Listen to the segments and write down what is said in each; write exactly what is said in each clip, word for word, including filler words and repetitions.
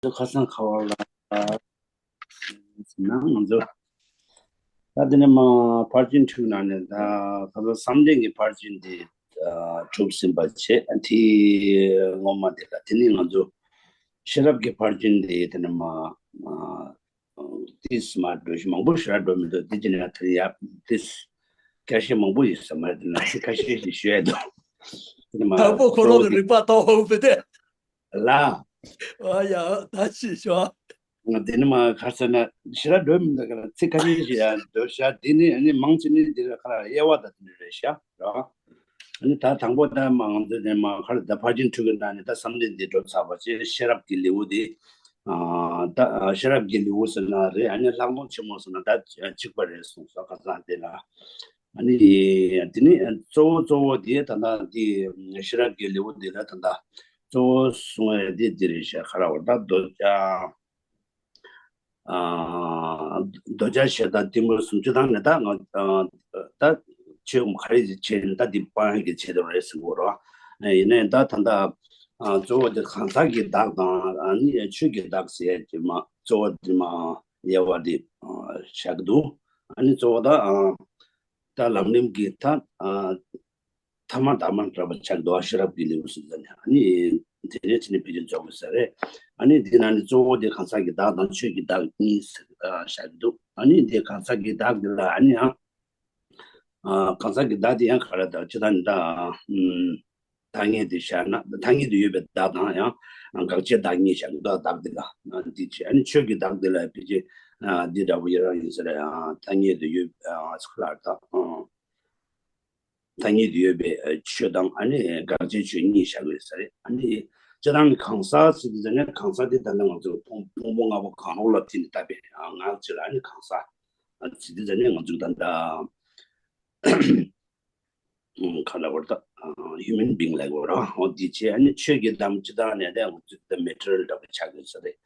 ཚོ་ཁ་སང་ཁ་བ་ལ་ན་ང་ཚོ་ད་དེ་ནས་མ་ཕར་ཕྱིན་དྲུག་ནང་ནས་ད་ཁ་སང་བསམ་གཏན་གྱི་ཕར་ཕྱིན་དེ་གྲུབ་ཟིན་པ་བྱས། དེ་ངོ་མ་དེ་ལ་དེ་ནས་ང་ཚོ་ཤེས་རབ་ཀྱི་ཕར་ཕྱིན་དེ་དེ་ནས་མ་ཏིས་མ་འགྲོ་ཞིག་མང་པོ་ཞེ་དྲག་འགྲོ་མི་འདུག་དེ་ཅི་ནས་དེ་ཡ་ཏིས་ཁ་ཤས་མང་པོ་ཡོད་ས་མ་རེད། དེ་ན་ཁ་ཤས་ཤིག་ཞུ་ཡ་འདུག་དེ་ནས་མ་དང་པོ་ཁོ་རང་གི་རིག་པ་ལྟ་བ་འོང་པས་ཏེ། ལ། ཨ་ཡ་ད་ཅི་ཤོག་དེ་ནི་མ་ཁ་ས་ན་ཞེ་དྲག་འགྲོ་མི་འདུག་ག་ལ་ཚིག་ཁ་ཤས་ཤིག་ཡང་འགྲོ་ཤག་དེ་ནི་ཨ་ནི་མང་ཆེ་ནི་འདི་ར་ཁ་ལ་དབྱེ་བ་དང་དེ་འདྲ་རེད་ཤག་ར། ཨ་ནི་ད་དང་པོ་ད་མ་ང་ཚོ་དེ་མ་ཁ་ལ་ད་ཕར་ཕྱིན་དྲུག་གི་ནང་ནས་ད་བསམ་གཏན་འདི་འགྲོ་ཚར་བ་ཅེས་ཤེས་རབ་ཀྱི་ལེའུ་དེ་ཨ་ད་ཤེས་རབ་ཀྱི་ལེའུ་ཟེར་ན་རེད། ཨ་ནི་ལྷག་མཐོང་ཆེན་མོ་ཟེར་ན་ད་གཅིག་པ་རེད་གསུངས་སོ་ཁ་སང་དེ་ལ། ཨ་ནི་དེ་ནི་གཙོ་བོ་གཙོ་བོ་དེ་ད་ལྟ་དེ་ཤེས་རབ་ཀྱི་ལེའུ་འདི་ལ་ད་ལྟ་གཙོ་བོ་གསུང་བའི་དེ་འདི་རེད་ཤག་ཁ་ར་བར་ད་མདོ་ཨ་མདོ་རྒྱུད་ཞེས་ད་ལྟད་མོ་སུམ་ཅུ་དང་ནི་ད་ང་ད་ཆོས་ག་རེ་བྱེད་ད་འདི་སྤང་གི་ཆེད་དུ་རེད་ཟེར་གོ་རོ། ཡིན་ནའི་ད་ད་ལྟ་གཙོ་བོ་དེ་གང་ཟག་གི་བདག་དང་ཨ་ནི་ཆོས་ཀྱི་བདག་ཟེར་གྱི་མ་གཙོ་བོ་དེ་མ་དབྱེ་བ་དེ་བཞག་འདུག་ཨ་ནི་གཙོ་བོ་ད་ད་ལམ་རིམ་གྱི་ད་ཐ་མ་དང་མ་འདྲ་བ་ཆགས་འདུག་ཤེས་རབ་ཀྱི་ལེའུ་ཟེར་ནས་ཨ་ནི་དེ་ནས་ཕྱི་ནས་ཕལ་ཆེར་རྫོགས་དགོས་ས་རེད། ཨ་ནི་དེ་ནང་ནས་གཙོ་བོ་དེ་གང་ཟག་གི་བདག་དང་ཆོས་ཀྱི་བདག་གཉིས་བཞག་གི་འདུག་ཨ་ནི་དེ་གང་ཟག་གི་བདག་དེ་ལ་ཨ་ནི་ཡང་གང་ཟག་གི་བདག་དེ་ཡང་ག་རེ་ད་ཅི་ད་ནི་ད་ཐ་སྙད་དུ་བཞག་ན་ཐ་སྙད་དུ་ཡོད་པའི་བདག་དང་ཡང་དགག་བྱའི་བདག་གཉིས་བཞག་གི་འདུག་བདག་དེ་ལ་འདི་བྱས། ཨ་ནི་ཆོས་ཀྱི་བདག་དེ་ལ་ཕལ་ཆེར་འདི་འདྲ་པོ་ཡི་རང་ཡིན་ས་རེད། ཐ་སྙད་དུ་ཡོད་ཚུལ་ལ་ད། ཐ་སྙད་དུ་ཡོད་པའི་ཆོས་དང་ཨ་ནི་དགག་བྱའི་ཆོས་གཉིས་བཞག་ཡོད་ས་རེད། ཨ་ནི་སྤྱིར་བཏང་གི་གང་ཟག་ཟེར་དུས་ཙམ་ནས་གང་ཟག་དེ་ད་ལྟ་ང་ཚོ་ཕུང་ཕུང་པོ་ལྔ་པོ་གང་རུང་ལ་བརྟེན་ནས་བཏགས་པའི་ངག་ཅིག་ལ་ཨ་ནི་གང་ཟག་ཟེར་དུས་ཙམ་ནས་ང་ཚོ་ད་ལྟ་ག་ལ་བར་ད་human being་ལ་གོ་ར་འོ་འདི་བྱས། ཨ་ནི་ཆོས་ཀྱི་བདག་སྤྱིར་བཏང་ནས་ད་ང་ཚོ་ད་མེ་ཊི་རི་ཡལ་འདྲ་པོ་ཆགས་ཡོད་ས་རེད།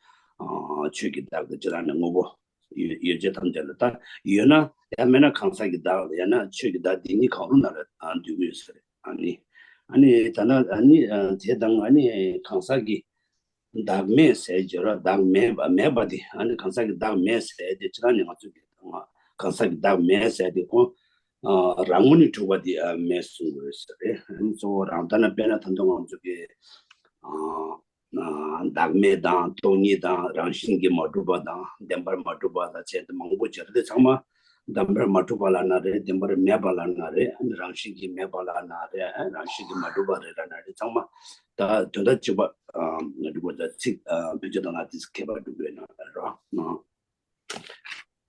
ཆོས་ཀྱི་བདག་དེ་སྤྱིར་བཏང་ནས་དངོས་པོ། ཡོད་ཡོད་བྱད་ཐམས་ཅད་ལ་ད་ཡོད་ན་ཡང་མེད་ན་གང་ཟག་གི་བདག་ལ་ཡང་ན་ཆོས་ཀྱི་བདག་འདི་གཉིས་གང་རུང་ནང་ལ་འདུས་ཀྱི་ཡོད་ས་རེད། ཨ་ནི་ཨ་ནི་ད་ན་ཨ་ནི་དེ་དང་ཨ་ནི་གང་ཟག་གི་བདག་མེད་ཟེར་བརྗོད་ར་བདག་མེད་པ་མེད་པ་དེ་ཨ་ནི་གང་ཟག་གི་བདག་མེད་ཟེར་དེ་ཅི་ད་ནི་ང་ཚོ་གི་གང་ཟག་གི་བདག་མེད་ཟེར་དེ་ཁོང་རང་ངོས་ནས་གྲུབ་པ་དེ་མེད་གསུང་གི་ཡོད་ས་རེད། ཨ་ནི་གཙོ་བོ་རང་ལྟ་ན་དཔེར་ན་ད་དུང་ང་ཚོ་གི་བདག་མེད་དང་སྟོང་ཉིད་དང་རང་བཞིན་གྱིས་མ་གྲུབ་པ་དང་བདེན་པར་མ་གྲུབ་པ་དང་བཅས་ཏེ་མང་པོ་སྦྱར་ཏེ་ཚང་མ་བདེན་པར་མ་གྲུབ་པ་ལབ་ན་རེད། བདེན་པར་མེད་པ་ལབ་ན་རེད། རང་བཞིན་གྱིས་མེད་པ་ལབ་ན་རེད། རང་བཞིན་གྱིས་མ་གྲུབ་པ་རེད་ལབ་ན་རེད། ཚང་མ་ད་དོན་དག་གཅིག་པ་འགྲུབ་པ་ད་ཚིག་བེད་སྤྱོད་བཏང་ན་དེ་ཁྱད་པར་འགྲུབ་ཡོད་ན་རེད།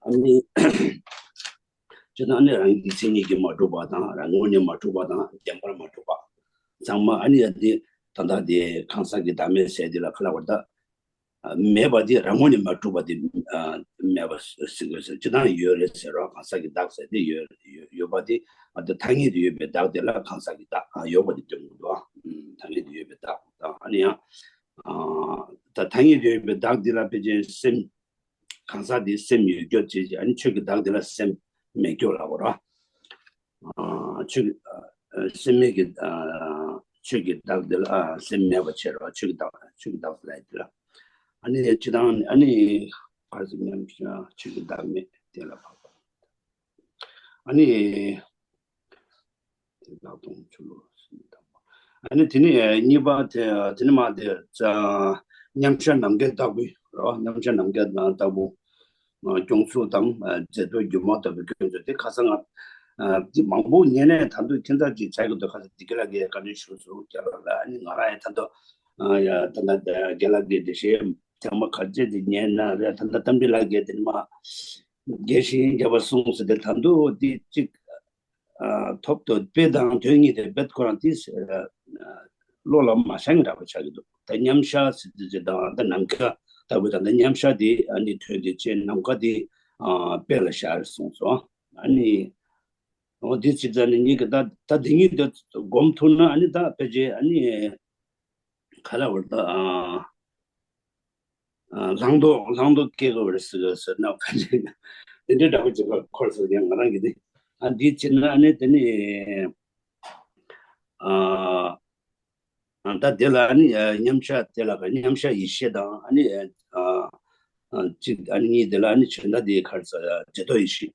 ཨ་ནི། སྤྱིར་བཏང་ནི་རང་གི་མཚན་ཉིད་ཀྱིས་མ་གྲུབ་པ་དང་རང་ངོས་ནས་མ་གྲུབ་པ་དང་བདེན་པར་མ་གྲུབ་པ། ཚང་མ་ཨ་ནི་ཡ་དེ་ད་ལྟ་དེ་གང་ཟག་གི་བདག་མེད་ཟེར་དེ་ལ་ཁ་ལ་བར་ད། མེད་པ་དེ་རང་ངོས་ནས་མ་གྲུབ་པ་དེ་མེད་པ་ཟེར་དགོས་ཟེར། སྤྱིར་བཏང་ཡོད་རེད་ཟེར་རོ། གང་ཟག་གི་བདག་ཟེར་དེ་ཡོད་ཡོད་པ་དེ་ཨ་ད་ཐ་སྙད་དུ་ཡོད་པའི་བདག་དེ་ལ་གང་ཟག་གི་བདག་ཡོད་པ་དེ་སྟོན་གྱི་འདུག་ཐ་སྙད་དུ་ཡོད་པའི་བདག་དང་ཨ་ནི་ཡང་ད་ཐ་སྙད་དུ་ཡོད་པའི་བདག་དེ་ལ་ཕལ་ཆེར་སེམས། གང་ཟག་དེ་སེམས་ཡོད་རྒྱུ་བྱེད་ཅིང་ཨ་ནི་ཆོས་ཀྱི་བདག་དེ་ལ་སེམས་མེད་རྒྱུ་ལ་གོ་ར། ཆོས་ཀྱི་སེམས་མེད་ཀྱི་ཆོས་ཀྱི་བདག་དེ་ལ་སེམས་མེད་པ་བྱེད་རོ། ཆོས་ཀྱི་བདག་ཆོས་ཀྱི་བདག་ལ་ཡི་དེ་ལ་ཨ་ནི་ཅི་དང་ཨ་ནི་ག་ཟེར་ཉམས་ཆོས་ཀྱི་བདག་མེད་དེ་ལ་བབ། ཨ་ནི། དེ་དག་སྟོང་ཆུ་ལོ་ཟིན་དང་། ཨ་ནི་དེ་ནས་གཉིས་པ་དེ་དེ་ནི་མ་དེ་ཙ་མཉམ་གཞག་ནམ་མཁའི་ལྟ་བུ་རོ། མཉམ་གཞག་ནམ་མཁའི་ལྟ་བུ་སྐྱོང་ཚུལ་དང་མཛད་པའི་སྒྱུ་མ་ལྟ་བུའི་སྐྱོང་ཚུལ་དེ་ཁ་སང་ང་འདི་མང་པོ་ཉན་ནས་ད་དུང་ཁྱེད་ཚོ་ཅིག་བྱ་གི་འདུག་ཁ་སང་འདི་ག་ལ་གའི་བཀའ་དྲིན་ཞུ་སོང་རྒྱ་ལ་ལ། ཨ་ནི་ང་རང་ཡང་ད་དུང་ད་ད་རྒན་ལགས་ཀྱི་དེ་ཞེས་ཐེངས་མ་ག་ཚད་དེ་ཉན་ན་རེད། ད་ད་གཏམ་དཔེ་ལགས་ཀྱི་དེ་མ་རྒྱས་ཤིང་རྒྱས་པ་གསུངས་ཟེར་ཏེ་ད་དུང་འདི་གཅིག་ཐོབ་ཏུ་དཔེ་དང་དོན་གཉིས་ཏེ་རྦད་ཁོ་རང་ཏིས་བློ་ལ་མ་ཤར་ནི་འདྲ་པོ་ཆགས་ཀྱི་འདུག་ད་མཉམ་གཞག་ཟེར་ཏེ་ཅི་དང་ད་ནམ་མཁའ་ལྟ་བུ་དང་ད་མཉམ་གཞག་དེ་ཨ་ནི་དོན་དེ་ཅན་ནམ་མཁའ་དེ་དཔེ་ལ་ཤར་གསུངས་སོ། ཨ་ནི་འོ་དེ་ཅི་ཙམ་ནི་ཉིད་ཀྱི་ད་ད་དེ་ཉིད་དུ་སྒོམ་ཐུབ་ན་ཨ་ནི་ད་ཕལ་ཆེར་ཨ་ནི། ག་ལ་བར་ད་ལྷང་དོག་ལྷང་དོག་སྐྱེ་དགོས་པར་ཟེར་ཟེར་ན་ག་ཅིག་དེ་འདྲའི་འདྲ་པོ་ཅིག་ལ་འཁོར་ཟེར་ཡང་ང་རང་གི་དེ་ཨ་འདི་བྱེད་ན་ཨ་ནི་དེ་ནི་ཨ་ ཨ། ད་དེ་ལ་ཨ་ནི་ཨ་མཉམ་གཞག་དེ་ལ་མཉམ་གཞག་ཡེ་ཤེས་དང་ཨ་ནི་ཨ་ཨ་གཅིག་ཨ་ནི་གཉིས་དེ་ལ་ཨ་ནི་བྱེ་བྲག་དེ་ག་རེ་ཟེར། བྱེ་བྲག་ཡེ་ཤེས།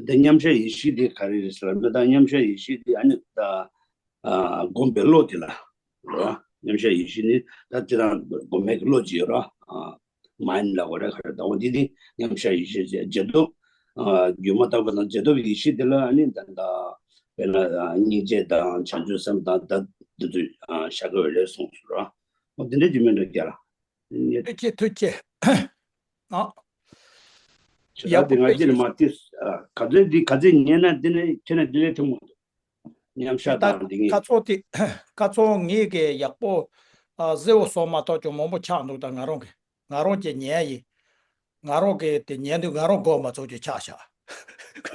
དེ་མཉམ་གཞག་ཡེ་ཤེས་དེ་ག་རེ་རེད་ཟེར་ན། ད་མཉམ་གཞག་ཡེ་ཤེས་དེ་ཨ་ནི་ད་ཨ་སྒོམ་པའི་བློ་དེ་ལ་རོ། མཉམ་གཞག་ཡེ་ཤེས་ནི་ད་དེ་དང་སྒོམ་པའི་བློ་ཅིག་ཡོད་རོ། ཨ་མའིན་ལབ་དགོས་རེད། ག་རེ་ད་འོ་འདི་དེ་མཉམ་གཞག་ཡེ་ཤེས་ཅེས། རྗེས་ཐོབ་ཨ་སྒྱུ་མ་ལྟ་བུ་དང་རྗེས་ཐོབ་ཡེ་ཤེས་དེ་ལ་ཨ་ནི་ད་ད་དཔེར་ན་ཨ་སྙིང་རྗེ་དང་བྱང་ཆུབ་སེམས་དང་ད་འདི་ཚོ་ཨ་བཞག་དགོས་རེད་གསུངས་སོང་རོ། འོ་འདི་འདྲ་ཅིག་མིན་འགྲོ་རྒྱ་ལ། ཐུགས་རྗེ་ཆེ། ཐུགས་རྗེ་ཆེ། ཨ། ཡག་པོ་དཔེ་ཁྱེད་ནས་མ་ཏིས་ག་ཚོད་འདི་ག་ཚོད་ཉན་ན་འདི་ནས་ཁྱེད་ནས་འདི་ལས་ཐུང་མ་འདུག་མཉམ་བཞག་ད་དང་འདི་ངེས། ཁ་ཚོགས་དེ་ཁ་ཚོགས་ངེས་ཀྱི་ཡག་པོ་ཨ་གཟེ་བོ་སོང་མ་གཏོགས་ཅུང་མང་པོ་ཆགས་འདུག་ད་ང་རང་གི་ང་རང་གི་ཉན་ཡིན། ང་རང་གི་དེ་ཉན་དུས་ང་རང་མགོ་མ་ཚོས་ཀྱི་ཆགས་ཤག་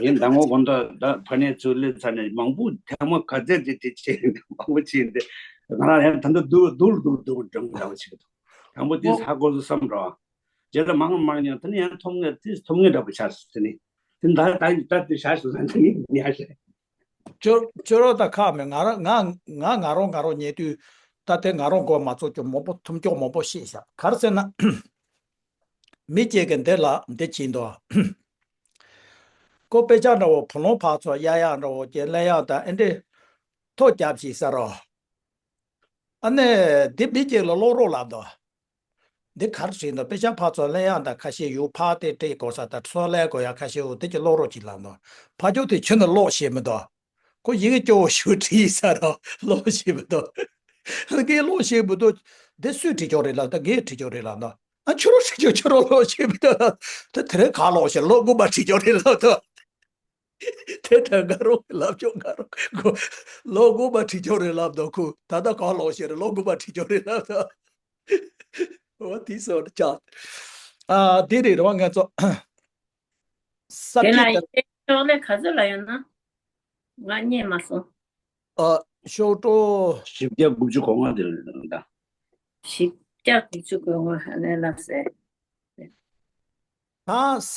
ཡིན་ད་ངོ་དགོང་དག་ད་ཕ་ནས་ཚུར་སླེབས་ཚར་ནས་མང་པོ་ཐེངས་མ་ག་ཚད་དེ་དེ་བྱས་མང་པོ་བྱས་ཏེ་ང་རང་ཡང་ད་ལྟ་སྡུག་སྡུག་སྡུག་སྡུག་འགྲོ་འདྲ་བ་ཞིག་འདུག་དང་པོ་དེ་ཧ་གོ་སོང་བསམ་འགྲོ། རྗེས་ལ་མང་མང་ཡང་དེ་ནི་ཡང་ཐོབ་ངེས་དེ་ཐོབ་ངེས་འདྲ་པོ་ཆགས་སོང་། དེ་ནི་དེ་ད་ད་ད་དེ་བྱ་སོང་ཟེར་དེ་ནི་ཉལ་ཤེས། ཅོ་ཅོ་རོ་ད་ཁག་མེད། ང་རང་ང་ང་ང་རང་ང་རང་ཉལ་དུས་ད་དེ་ང་རང་མགོ་མ་ཚོས་ཀྱི་མང་པོ་ཐུམ་ཀྱོག་མང་པོ་ཤེས་ཤག་ག་རེ་ཟེར་ན། མི་གཅིག་གིས་འདི་ལ་འདི་བྱིན་འདུག་ཁོ་དཔེ་ཆ་འདྲ་བོ་བུ་ལོན་ཕར་ཚུར་གཡར་ཡག་འདྲ་བོ་ཀྱི་ལེན་ཡག་དང་ཨེ་འདྲས་ཐོ་རྒྱབ་ཤིག་ཟེར་རོ། ཨ་ནི་འདི་མི་གཅིག་ལ་ཀློག་རོགས་ལབ་འདུག་འདི་ག་རེ་བྲིས་འདུག་དཔེ་ཆ་ཕར་ཚུར་ལེན་ཡག་དང་ཁ་ཤས་ཡོད། ཕར་དེ་བྲིས་དགོས་ས་དང་ཚུར་ལེན་དགོས་ཡག་ཁ་ཤས་ཡོད། འདི་གི་ཀློག་རོགས་གྱིས་ལབ་འདུག་ཕ་ཇོ་དེ་ཁྱོན་ནས་ཀློག་ཤེས་མི་འདུག་ཁོ་ཡི་གེ་སྐྱོ་བོ་ཞིག་བྲིས་ས་ར་ཀློག་ཤེས་མི་འདུག་ངས་ཀློག་ཤེས་མི་འདུག་འདི་སུས་བྲིས་ཀྱང་རེད་ལབ་ད་ངས་བྲིས་ཀྱང་རེད་ལབ་ད། ཨ་ཁྱོད་རང་བྲིས་ཀྱང་ཁྱོད་རང་ཀློག་ཤེས་མི་འདུག་ད་དེ་རིང་ག་ཀློག་ཤེས། ཀློག་དགོས་པ་བྲིས་ཀྱང་རེད་ལབ་ད། དེ་ལྟར་ང་རང་གི་ལབ་ཆོག་ང་རང་གི་ཀློག་དགོས་པ་བྲིས་ཀྱང་རེད་ལབ་ད། ཁོ་ད་ལྟ་ག་ཀློག་ཤེས་རེད། ཀློག་དགོས་པ་བྲིས་ཀྱང་རེད་ལབ་ད། འོ་དེ་སོགས་ཀྱང་ཨ་དེ་རེད་ར་བ། ང་ཚོ་ས་དེ་ལ་བཅད་ཡིན་ཤོག་ལས་ག་ཚོད་ལ་ཡོད་ན། ང་རྙེད་མ་སོང་། ཨ་ཤོག་གྲོ། བཞི་བརྒྱ་དགུ་བཅུ་གོ་ལྔ་དེ་ལ་ཡོད་ན་ད། བཞི་བརྒྱ་དགུ་བཅུ་གོ་ལྔ་ཧ་ལས་ལ་ཟེར། ད་ས་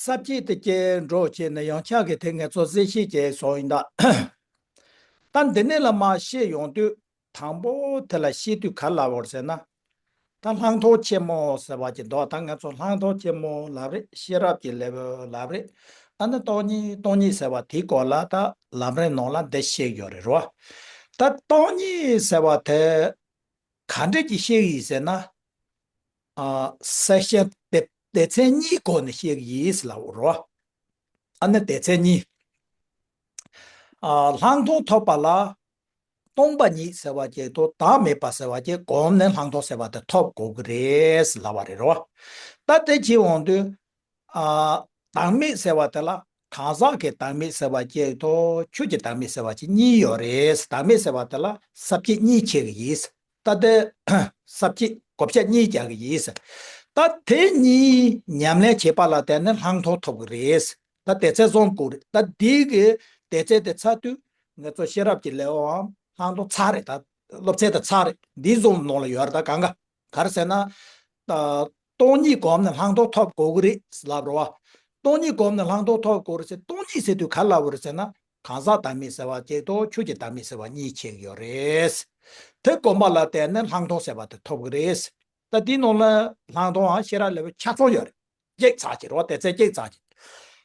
ས་བཅད་དེ་སྐྱེལ་འགྲོ་བྱས་ནས་ཡང་ཆག་གི་དེ་ངས་ཚོ་གསལ་བཤད་བྱས་སོང་ཡིན་ད། ད་འདི་ནས་ལ་མ་བཤད་ཡོང་དུས། དང་པོ་དེ་ལ་བཤད་དུས་ག་ལབ་པ་རེད་ཟེར་ན། ད་ལྷག་མཐོང་ཆེན་མོ་ཟེར་བ་ཅིག་འདུག་ད་ང་ཚོ་ལྷག་མཐོང་ཆེན་མོ་ལབ་རེད། ཤེས་རབ་ཀྱི་ལེའུ་ལབ་རེད། ཨ་ནི་སྟོང་ཉིད་སྟོང་ཉིད་ཟེར་བ་དེའི་སྐོར་ལ་ད་ལམ་རིམ་ནང་ལ་འདི་བཤད་ཡོད་རེད་རོ། ད་སྟོང་ཉིད་ཟེར་བ་དེ་ག་འདྲ་ཅིག་བཤད་ཡིན་ཟེར་ན། ཨ་སེག་ཤན་སྡེ་སྡེ་ཚན་གཉིས་སྒོ་ནས་བཤད་ཡིན་ཟེར་ལབ་རོ། ཨ་ནི་སྡེ་ཚན་གཉིས། ཨ་ལྷག་མཐོང་ཐོབ་པ་ལ། སྟོང་པ་ཉིད་ཟེར་བ་ཅིག་དང་བདག་མེད་པ་ཟེར་བ་ཅིག་གོམས་ནས་ལྷག་མཐོང་ཟེར་བ་དེ་ཐོབ་དགོས་ཀྱི་རེད་ལབ་པ་རེད་རོ། ད་དེ་བྱེད་འོང་དུས། ཨ་བདག་མེད་ཟེར་བ་དེ་ལ་གང་ཟག་གི་བདག་མེད་ཟེར་བ་ཅིག་དང་ཆོས་ཀྱི་བདག་མེད་ཟེར་བ་ཅིག་གཉིས་ཡོད་རེད། བདག་མེད་ཟེར་བ་དེ་ལ་ས་བཅད་གཉིས་ཕྱེ་གི་ཡིན། ད་དེ་ས་བཅད་བགོ་བཤའ་གཉིས་རྒྱག་གི་ཡིན། ད་དེ་གཉིས་ཉམས་ལེན་བྱེད་པ་ལ་བརྟེན་ནས་ལྷག་མཐོང་ཐོབ་ཀྱི་རེད། ད་སྡེ་ཚན་གསུམ་དགོས་རེད། ད་འདི་གི་སྡེ་ཚན་དེ་ཚར་དུས་ང་ཚོ་ཤེས་རབ་ཀྱི་ལེའུའམ་ལྷག་མཐོང་ཚར་རེད། ད་སློབ་ཚན་དེ་ཚར་རེད། འདི་གསུམ་ནང་ལ་ཡོད་རེད། ད་གང་ག་ག་རེ་ཟེར་ན། ཨ་སྟོང་ཉིད་གོམས་ནས་ལྷག་མཐོང་ཐོབ་དགོས་ཀྱི་རེད་ལབ་རེད་བ། སྟོང་ཉིད་གོམས་ནས་ལྷག་མཐོང་ཐོབ་དགོས་རེད་ཟེར། སྟོང་ཉིད་ཟེར་དུས་ག་རེ་ལབ་པ་རེད་ཟེར་ན། གང་ཟག་བདག་མེད་ཟེར་བ་གཅིག་དང་ཆོས་ཀྱི་བདག་མེད་ཟེར་བ་གཉིས་ཕྱེ་གི་ཡོད་རེད། དེ་གོམས་པ་ལ་བརྟེན་ནས་ལྷག་མཐོང་ཟེར་བ་དེ་ཐོབ་ཀྱི་རེད། ད་འདིའི་ནང་ལ་ལྷག་མཐོང་ཨ་ཤེས་རབ་ལེའུ་ཆ་ཚང་ཡོད་རེད། གཅིག་ཚར་གྱི་རེད་བ། སྡེ་ཚན་གཅིག་ཚར་གྱི།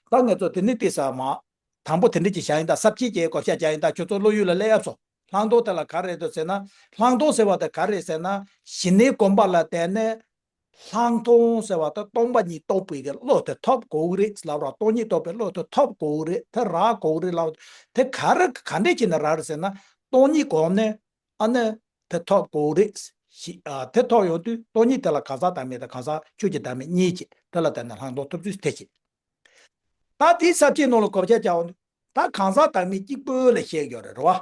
ད་ང་ཚོ་དེ་ནི་ཏོག་ཙམ་མ། དང་པོ་དེ་འདྲ་ཅིག་བཞག་ཡིན། ད་ས་བཅད་ཀྱི་བགོ་བཤའ་བརྒྱབ་ཡིན། ད་ཁྱོད་ཚོ་བློ་ཡུལ་ལ་སླེབས་ཡག་སོང་། ལྷག་མཐོང་དེ་ལ་ག་རེ་རེད་འདུག་ཟེར་ན། ལྷག་མཐོང་ཟེར་བ་དེ་ག་རེ་རེད་ཟེར་ན། ཞི་གནས་གོམས་པ་ལ་བརྟེན་ནས། ལྷག་མཐོང་ཟེར་བ་དེ་སྟོང་པ་ཉིད་རྟོགས་པའི་གི་བློ་དེ་ཐོབ་དགོས་ཀྱི་རེད་ལབ་ར། སྟོང་ཉིད་རྟོགས་པའི་བློ་དེ་ཐོབ་དགོས་ཀྱི་རེད། དེ་རག་དགོས་ཀྱི་རེད་ལབ། དེ་ག་རེ་ག་འདྲས་བྱས་ནས་རག་རེད་ཟེར་ན། སྟོང་ཉིད་གོམས་ནས་ཨ་ནི་དེ་ཐོབ་དགོས་ཀྱི་རེད། ཞི་ཨ་དེ་ཐོབ་ཡོང་དུས་སྟོང་ཉིད་དེ་ལ་གང་ཟག་བདག་མེད་དང་གང་ཟག་ཆོས་ཀྱི་བདག་མེད་གཉིས་ཀྱི་དེ་ལ་བརྟེན་ནས་ལྷག་མཐོང་ཐོབ་ཚུལ་དེ་བྱེད། ད་དེའི་ས་བཅད་ནང་ལ་བགོ་བཤའ་བརྒྱབ་འོང་དུས། ད་གང་ཟག་བདག་མེད་གཅིག་པུ་ལ་བཤད་ཡོད་རེད་རེད་བ།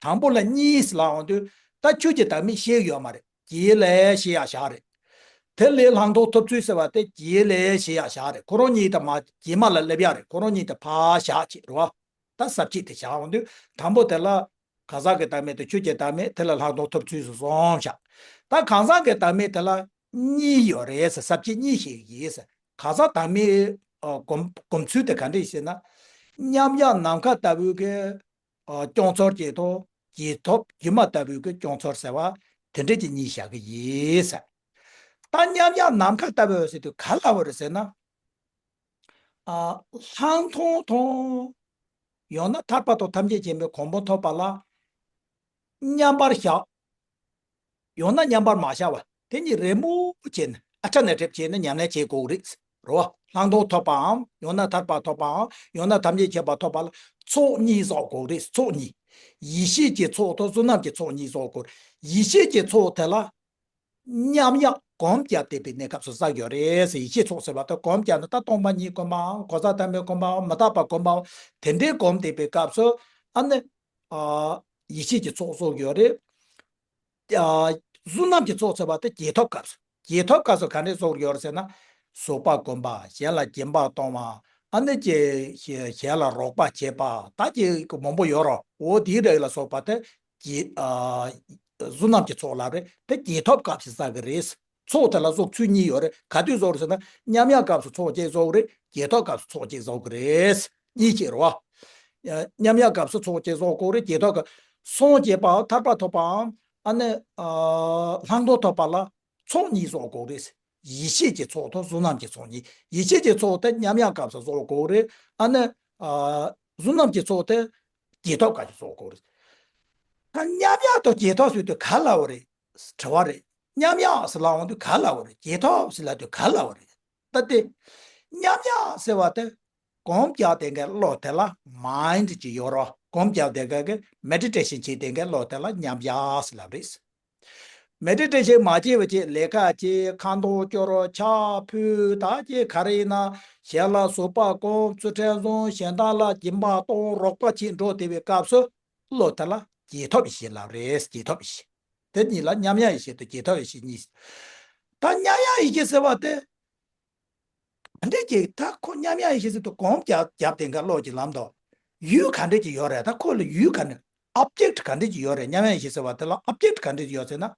དང་པོ་ལ་གཉིས་ལབ་འོང་དུས། ད་ཆོས་ཀྱི་བདག་མེད་བཤད་ཡོད་མ་རེད། རྗེས་ལ་བཤད་ཡག་བཞག་རེད། དེ་ལས་ལྷག་མཐོང་ཐོབ་ཚུལ་ཟེར་བ་དེ་རྗེས་ལ་བཤད་ཡག་བཞག་རེད། ཁོ་རང་གཉིས་དེ་མ་རྗེས་མ་ལ་སླེབས་ཡག་རེད། ཁོ་རང་གཉིས་དེ་ཕར་བཞག་བྱས་རེད་བ། ད་ས་བཅད་དེ་བཞག་འོང་དུས་དང་པོ་དེ་ལ་གང་ཟག་གི་བདག་མེད་དང་ཆོས་ཀྱི་བདག་མེད། དེ་ལ་ལྷག་མཐོང་ཐོབ་ཚུལ་སོགས་གསུམ་བཞག་ད་གང་ཟག་གི་བདག་མེད་དེ་ལ་གཉིས་ཡོད་རེད་ཟེར། ས་བཅད་གཉིས་ཤིག་ཡིན་ཟེར། གང་ཟག་བདག་མེད་ཨ་སྒོམ་སྒོམ་ཚུལ་དེ་ག་འདྲ་ཡིན་ཟེར་ན། མཉམ་གཞག་ནམ་མཁའ་ལྟ་བུའི་གི་ཨ་སྐྱོང་ཚོར་གྱི་ཐོག་རྗེས་ཐོབ་སྒྱུ་མ་ལྟ་བུའི་གི་སྐྱོང་ཚོར་ཟེར་བ་དེ་འདྲ་ཅིག་གཉིས་བཞག་གི་ཡིན་ཟེར། ད་མཉམ་ཡག་ནམ་མཁའ་ལྟ་བུ་ཟེར་དུས་ག་ལ་བ་རེད་ཟེར་ན། ཨ། ལྷག་མཐོང་དང་། ཡང་ན་ཐར་པ་དང་ཐམས་ཅད་མཁྱེན་པའི་གོ་འཕང་ཐོབ་པ་ལ་མཉམ་པར་བཞག་ཡང་ན་མཉམ་པར་མ་བཞག་པ་དེ་གཉིས་རེས་མོས་བྱས་ནས་ཨ་ཁྲ་ནས་གྲིབ་བྱས་ནས་ཉམས་ལེན་བྱེད་དགོས་རེད། རེད་བ། ལྷག་མཐོང་ཐོབ་པའམ་ཡང་ན་ཐར་པ་ཐོབ་པའམ་ཡང་ན་ཐམས་ཅད་མཁྱེན་པ་ཐོབ་པ་ལ་ཚོགས་གཉིས་བསགས་དགོས་རེད། ཚོགས་གཉིས། ཡེ་ཤེས་ཀྱི་ཚོགས་དང་བསོད་ནམས་ཀྱི་ཚོགས་གཉིས་བསགས་དགོས། ཡེ་ཤེས་ཀྱི་ཚོགས་དེ་ལ། མཉམ་ཡག་གོམས་བརྒྱབ་བསྡད་པའི་གནས་སྐབས་སུ་བསགས་ཡོད་རེད་ཟེར། ཡེ་ཤེས་ཚོགས་ཟེར་བ་དེ་གོམས་བརྒྱབ་ན་ད་སྟོང་པ་ཉིད་གོ་འཕང་། གོ་ས་དང་པོའི་གོ་འཕང་། མི་རྟག་པ་གོ་འཕང་། དེ་འདྲའི་གོམས་བསྡད་པའི་སྐབས་སུ་ཨ་ནི། ཨ། ཡེ་ཤེས་ཀྱི་ཚོགས་གསོག་ཡོད་རེད། ཨ། བསོད་ནམས་ཀྱི་ཚོགས་ཟེར་བ་དེ་རྗེས་ཐོབ་སྐབས་སུ། རྗེས་ཐོབ་སྐབས་སུ་ག་འདྲས་གསོག་ཡོད་རེད་ཟེར་ན། གཟུགས་པ་གོམས་པ། གཞན་ལ་སྦྱིན་པ་གཏོང་བ། ཨ་ནི་ཀྱི་གཞན་ལ་རོགས་པ་བྱེད་པ། ད་ཀྱི་མང་པོ་ཡོད་རོགས། འོ་དེའི་རིགས་ལ་སོགས་པ་དེ། རྗེས། ཨ། བསོད་ནམས་ཀྱི་ཚོགས་ལབ་རེད། དེ་རྗེས་ཐོབ་སྐབས་སུ་བསགས་ཀྱི་རེད། ཚོགས་དེ་ལ་གསོག་ཚུལ་གཉིས་ཡོད་རེད། ག་དུས་གསོག་རེད་ཟེར་ན། མཉམ་ཡག་སྐབས་སུ་ཚོགས་གཅིག་གསོག་རེད། རྗེས་ཐོབ་སྐབས་སུ་ཚོགས་གཅིག་གསོག་གི་རེད། གཉིས་ཀྱི་རེད་བ། མཉམ་ཡག་སྐབས་སུ་ཚོགས་གཅིག་གསོག་དགོས་རེད། རྗེས་ཐོབ་སྐབས། སངས་རྒྱས་པའམ་ཐར་པ་ཐོབ་པའམ། ཨ་ནི། ཨ། ལྷག་མཐོང་ཐོབ་པ་ལ་ཚོགས་གཉིས་གསོག་དགོས་རེད། ཡེ་ཤེས་ཀྱི་ཚོགས་དང་བསོད་ནམས་ཀྱི་ཚོགས་གཉིས། ཡེ་ཤེས་ཀྱི་ཚོགས་དེ་མཉམ་ཡག་སྐབས་སུ་གསོག་དགོས་རེད། ཨ་ནི། ཨ། བསོད་ནམས་ཀྱི་ཚོགས་དེ་རྗེས་ཐོབ་སྐབས་སུ་གསོག་དགོས་རེད། ད་མཉམ་ཡག་དང་རྗེས་ཐོབ་ཟེར་དུས་ག་ལ་བ་རེད། དྲི་བ་རེད། མཉམ་ཡག་ཟེར་ལབ་ཡོང་དུས་ག་ལ་བ་རེད། རྗེས་ཐོབ་ཟེར་ལབ་དུས་ག་ལ་བ་རེད། ད་དེ། མཉམ་ཡག་ཟེར་བ་དེ། གོམས་བརྒྱབ་བསྡད་མཁན་བློ་དེ་ལ་མའིན་ཌི་ཅིག་ཡོད་རོགས། གོམས་བརྒྱབ་བསྡད་མཁན་གྱི་མེ་ཌི་ཊེ་ཤན་བྱེད་བསྡད་མཁན་བློ་དེ་ལ་མཉམ་ཡག་ཟེར་ལབ་རེད། མེ་ཌི་ཊེ་ཤན་མ་བྱས་པ་བྱས། ལས་ཀ་བྱས། ཁ་མདོག་སྐྱོར། ཕྱག་ཕུལ། ད་ཅི་ག་རེ་ཡིན་ན། གཞན་ལ་བཟོད་པ་སྒོམ། ཚུལ་ཁྲིམས་བཟུང་། གཞན་དག་ལ་སྦྱིན་པ་གཏོང་། རོགས་པ་བྱེད་འགྲོ་བསྡད་པའི་སྐབས་སུ། བློ་དེ་ལ་རྗེས་ཐོབ་ཡེ་ཤེས་ལབ་རེད། རྗེས་ཐོབ་ཡེ་ཤེས། དེ་གཉིས་ལ་མཉམ་ཡག་ཡེ་ཤེས་དང་རྗེས་ཐོབ་ཡེ་ཤེས་གཉིས། ད་མཉམ་ཡག་ཡེ་ཤེས་ཟེར་བ་དེ། ག་འདྲས་ཀྱི་ད་ཁོ་མཉམ་ཡག་ཡེ་ཤེས་ཟེར་དུས་གོམས་བརྒྱབ་བརྒྱབ་བསྡད་མཁན་བློ་གྱི་ལམ་དུ། ཡུལ་ག་འདྲས་ཀྱི་ཡོད་རེད། ད་ཁོ་ལ་ཡུལ་ག་འདྲས། ཨོབ་ཇེག་ག་འདྲས་ཀྱི་ཡོད་རེད། མཉམ་ཡག་ཡེ་ཤེས་ཟེར་བ་དེ་ལ་ཨོབ་ཇེག་ག་འདྲས་ཀྱི་ཡོད་ཟེར་ན།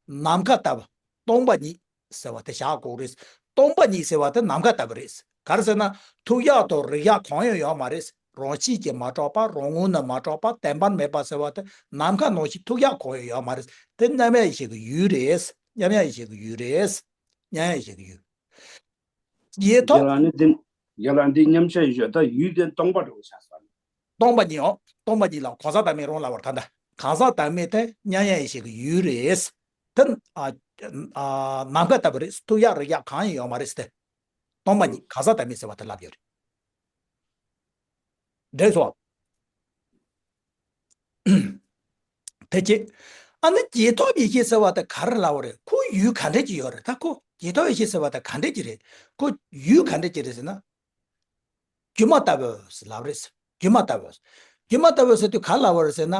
ནམ་མཁའ་ལྟ་བུ། སྟོང་པ་ཉིད་ཟེར་བ་དེ་བཞག་དགོས་རེད། སྟོང་པ་ཉིད་ཟེར་བ་དེ་ནམ་མཁའ་ལྟ་བུ་རེད། ག་རེ་ཟེར་ན། ཐུག་ཡག་དང་རེག་ཡག་གང་ཡང་ཡོད་མ་རེད། རང་བཞིན་གྱིས་མ་གྲུབ་པ། རང་ངོས་ནས་མ་གྲུབ་པ། བདེན་པར་མེད་པ་ཟེར་བ་དེ་ནམ་མཁའ་ནང་བཞིན་ཐུག་ཡག་གང་ཡང་ཡོད་མ་རེད། དེ་མཉམ་ཡག་ཡེ་ཤེས་ཀྱི་ཡུལ་རེད། མཉམ་ཡག་ཡེ་ཤེས་ཀྱི་ཡུལ་རེད། མཉམ་ཡག་ཡེ་ཤེས་ཀྱི་ཡུལ། རྗེས་ཐོབ། ཡ་ལ་ནི་འདི། ཡ་ལ་འདི་མཉམ་བཞག་ཡོད་ད་ཡུལ་དེ་སྟོང་པ་འགྲོ་བྱ་ས། སྟོང་པ་ཉིད་འོ། སྟོང་པ་ཉིད་ལ་གང་ཟག་བདག་མེད་རང་ལ་བར་ཐ་ད། གང་ཟག་བདག་མེད་དེ་མཉམ་ཡག་ཡེ་ཤེས་ཀྱི་ཡུལ་རེད། དེ། ཨ། ཨ། ནམ་མཁའ་ལྟ་བུ་རེད། ཐུག་ཡག་རེག་ཡག་གང་ཡང་ཡོད་མ་རེད་དེ། སྟོང་པ་ཉིད་གང་ཟག་བདག་མེད་ཟེར་བ་དེ་ལབ་ཡོད་རེད། འགྲིག་སོང་། དེ་ཅི། ཨ་ནི་རྗེས་ཐོབ་ཡེ་ཤེས་ཟེར་བ་དེ་ག་རེ་ལབ་པ་རེད། ཁོ་ཡུལ་ག་འདྲས་ཅིག་ཡོད་རེད། ད་ཁོ་རྗེས་ཐོབ་ཡེ་ཤེས་ཟེར་བ་དེ་ག་འདྲས་ཅིག་རེད། ཁོ་ཡུལ་ག་འདྲས་ཅིག་རེད་ཟེར་ན། སྒྱུ་མ་ལྟ་བུ་ཟེར་ལབ་རེད། སྒྱུ་མ་ལྟ་བུ། སྒྱུ་མ་ལྟ་བུ་ཟེར་དུས་ག་རེ་ལབ་པ་རེད་ཟེར་ན།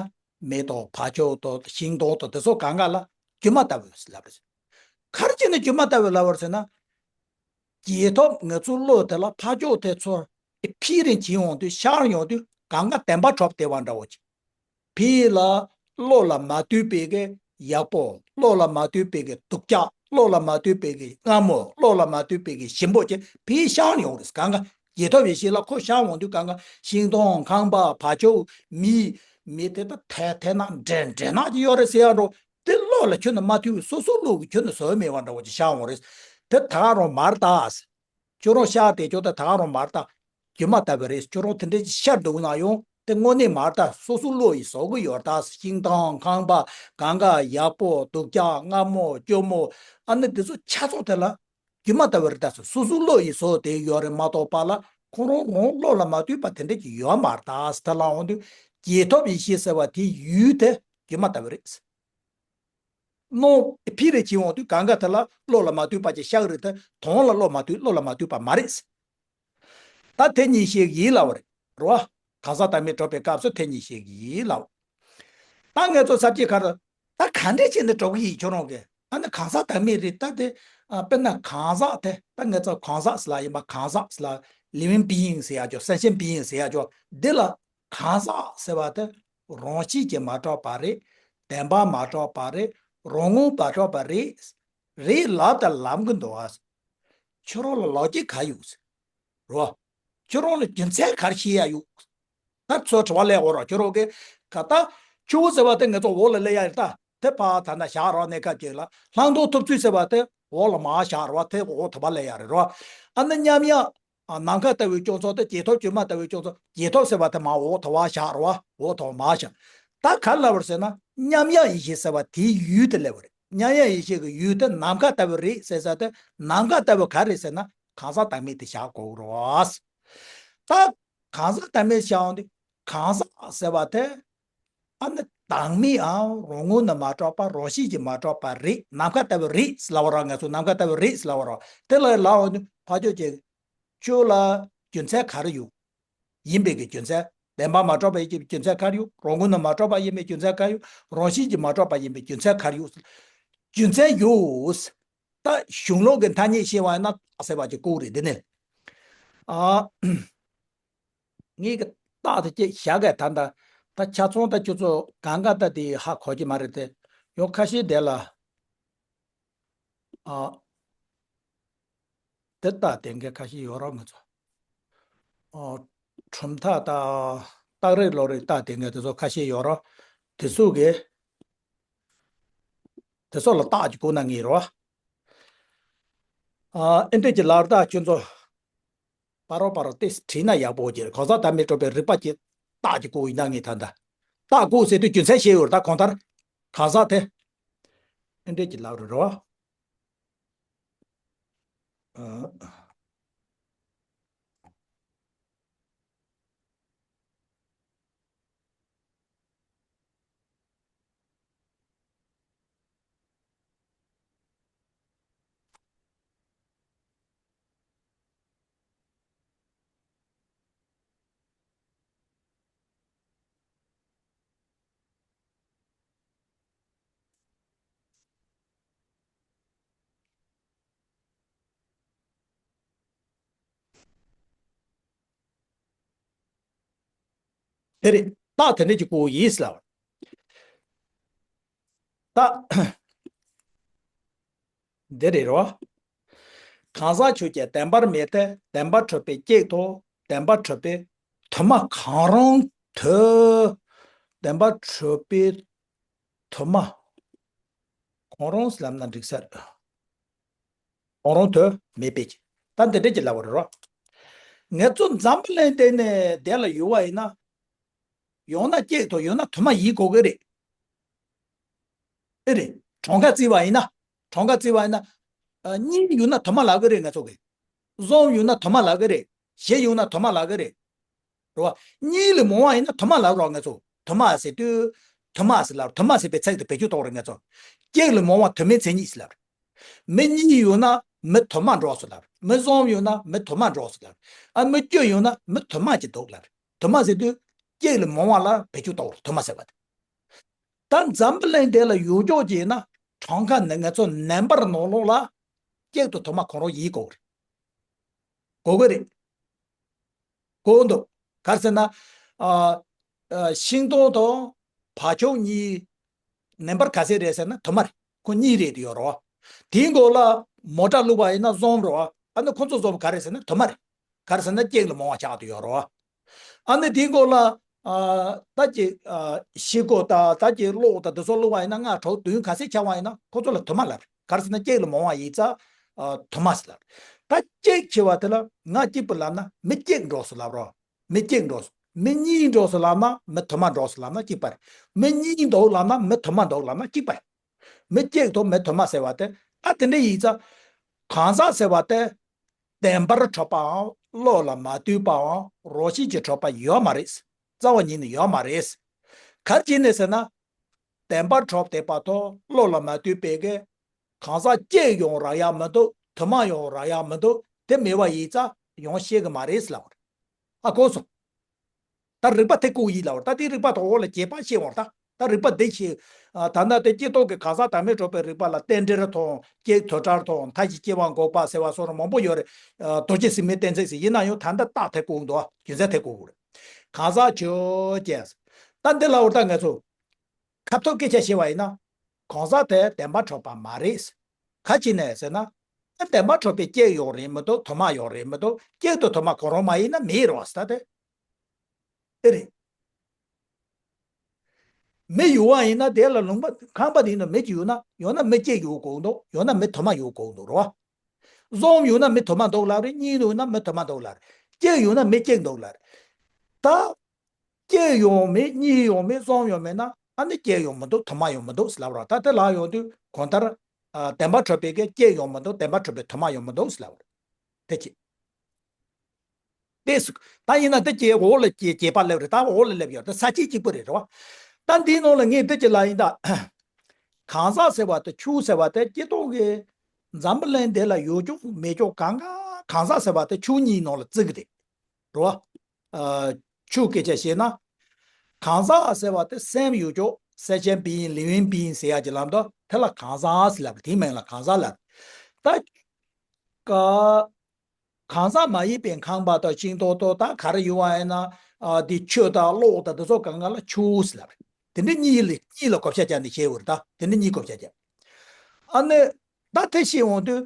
མེ་ཏོག་བ་ཕྱུགས་དང་ཤིང་སྡོང་དང་དེ་ཚོ་གང་ག་ལ་སྒྱུ་མ་ལྟ་བུ་ཟེར་ལབ་རེད། ག་རེ་བྱས་ནས་སྒྱུ་མ་ལྟ་བུ་ལབ་པ་རེད་ཟེར་ན། རྗེས་ཐོབ་ང་ཚོའི་བློ་དེ་ལ་ཕ་ཕྱོགས་དེ་ཚོར་ཕྱིས་རིང་བྱེད་ཡོང་དུས་ཤར་ཡོང་དུས་གང་ག་བདེན་པ་གྲུབ་བསྡད་པ་འདྲ་བོ་ཅིག་ཕྱིས་ལ་བློ་ལ་མ་ལྟོས་པའི་གི་ཡག་པོ། བློ་ལ་མ་ལྟོས་པའི་གི་སྡུག་ཅག་བློ་ལ་མ་ལྟོས་པའི་གི་སྔ་མོ། བློ་ལ་མ་ལྟོས་པའི་གི་ཞིམ་པོ་བྱས་ཕྱིས་ཤར་ཡོང་རེད། གང་ག་རྗེས་ཐོབ་ཡེ་ཤེས་ལ་ཁོ་ཤར་ཡོང་དུས་གང་ག་ཤིང་སྡོང་ཁང་པ་བ་ཕྱུགས་མི། མི་དེ་ད་ཐལ་ཐལ་ནག་འདྲེ་འདྲེ་ནག་ཅིག་ཡོད་རེད་ཟེར་ཡག་འགྲོ། དེ་བློ་ལ་ཁྱོན་ནས་མ་ཐུག་པའི་སོ་སོའི་བློ་གི་ཁྱོན་ནས་བཟོ་མེད་པ་འདྲ་བོ་ཅིག་ཤར་འོང་རེད། དེ་ད་ག་རང་མ་རེད་ད། ཁྱོད་རང་ཤར་བསྡད་ཀྱོག་དེ་ད་ག་རང་མ་རེད་ད། སྒྱུ་མ་ལྟ་བུ་རེད། ཁྱོད་རང་དེ་འདྲ་ཅིག་ཤར་འདུག་ན་ཡང་དེ་དངོས་གནས་མ་རེད་ད། སོ་སོའི་བློ་ཡིས་བཟོ་གི་ཡོད་རེད་ད། ཤིང་སྡོང་ཁང་པ་གང་ག་ཡག་པོ་སྡུག་ཅག་སྔ་མོ་སྐྱོ་མོ། ཨ་ནི་དེ་ཚོ་ཆ་ཚང་དེ་ལ་སྒྱུ་མ་ལྟ་བུ་རེད་ད། སོ་སོའི་བློ་ཡིས་བཟོ་བསྡད་ཡོད་རེད་མ་གཏོགས་པ་ལ་ཁོ་རང་རང་བློ་ལ་མ་ལྟོས་པ་དེ་འདྲ་ཅིག་ཡོད་མ་རེད་ད། དེ་ལ་འོང་དུས་རྗེས་ཐོབ་ཡེ་ཤེས་ཟེར་བ་དེའི་ཡུལ་དེ་སྒྱུ་མ་ལྟ་བུ་རེད། ནོ། ཕྱིས་རིང་བྱེད་ཡོང་དུས་གང་ག་དེ་ལ་བློ་ལ་མ་ལྟོས་པ་ཅིག་ཤར་གི་རེད་དེ། དོན་ལ་བློ་མ་ལྟོས། བློ་ལ་མ་ལྟོས་པ་མ་རེད། ད་དེ་གཉིས་ཤེས་ཀྱི་ཡིན་ལབ་པ་རེད། རེད་བ། གང་ཟག་བདག་མེད་གྲུབ་པའི་སྐབས་སུ་དེ་གཉིས་ཤེས་ཀྱི་ཡིན་ལབ། ད་ངས་ཚོ་ས་བཅད་ག་རེ། ད་ག་འདྲས་བྱས་ནས་འགྲོ་གི་ཡིན་ཁྱོད་རང་གིས། ཨ་ནི་གང་ཟག་བདག་མེད་རེད་ད་དེ། ཨ། དཔེར་ན་གང་ཟག་དེ་ད་ངས་ཚོ་གང་ཟག་ཟེར་ལབ་ཡིན་པ། གང་ཟག་ཟེར་ལབ། ལིབ་ཝིང་བི་ཡིང་ཟེར་ཡག་ཅོག་སེན་ཤན་བི་ཡིང་ཟེར་ཡག་ཅོག་འདི་ལ། གང་ཟག་ཟེར་བ་དེ་རང་བཞིན་གྱིས་མ་གྲུབ་པ་རེད། བདེན་པ་མ་གྲུབ་པ་རེད། རང་ངོས་མ་གྲུབ་པ་རེད། རེད་ལབ་དང་ལབ་གི་འདུག་ཨ། ཁྱོད་རང་ལ་ལོ་རྒྱུས་ག་ཡོད། རོ། ཁྱོད་རང་ལ་རྒྱུ་མཚན་ག་རེ་ཤེས་ཡག་ཡོད། ད་ཚོ་དྲི་བ་ལས་འོ་རོ་ཁྱོད་རང་གིས་ག་ད། ཆུ་བོ་ཟེར་བ་དེ་ང་ཚོ་འོག་ལ་སླེབས་ཡ་རེད་ད། དེ་ཕར་ད་ལྟ་བཞག་རོགས། གནས་སྐབས་ཅིག་ལ་ལྷག་མཐོང་ཐོབ་ཚུལ་ཟེར་བ་དེ་འོག་ལ་མར་བཞག་རོགས། དེ་འོག་དེ་པར་སླེབས་ཡ་རེད་རོ། ཨ་ནི་མཉམ་ཡག་ཨ། ནམ་མཁའ་ལྟ་བུའི་སྐྱོན་ཚོགས་དེ་བརྗེད་ཐོབ་བཅོས་མ་ལྟ་བུའི་སྐྱོན་ཚོགས། བརྗེད་ཐོབ་ཟེར་བ་དེ་མར་འོག་དེ་པར་བཞག་རོགས། འོག་དེ་པར་མར་བཞག་ད་ག་རེ་ལབ་པ་རེད་ཟེར་ན། མཉམ་ཡག་ཡེ་ཤེས་ཟེར་བ་དེའི་ཡུལ་དེ་སླེབས་པ་རེད། མཉམ་ཡག་ཡེ་ཤེས་ཀྱི་ཡུལ་དེ་ནམ་མཁའ་ལྟ་བུ་རེད་ཟེར་ས་དེ། ནམ་མཁའ་ལྟ་བུ་ག་རེ་རེད་ཟེར་ན། གང་ཟག་བདག་མེད་དེ་བཞག་དགོས་རེད། ད་གང་ཟག་བདག་མེད་བཞག་ཡོང་དུས། གང་ཟག་ཟེར་བ་དེ་ཨ་ནི་བདག་མེད་འམ་རང་ངོས་ནས་མ་གྲུབ་པ། རང་བཞིན་གྱིས་མ་གྲུབ་པ་རེད། ནམ་མཁའ་ལྟ་བུ་རེད་ལབ་པ་རེད། ང་ཚོ་ནམ་མཁའ་ལྟ་བུ་རེད་ལབ་པ་རེད། དེ་ལ་ལབ་ཡོང་དུས་ཕར་ཕྱོགས་ཀྱི་ཆོས་ལ་རྒྱུ་མཚན་ག་རེ་ཡོད། ཡིན་པའི་གི་རྒྱུ་མཚན། བདེན་པར་མ་གྲུབ་པ་ཡིན་པའི་རྒྱུ་མཚན་ག་རེ་ཡོད། རང་ངོས་ནས་མ་གྲུབ་པ་ཡིན་པའི་རྒྱུ་མཚན་ག་རེ་ཡོད། རང་བཞིན་གྱིས་མ་གྲུབ་པ་ཡིན་པའི་རྒྱུ་མཚན་ག་རེ་ཡོད། རྒྱུ་མཚན་ཡོད། ད་གཞུང་ལུགས་ཀྱི་ཐ་སྙད་བཤད་པ་ཡིན་ན་ཟེར་བ་ཅིག་དགོས་རེད། འདི་ནས། ཨ། ངས་ཀྱི་རྟགས་དེ་ཅིག་བཞག་གས། ད་ད་ད་ཆ་ཚང་ད་ཁྱོད་ཚོ་གང་ག་ད་དེ་ཧ་གོ་གི་མ་རེད་དེ། ཡང་ཁ་ཤས་དེ་ལ། ཨ། དེ་རྟགས་དེ་འགའ་ཁ་ཤས་ཡོད་རོགས། ང་ཚོ། ཨ། གྲུབ་མཐའ་དང་རྟགས་རིགས་ལོག་རིགས་རྟགས་དེ་འགའ་དེ་ཚོ་ཁ་ཤས་ཡོད་རོགས། དེ་ཚོ་གི། དེ་ཚོ་ལ་རྟགས་ཅིག་བཀོད་ན་ངེས་རོགས། ཨ། ཨེ་འདྲས་ཀྱི་ལབ་རྟགས་ཁྱོད་ཚོ། པ་རོ་པ་རོ་ཏེས་བྲིས་ན་ཡག་པོ་ཅིག་རེད། གང་ཟག་བདག་མེད་གྲུབ་པའི་རིགས་པ་ཅིག་རྟགས་ཀྱི་བཀོད་ཡིན་ན། ངས་ད་ལྟ་རྟགས་བཀོད་ཟེར་དུས་རྒྱུ་མཚན་བཤད་ཡོད་རེད། ད་གང་ལྟར་གང་ཟག་དེ་ཨེ་འདྲས་ཀྱི་ལབ་རེད་རོ། ཨ། དེ་རེད། རྟགས་དེ་འདྲ་ཅིག་བཀོད་ཡིན་ལབ། ད་འདི་རེད་རོ། གང་ཟག་ཆོས་ཅན་བདེན་པར་མེད་དེ། བདེན་པར་གྲུབ་པའི་གཅིག་ཏུ། བདེན་པར་གྲུབ་པའི་དུ་མ་གང་རུང་དུ། བདེན་པར་གྲུབ་པའི་དུ་མ་གང་རུང་ལབ་ན་འགྲིག་ས་རེད། གང་རུང་དུ་མེད་པའི་ཕྱིར། ད་འདི་འདྲ་ཅིག་ལབ་པ་རེད་རོ། ང་ཚོ་འཛམ་བུ་གླིང་འདི་ནས་དེ་ལ་ཡོད་པ་ཡིན་ན། ཡང་ན་གཅིག་ཏུ་ཡང་ན་དུ་མ་ཡིན་དགོས་ཀྱི་རེད། ཨེ་རེད། གྲངས་ཀ་བརྩིས་པ་ཡིན་ན། གྲངས་ཀ་བརྩིས་པ་ཡིན་ན། ཨ། གཉིས་ཡོད་ན་དུ་མ་ལབ་ཀྱི་རེད་ང་ཚོ་གིས། གསུམ་ཡོད་ན་དུ་མ་ལབ་ཀྱི་རེད། བཞི་ཡོད་ན་དུ་མ་ལབ་ཀྱི་རེད། རེད་བ། གཉིས་ལས་མང་བ་ཡིན་ན་དུ་མ་ལབ་རོགས། ང་ཚོ་དུ་མ་ཟེར་དུས། དུ་མ་ཟེར་ལབ། དུ་མ་ཟེར་བའི་ཚིག་དེ་བེད་སྤྱོད་གཏོང་རེད་ང་ཚོ། གཅིག་ལས་མང་བ་དུ་མའི་མཚན་ཉིད་ཟེར་ལབ། མི་གཉིས་ཡོད་ན་མི་དུ་མ་འགྲོ་ཟེར་ལབ། མི་གསུམ་ཡོད་ན་མི་དུ་མ་འགྲོ་ཟེར་ལབ། ཨ། མི་བཅུ་ཡོད་ན་མི་དུ་མ་གཅིག་འདུག་ལབ། དུ་མ་ཟེར་དུས་གཅིག་ལས་མང་བ་ལ་བེད་སྤྱོད་གཏོང་རོགས། དུ་མ་ཟེར་བ་དེ། ད་འཛམ་བུ་གླིང་འདི་ལ་ཡོད་ཀྱོག་ཅིག་ཡིན་ན་གྲངས་ཀ་ནི་ང་ཚོ་ནམ་བར་ནང་ལོགས་ལ་གཅིག་ཏུ་དུ་མ་གང་རུང་ཡིན་དགོས་རེད། དགོས་ཀྱི་རེད། དགོས་འདུག་ག་རེ་ཟེར་ན། ཨ། ཨ། ཤིང་སྡོང་དང་བ་ཕྱུགས་གཉིས་ནམ་བར་ག་ཚད་རེད་ཟེར་ན་དུ་མ་རེད། ཁོ་གཉིས་རེད་དུ་ཡོད་རེད་བ། དེའི་མགོ་ལ་མོ་ཊ་བླུགས་པ་ཡིན་ན་གསུམ་རེད་བ། ཨ་ནི་ཁོ་ཚོ་གསུམ་ག་རེ་ཟེར་ན་དུ་མ་རེད། ག་རེ་ཟེར་ན་གཅིག་ལས་མང་བ་ཆགས་དུ་ཡོད་རེད་བ། ཨ་ནི་དེའི་མགོ་ལ། ཨ། ད་ཀྱི། ཨ། ཤེལ་སྒོ་དང་ད་ཀྱི་གློག་དང་དེ་ཚོ་བླུགས་པ་ཡིན་ན་ལྔ་དྲུག་བདུན་ག་ཚད་ཆགས་པ་ཡིན་ན་ཁོ་ཚོ་ལ་དུ་མ་ལབ་རེད། ག་རེ་ཟེར་ན་གཅིག་ལས་མང་བ་ཡིན་ཙང་། ཨ། དུ་མ་ཟེར་ལབ་རེད། ད་གཅིག་ཆེ་བ་དེ་ལ་ང་གཅིག་པུ་ལབ་ན་མི་གཅིག་འགྲོ་སོང་ལབ་རོགས། མི་གཅིག་འགྲོ་སོང་། མི་གཉིས་འགྲོ་སོང་ལབ་ན་མི་དུ་མ་འགྲོ་སོང་ལབ་ན་གཅིག་པ་རེད། མི་གཉིས་འདུག་ལབ་ན་མི་དུ་མ་འདུག་ལབ་ན་གཅིག་པ་རེད། མི་གཅིག་དང་མི་དུ་མ་ཟེར་བ་དེ། ཨ། དེ་འདྲ་ཡིན་ཙང་། གང་ཟག་ཟེར་བ་དེ་བདེན་པར་གྲུབ་པའམ་བློ་ལ་མ་ལྟོས་པའམ་རང་བཞིན་གྱིས་གྲུབ་པ་ཡོད་མ་རེད། རྩ་བ་ཉིད་ནས་ཡོད་མ་རེད། ག་རེ་བྱས་ནས་ཟེར་ན། བདེན་པར་གྲུབ་བསྡད་པ་དང་བློ་ལ་མ་ལྟོས་པའི་གི་གང་ཟག་གཅིག་ཡང་རག་ཡག་མི་འདུག་དུ་མ་ཡང་རག་ཡག་མི་འདུག་དེ་མེད་པ་ཡིན་ཙང་ཡང་ཤེས་གི་མ་རེད་ལབ་པ་རེད། ཨ། གོ་སོང་། ད་རིགས་པ་དེ་བཀོད་ཡིན་ལབ་པ་རེད། ད་དེ་རིགས་པ་དང་འོག་ལ་རྒྱས་པ་བཤད་འོང་ད། ད་རིགས་པ་འདི་ཤེས། ཨ། ད་ལྟ་དེ་སྤྱི་ལྡོག་གི་གང་ཟག་བདག་མེད་གྲུབ་པའི་རིགས་པ་ལ་རྟེན་འབྲེལ་དང་གཅིག་དོན་བྲལ་དང་མཐའ་བཞི་སྐྱེ་བ་འགོག་པ་ཟེར་བ་སོགས་མང་པོ་ཡོད་རེད། ཨ། རྡོ་རྗེ་སེམས་དཔའི་གཏན་ཚིགས་ཟེར། ཡིན་ན་ཡང་ད་ལྟ་རྟགས་དེ་བཀོད་འདུག་རྒྱུ་མཚན་དེ་བཀོད་དགོས་རེད། གང་ཟག་ཆོས་ཅན། ད་འདི་ལབ་པ་རེད། ད་ང་ཚོ་ཁ་ཐུག་སྐད་ཆ་བཤད་པ་ཡིན་ན། གང་ཟག་དེ་བདེན་པར་གྲུབ་པ་མ་རེད། ག་ཅི་ནས་ཟེར་ན། བདེན་པར་གྲུབ་པའི་གཅིག་ཡོད་རེད་མི་འདུག་དུ་མ་ཡོད་རེད་མི་འདུག་གཅིག་དང་དུ་མ་གང་རུང་མ་ཡིན་ན་མེད་རེད་བ་ཟེར་ད་དེ། ཨེ་རེད། མི་ཡོད་པ་ཡིན་ན་དེ་ལ་ལུང་པ་ཁང་པ་དེ་ཡིན་ན་མི་གཅིག་ཡོད་ན་ཡོད་ན་མི་གཅིག་ཡོད་དགོས་འདུག་ཡོད་ན་མི་དུ་མ་ཡོད་དགོས་འདུག་རེད་བ། གསུམ་ཡོད་ན་མི་དུ་མ་འདུག་ལབ་རེད། གཉིས་ཡོད་ན་མི་དུ་མ་འདུག་ལབ་རེད། གཅིག་ཡོད་ན་མི་གཅིག་འདུག་ལབ་རེད། ད། གཅིག་ཡོང་མེད་གཉིས་ཡོང་མེད་གསུམ་ཡོང་མེད་ན་ཨ་ནི་གཅིག་ཡོང་མི་འདུག་དུ་མ་ཡོང་མི་འདུག་ཟེར་ལབ་ར། ད་དེ་ལ་ཡོང་དུས་གང་ལྟར། ཨ། བདེན་པ་གྲུབ་པའི་གི་གཅིག་ཡོང་མི་འདུག་བདེན་པ་གྲུབ་པའི་དུ་མ་ཡོང་མི་འདུག་ཟེར་ལབ་རེད། དེ་གཅིག་དེ་སུ། ད་ཡིན་ན་དེ་གཅིག་འོག་ལ་གཅིག་རྒྱས་པ་སླེབས་རེད། ད་འོག་ལ་སླེབས་ཡོད། ད་ས་བཅད་གཅིག་པུ་རེད་རེད་བ། ད་འདིའི་ནང་ལ་ངས་དེ་གཅིག་ལ་ཡིན་ད། གང་ཟག་ཟེར་བ་དེ་ཆོས་ཟེར་བ་དེ་སྤྱིར་བཏང་གི་འཛམ་བུ་གླིང་འདི་ལ་ཡོད་ཀྱོག་མེད་ཀྱོག་གང་ག་གང་ཟག་ཟེར་བ་དེ་ཆོས་གཉིས་ནང་ལ་བརྩི་གི་རེད། རེད་བ། ཨ། ཆོས་སྐད་ཆ་བཤད་ན། གང་ཟག་ཟེར་བ་དེ་སེམས་ཡོད་ཀྱོག sentient being, living being ཟེར་ཡག་གི་ལམ་དུ་དེ་ལ་གང་ཟག་ཟེར་ལབ་རེད། དེའི་མིང་ལ་གང་ཟག་ལབ་རེད། ད། ཀ་གང་ཟག་མ་ཡིན་པའི་ཁང་པ་དང་ཤིང་ཏོག་ཏོག་ད་ག་རེ་ཡོད་པ་ཡིན་ན། ཨ། དེ་ཆུ་དང་གློག་དང་དེ་ཚོ་གང་ག་ལ་ཆོས་ཟེར་ལབ་རེད། དེ་འདྲ་གཉིས་ལ་གཉིས་ལ་བགོ་བཤའ་བརྒྱབ་ནས་བཤད་ཡོད་རེད། ད་དེ་འདྲ་གཉིས་བགོ་བཤའ་བརྒྱབ། ཨ་ནི། ད་དེ་བཤད་འོང་དུས།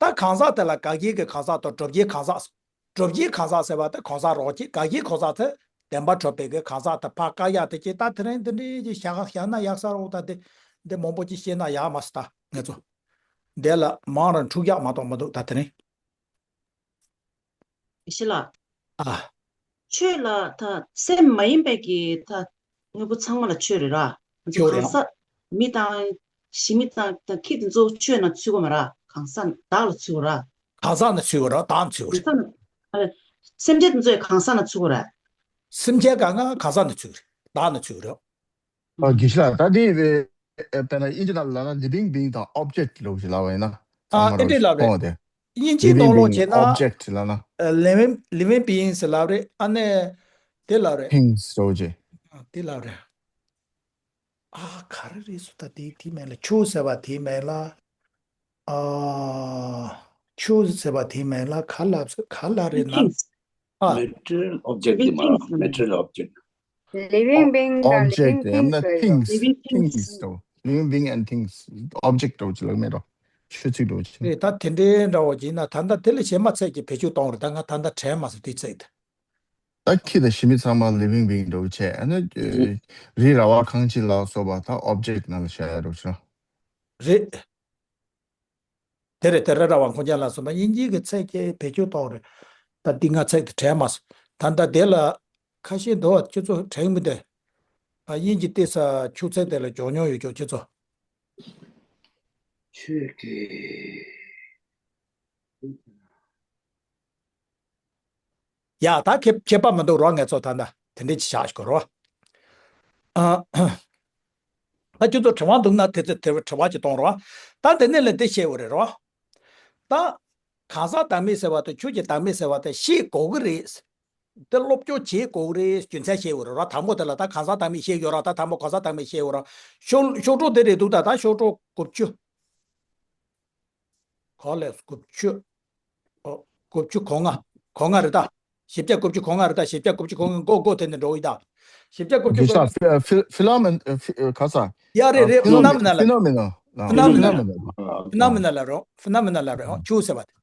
ད་གང་ཟག་དེ་ལ་དགག་བྱའི་གི་གང་ཟག་དང་སྒྲུབ་བྱའི་གང་ཟག་སྒྲུབ་བྱའི་གང་ཟག་ཟེར་བ་དེ་གང་ཟག་རོགས་ཀྱི། དགག་བྱའི་གང་ཟག་དེ་བདེན་པ་གྲུབ་པའི་གི་གང་ཟག་དེ་ཕར་བཀག་ཡག་དེ་ཅི། ད་དེ་རིང་འདི་འདྲའི་ཅིག་བཤད་བཤད་ན་ཡག་ས་རོགས། ད་དེ་འདི་མང་པོ་ཅིག་བཤད་ན་ཡག་མ་སོང་། ད་ངེད་ཚོ་འདི་ལ་མང་རུ་འཁྲུག་ཡག་མ་གཏོགས་མི་འདུག་ད་དེ་རིང་། ཞི་ལ། ཨ། ཆོས་ལ་ད་སེམས་མ་ཡིན་པའི་གི་ད་དངོས་པོ་ཚང་མ་ལ་ཆོས་རེད་ར། ཆོས་རེད། གང་ཟག་མི་དང་ཞི་མི་དང་ད་ཁྱི་དེ་ཚོ་ཆོས་ན་ཚུད་གོ་མ་ར། གང་ཟག་བདག་ལ་ཚུད་གོ་ར། གང་ཟག་ན་ཚུད་གོ་ར། བདག་ན་ཚུད་གོ་ར། གང་ཟག་ན། ཨ། སེམས་ཅན་དེ་ཚོ་ཡང་གང་ཟག་ན་ཚུད་གོ་ར། སེམས་ཅན་གང་ག་གང་ཟག་ན་ཚུད་གོ་ར། བདག་ན་ཚུད་གོ་ར། ཨ། དགེ་བཤེས་ལགས། ད་དེ་བས་དཔེར་ན་དབྱིན་ཇི་ནང་ལ་ན་living being དང་object ལབ་ཞིག་ལབ་པ་ཡིན་ན། ཨ། ཚང་མ་ཨེ་འདྲས་ལབ་རེད། ཁོང་དེ་དབྱིན་ཇིའི་living ནང་ལོགས་being བྱས་ན། object ལབ་ན། ཨ། living living beings ལབ་རེད། ཨ་ནི་དེ་ལབ་རེད། things ལབ་ཅེས། ཨ། དེ་ལབ་རེད། ཨ། ག་རེ་རེད་སོ། ད་དེ་དེའི་མིང་ལ་ཆོས་ཟེར་བ་དེའི་མིང་ལ། ཨ། ཆོས་ཟེར་བ་དེའི་མིང་ལ་ག་ལབ་སོ། ག་ལབ་རེད་ན། Things. ཨ། material object དེ་མ་རེད། material object living being དང་living object ཡང་ན་things རེད། things living things things དོ། living being and things, object དོ་ཅི་ལ་མེད་རོ། ཆོས་ཚིག་དོ་ཅི། རེད། ད་དེ་འདྲའི་འདྲ་བོ་ཅིག་ན་ད་ལྟ་དེ་ལ་གཞས་མ་ཚད་ཀྱི་བེད་སྤྱོད་གཏོང་རེད། ད་ང་ད་ལྟ་དྲན་མ་སོང་དེ་ཚིག་དེ། ད་ཁྱི་དང་ཞི་མི་ཚང་མ་living being འདྲ་བོ་བྱས། ཨ་ནི་རི་ར་བ་ཁང་ཁྱི་ལ་སོགས་པ་ད་object ནང་ལ་བཞག་ཡ་འདྲ་བོ་ཅིག་རོ། རེད། དེ་རེད། དེ་རེད། ར་བ་ཁོང་ཅག་ལ་སོགས་པ་དབྱིན་ཇིའི་གི་ཚིག་གི་བེད་སྤྱོད་གཏོང་རེད། ད་འདི་ང་ཚིག་དེ་དྲན་མ་སོང་། ད་ལྟ་དེ་ལ་ཁ་ཤས་འདུག་བ། ཁྱེད་ཚོ་དྲན་མི་འདུག་ཨ། དབྱིན་ཇི་ཏོག་ཙམ་ཆོས་ཚིག་དེ་ལ་སྦྱོང་མྱོང་ཡོད་ཀྱོག་ཁྱེད་ཚོ། ཆོས་ཀྱི། ཡ། ད་ཁྱད་ཁྱད་པར་མི་འདུག་རོ། ངེད་ཚོ་ད་ལྟ་དེ་འདྲས་ཅིག་བཞག་ཤོག་རོ། ཨ། ད་ཁྱོད་ཚོ་དྲི་བ་འདུག་ན་དེ་ཚོ་དེ་དྲི་བ་ཅིག་གཏོང་རོ། ད་དེ་ནས་ལ་འདི་བཤད་འོ་རེད་རོ། ད་གང་ཟག་བདག་མེད་ཟེར་བ་དང་ཆོས་ཀྱི་བདག་མེད་ཟེར་བ་དེ་བཤད་དགོས་ཀྱི་རེད། དེ་སློབ་སྦྱོང་བྱེད་དགོས་ཀྱི་རེད། རྒྱུ་མཚན་བཤད་འོ་རེད་རོ། དང་པོ་དེ་ལ་ད་གང་ཟག་བདག་མེད་བཤད་ཡོད་ར། ད་དང་པོ་གང་ཟག་བདག་མེད་བཤད་འོ་ར། ཤོག་ཤོག་གྲོགས་དེ་རེད་འདུག་ད་ད་ཤོག་གྲོགས་དགུ་བཅུ། ག་ལས་དགུ་བཅུ། ཨོ། དགུ་བཅུ་གོ་ལྔ། གོ་ལྔ་རེད་ད། བཞི་བརྒྱ་དགུ་བཅུ་གོ་ལྔ་རེད་ད། བཞི་བརྒྱ་དགུ་བཅུ་གོ་ལྔ་མགོ་མགོ་དེ་ནས་འགྲོ་ཡི་ད། བཞི་བརྒྱ་དགུ་བཅུ་གོ་ལྔ། ཕི་ཕི་ལ་མེན་ཨ། ཕི་ཨ། ག་ས། ཡ་རེད་རེད། ཕི་ན་མི་ན་ལ། ཕི་ན་མི་ན། ཕི་ན་མི་ན་ལ། ཕི་ན་མི་ན་ལ་རོ། ཕི་ན་མི་ན་ལ་རོ། ཆོས་ཟེར་བ་དེ།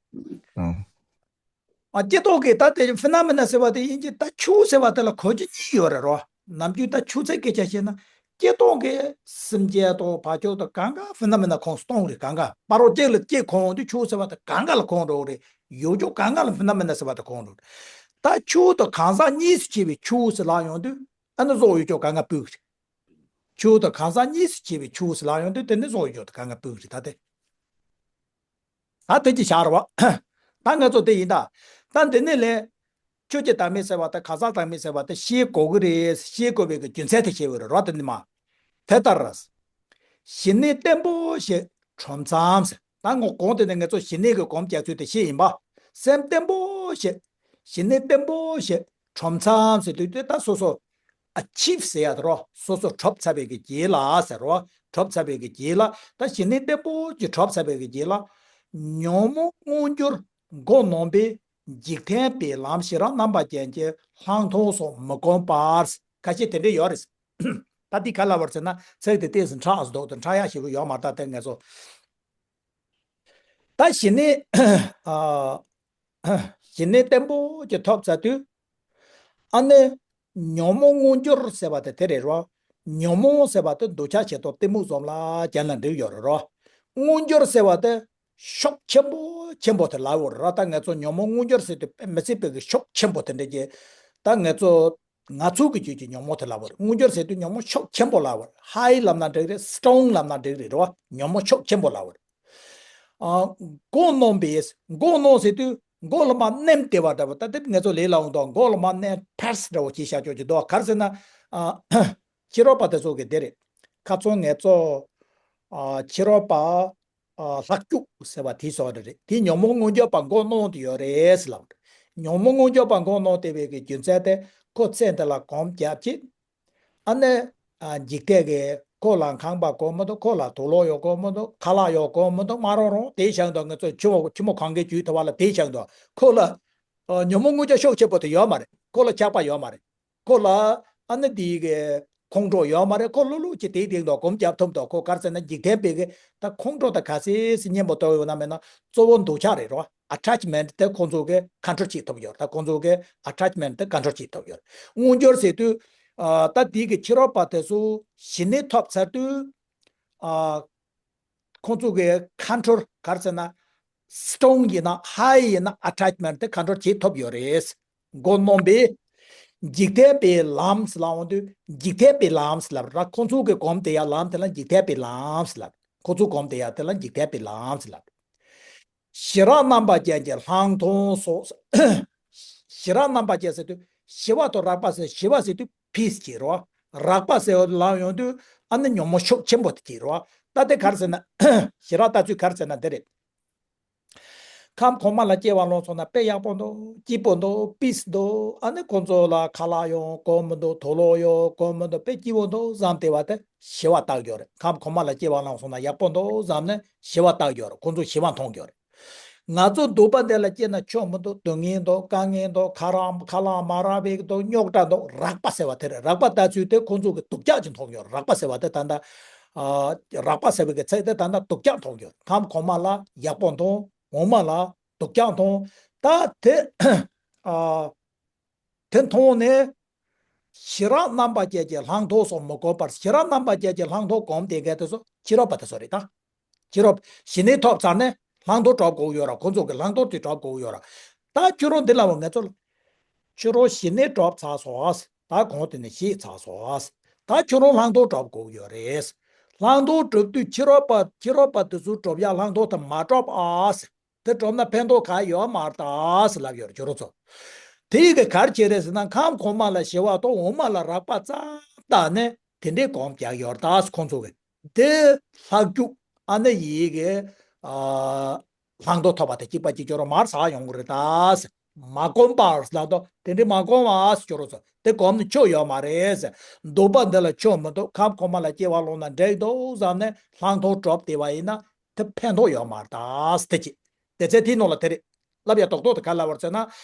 ཨ། སྤྱིར་བཏང་གི་ད་དེ་ཕི་ན་མི་ན་ཟེར་བ་དེ་དབྱིན་ཇི་ད་ཆོས་ཟེར་བ་དེ་ལ་གོ་རྒྱུ་གཉིས་ཡོད་རེད་རོ། ནམ་རྒྱུན་ད་ཆོས་ཚིག་སྐད་ཆ་བཤད་ན། སྤྱིར་བཏང་གི་སེམས་ཅན་དང་བ་ཅོ་དང་གང་ག་ཕི་ན་མི་ན་ཁོངས་སུ་གཏོང་རེད། གང་ག་བར་རོ་གཅིག་ལ་གཅིག་གོ་འོང་དུས་ཆོས་ཟེར་བ་དེ་གང་ག་ལ་གོ་འགྲོ་གི་རེད། ཡོད་ཀྱོག་གང་ག་ལ་ཕི་ན་མི་ན་ཟེར་བ་དེ་གོ་འགྲོ་གི་རེད། ད་ཆོས་དང་གང་ཟག་གཉིས་སུ་ཕྱེ་བའི་ཆོས་ཟེར་ལབ་ཡོང་དུས་ཨ་ནི་བཟོ་ཡོད་ཀྱོག་གང་ག་སྤུ་གི་རེད། ཆོས་དང་གང་ཟག་གཉིས་སུ་ཕྱེ་བའི་ཆོས་ཟེར་ལབ་ཡོང་དུས་དེ་ནི་བཟོ་ཡོད་ཀྱོག་གང་ག་སྤུ་གི་རེད། ད་དེ། ད་དེ་ཅི་བཞག་ར་བ། ད་ང་ཚོ་དེ་ཡིན་ད། ད་འདི་ནས་ལས། ཆོས་ཀྱི་བདག་མེད་ཟེར་བ་དང་གང་ཟག་བདག་མེད་ཟེར་བ་དེ་ཤེས་དགོས་ཀྱི་རེད། ཤེས་དགོས་པའི་གི་རྒྱུ་མཚན་དེ་བཤད་འོ་རེད་རོ། དེ་ནི་མ། དེ་ལྟར། ཞི་གནས་བརྟན་པོ་ཞིག་གྲུབ་མཚམས་ཟེར། ད་ངོ་གོང་དེ་ནས་ང་ཚོ་ཞི་གནས་ཀྱི་སྒོམ་རྒྱག་ཚུལ་དེ་བཤད་ཡིན་པ། སེམས་བརྟན་པོ་ཞིག་ཞི་གནས་བརྟན་པོ་ཞིག་གྲུབ་མཚམས་ཟེར་དུས་དེ་ད་སོ་སོ། achieve ཟེར་ཡ་དེ་རོ། སོ་སོ་གྲུབ་ཚར་བའི་གི་རྗེས་ལ་ཟེར་རོ། གྲུབ་ཚར་བའི་གི་རྗེས་ལ། ད་ཞི་གནས་བརྟན་པོ་ཅིག་གྲུབ་ཚར་བའི་གི་རྗེས་ལ། ཉོན་མོངས་མངོན་གྱུར་མགོ་ནོན་པའི་འཇིག་རྟེན་པའི་ལམ་ཤེས་རབ་རྣམ་པ་ཅན་གྱི་ལྷག་མཐོང་སོགས་མི་སྒོམ་པར། ཁ་ཤས་དེ་འདྲས་ཡོད་རེད། ད་འདི་ག་ལ་བར་ཟེར་ན་ཚིག་དེ་ཏོག་ཙམ་ཕྲ་ཨ་ཟེར་འདུག་ད་ཕྲ་ཡག་ཞེ་པོ་ཡོད་མ་རེད། ད་དེ་ངས་སོ། ད་ཞི་གནས། ཨ། ཞི་གནས་བརྟན་པོ་ཅིག་ཐོབ་ཚར་དུས། ཨ་ནི། ཉོན་མོངས་མངོན་གྱུར་ཟེར་བ་དེ་དེ་རེད་རོ། ཉོན་མོངས་ཟེར་བ་དེ་འདོད་ཆགས་ཞེ་སྡང་གཏི་མུག་གསུམ་ལ་རྒྱན་ལ་འགྲིག་ཡོད་རེད་རོ། མངོན་གྱུར་ཟེར་བ་དེ་ཤུགས་ཆེན་པོ་ཆེན་པོ་དེ་ལབ་ཡོད་རེད་རོ། ད་ངེད་ཚོ་ཉོན་མོངས་མངོན་གྱུར་ཟེར་དུས་དཔེ་མི་སྲིད་པའི་གི་ཤུགས་ཆེན་པོ་དེ་འདྲ་གྱི། ད་ངེད་ཚོ་ང་ཚོ་གི་རྒྱུད་ཀྱི་ཉོན་མོངས་དེ་ལབ་ཡོད་རེད། མངོན་གྱུར་ཟེར་དུས་ཉོན་མོངས་ཤུགས་ཆེན་པོ་ལབ་ཡོད་རེད། ཧའི་ལབ་ན་འགྲིག་རེད། སི་ཊོང་ལབ་ན་འགྲིག་རེད་རོ། ཉོན་མོངས་ཤུགས་ཆེན་པོ་ལབ་ཡོད་རེད། ཨ། མགོ་གནོན་པས། མགོ་གནོན་ཟེར་དུས་མགོ་ལ་མར་མནན་བསྡད་པ་འདྲ་བོ། ད་དེ་ངེད་ཚོ་ལས་སླ་བོ་འདུག་མགོ་ལ་མར་མནན་པྲེ་སི་འདྲ་བོ་བྱས་བཞག་ཆོག་གི་འདུག་ག་རེ་ཟེར་ན། ཨ། ཕྱི་རོལ་པ་དེ་ཚོ་གི་དེ་རེད། ཁ་སང་ངེད་ཚོ། ཨ། ཕྱི་རོལ་པ། ཨ། ལྷག་སྐྱུག་ཟེར་བ་དེ་སོགས་རེད། དེ་ཉོན་མོངས་མངོན་གྱུར་པ་མགོ་གནོན་དེ་ཡོད་རེད་ཟེར་ལབ། ཉོན་མོངས་མངོན་གྱུར་པ་མགོ་གནོན་བསྡད་པའི་གི་རྒྱུ་མཚན་དེ་ཁོ་ཚེ་འདི་ལ་གོམས་རྒྱབ་ཅིག་ཨ་ནི། ཨ། འཇིག་རྟེན་གྱི་ཁོ་ལ་ཁང་པ་དགོས་མི་འདུག་ཁོ་ལ་དུག་ལོག་ཡོད་དགོས་མི་འདུག་ཁ་ལག་ཡོད་དགོས་མི་འདུག་མ་རུང་རུང་དེ་བཞག་འདུག་ངེད་ཚོ་ཆུ་མོ་ཆུ་མོ་གང་གའི་རྒྱུད་ཐུབ་པ་ལ་དེ་བཞག་འདུག་ཁོ་ལ། ཨ། ཉོན་མོངས་མངོན་གྱུར་ཤུགས་ཆེན་པོ་དེ་ཡོད་མ་རེད། ཁོ་ལ་ཆགས་པ་ཡོད་མ་རེད། ཁོ་ལ་ཨ་ནི་དེའི་གི་ཁོང་ཁྲོ་ཡོད་མ་རེད། ཁོ་ལྷུག་ལྷུག་ཅིག་དེའི་སྟེང་དུ་གོམས་རྒྱབ་ཐུབ་འདུག་ཁོ་ག་རེ་ཟེར་ན་འཇིག་རྟེན་པའི་གི་ད་ཁོང་ཁྲོ་དང་ག་ཚད་སེ་སྙན་པོ་ཏོག་ཡོད་ན་མེད་ན་གཙོ་བོ་འདོད་ཆགས་རེད་རོ། ཨ་ཊེཆ་མེན་ཊི་དེ་ཁོང་ཚོ་གི་ཁོན་ཊོལ་བྱེད་ཐུབ་ཡོད་རེད། ད་ཁོང་ཚོ་གི་ཨ་ཊེཆ་མེན་ཊི་དེ་ཁོན་ཊོལ་བྱེད་ཐུབ་ཡོད་རེད། མངོན་གྱུར་ཟེར་དུས། ཨ། ད་དེའི་གི་ཕྱི་རོལ་པ་དེ་ཚོ་ཞི་གནས་ཐོབ་ཚར་དུས། ཨ། ཁོང་ཚོ་གི་ཁོན་ཊོལ་ག་རེ་ཟེར་ན། སི་ཊོང་ཡིན་ན་ཧའི་ཡིན་ན་ཨ་ཊེཆ་མེན་ཊི་དེ་ཁོན་ཊོལ་བྱེད་ཐུབ་ཡོད་རེད། མགོ་གནོན་པས། འཇིག་རྟེན་པའི་ལམ་ཟེར་ལབ་ཡོང་དུས་འཇིག་རྟེན་པའི་ལམ་ཟེར་ལབ་ར། ཁོང་ཚོ་གི་གོམས་བསྡད་ཡ་ལམ་དེ་ལ་འཇིག་རྟེན་པའི་ལམ་ཟེར་ལབ། ཁོང་ཚོ་གོམས་བསྡད་ཡ་དེ་ལ་འཇིག་རྟེན་པའི་ལམ་ཟེར་ལབ། ཞི་རགས་རྣམ་པ་ཅན་གྱི་ལྷག་མཐོང་སོགས། ཞི་རགས་རྣམ་པ་ཅན་ཟེར་དུས་ཞི་བ་དང་རགས་པ་ཟེར། ཞི་བ་ཟེར་དུས་པི་སི་བྱེད་རོ། རགས་པ་ཟེར་བ་ལབ་ཡོང་དུས་ཨ་ནི་ཉོན་མོངས་ཤུགས་ཆེན་པོ་དེ་བྱེད་རོ། ད་དེ་ག་རེ་ཟེར་ན། ཞི་རགས་ལྟ་ཚུལ་ག་རེ་ཟེར་ན་འདི་རེད། ཁམས་གོང་མ་ལ་སྐྱེ་བ་ལེན་སོང་ན་དཔེ་ཡག་པོ་འདུག་སྐྱིད་པོ་འདུག་པི་སི་འདུག་ཨ་ནི་ཁོང་ཚོ་ལ་ཁ་ལག་ཡང་དགོས་མི་འདུག་དུག་ལོག་ཡང་དགོས་མི་འདུག་དཔེ་སྐྱིད་པོ་འདུག་བསམ་བསྡད་པ་དེ་ཞི་བ་ལྟ་གི་ཡོད་རེད། ཁམས་གོང་མ་ལ་སྐྱེ་བ་ལེན་སོང་ན་ཡག་པོ་འདུག་བསམ་ནས་ཞི་བ་ལྟ་གི་ཡོད་རེད། ཁོང་ཚོ་ཞི་བ་མཐོང་གི་ཡོད་རེད། ང་ཚོ་སྡུག་པ་འདི་ལ་སྐྱེས་ན་ཆོ་མི་འདུག་སྡུག་བསྔལ་འདུག་དཀའ་ངལ་འདུག་ཁ་རག་ཁ་ལག་མ་རག་པའི་འདུག་རྙོག་དྲ་འདུག་རགས་པ་ཟེར་བ་དེ་རེད། རགས་པ་ལྟ་ཚུལ་དེ་ཁོང་ཚོ་གི་སྡུག་ཅག་ཅིག་མཐོང་གི་ཡོད་རེད། རགས་པ་ཟེར་བ་དེ་ད་ལྟ། ཨ། རགས་པ་ཟེར་བའི་གི་ཚིག་དེ་ད་ལྟ་སྡུག་ཅག་མཐོང་གི་ཡོད་རེད། ཁམས་གོང་མ་ལ་ཡག་པོ་མཐོང་། འོག་མ་ལ་སྡུག་ཅག་མཐོང་། ད་དེ། ཨ། དེ་མཐོང་ནས། ཞི་རགས་རྣམ་པ་ཅན་གྱི་ལྷག་མཐོང་སོགས་མི་དགོས་པར། ཞི་རགས་རྣམ་པ་ཅན་གྱི་ལྷག་མཐོང་སྒོམ་བསྡད་མཁན་དེ་ཚོ་ཕྱི་རོལ་པ་དེ་ཚོ་རེད་ད། ཕྱི་རོལ་པ། ཞི་གནས་ཐོབ་ཚར་ནས་ལྷག་མཐོང་སྒྲུབ་དགོས་ཡོད་ར། ཁོང་ཚོ་གི་ལྷག་མཐོང་དེ་སྒྲུབ་དགོས་ཡོད་ར། ད་ཁྱོད་རང་འདི་ལ་བ་ང་ཚོ་ལ། ཁྱོད་རང་ཞི་གནས་སྒྲུབ་ཚར་སོང་ཨ། ད་གོང་དེ་ནས་ཤེས་ཚར་སོང་ཨ། ད་ཁྱོད་རང་ལྷག་མཐོང་སྒྲུབ་དགོས་ཡོད་རེད། ལྷག་མཐོང་སྒྲུབ་དུས་ཕྱི་རོལ་པ་ཕྱི་རོལ་པ་དེ་ཚོ་སྒྲུབ་ཡ་ལྷག་མཐོང་དེ་མ་སྒྲུབ་ཨ། དེ་སྒྲུབ་ན་ཕན་ཐོགས་ག་ཡོད་མ་རེད་ད་ཟེར་ལབ་ཡོད་རེད་ཁྱོད་རང་ཚོ། དེ་ཡི་གེ་ག་རེ་བྱེད་རེད་ཟེར་ན་ཁམས་གོང་མ་ལ་ཞི་བ་དང་འོག་མ་ལ་རགས་པ་རྩ་བ་བཏང་ནས་དེ་འདྲའི་སྒོམ་རྒྱག་ཡོད་རེད་ད་ཁོང་ཚོ་གི། དེ་ལྷག་རྒྱུག་ཨ་ནི་ཡི་གེ། ཨ། ལྷག་མཐོང་ཐོབ་པ་དེ་གཅིག་པ་གཅིག་ཁྱོད་རང་མར་ཟག་ཡོང་གི་རེད་ད་ཟེར། མ་གོམས་པར་ལབ་དོ་དེ་འདྲའི་མ་གོམས་པ་ཟེར་ཁྱོད་རང་ཚོ་དེ་གོམས་ནས་ཆོ་ཡོད་མ་རེད་ཟེར། སྡུག་པ་འདི་ལ་ཆོ་མི་འདུག་ཁམས་གོང་མ་ལ་སྐྱེ་བ་ལོན་ན་འགྲིག་འདུག་བསམ་ནས་ལྷག་མཐོང་སྒྲུབ་བསྡད་པ་ཡིན་ན། དེ་ཕན་ཐོགས་ཡོད་མ་རེད་ད་ཟེར་དེ་ཅི། དེ་ཚེ་དེའི་ནང་ལ་དེ་རེད། ལབ་ཡ་རྡོག་རྡོག་དེ་ག་ལབ་པར་ཟེར་ན།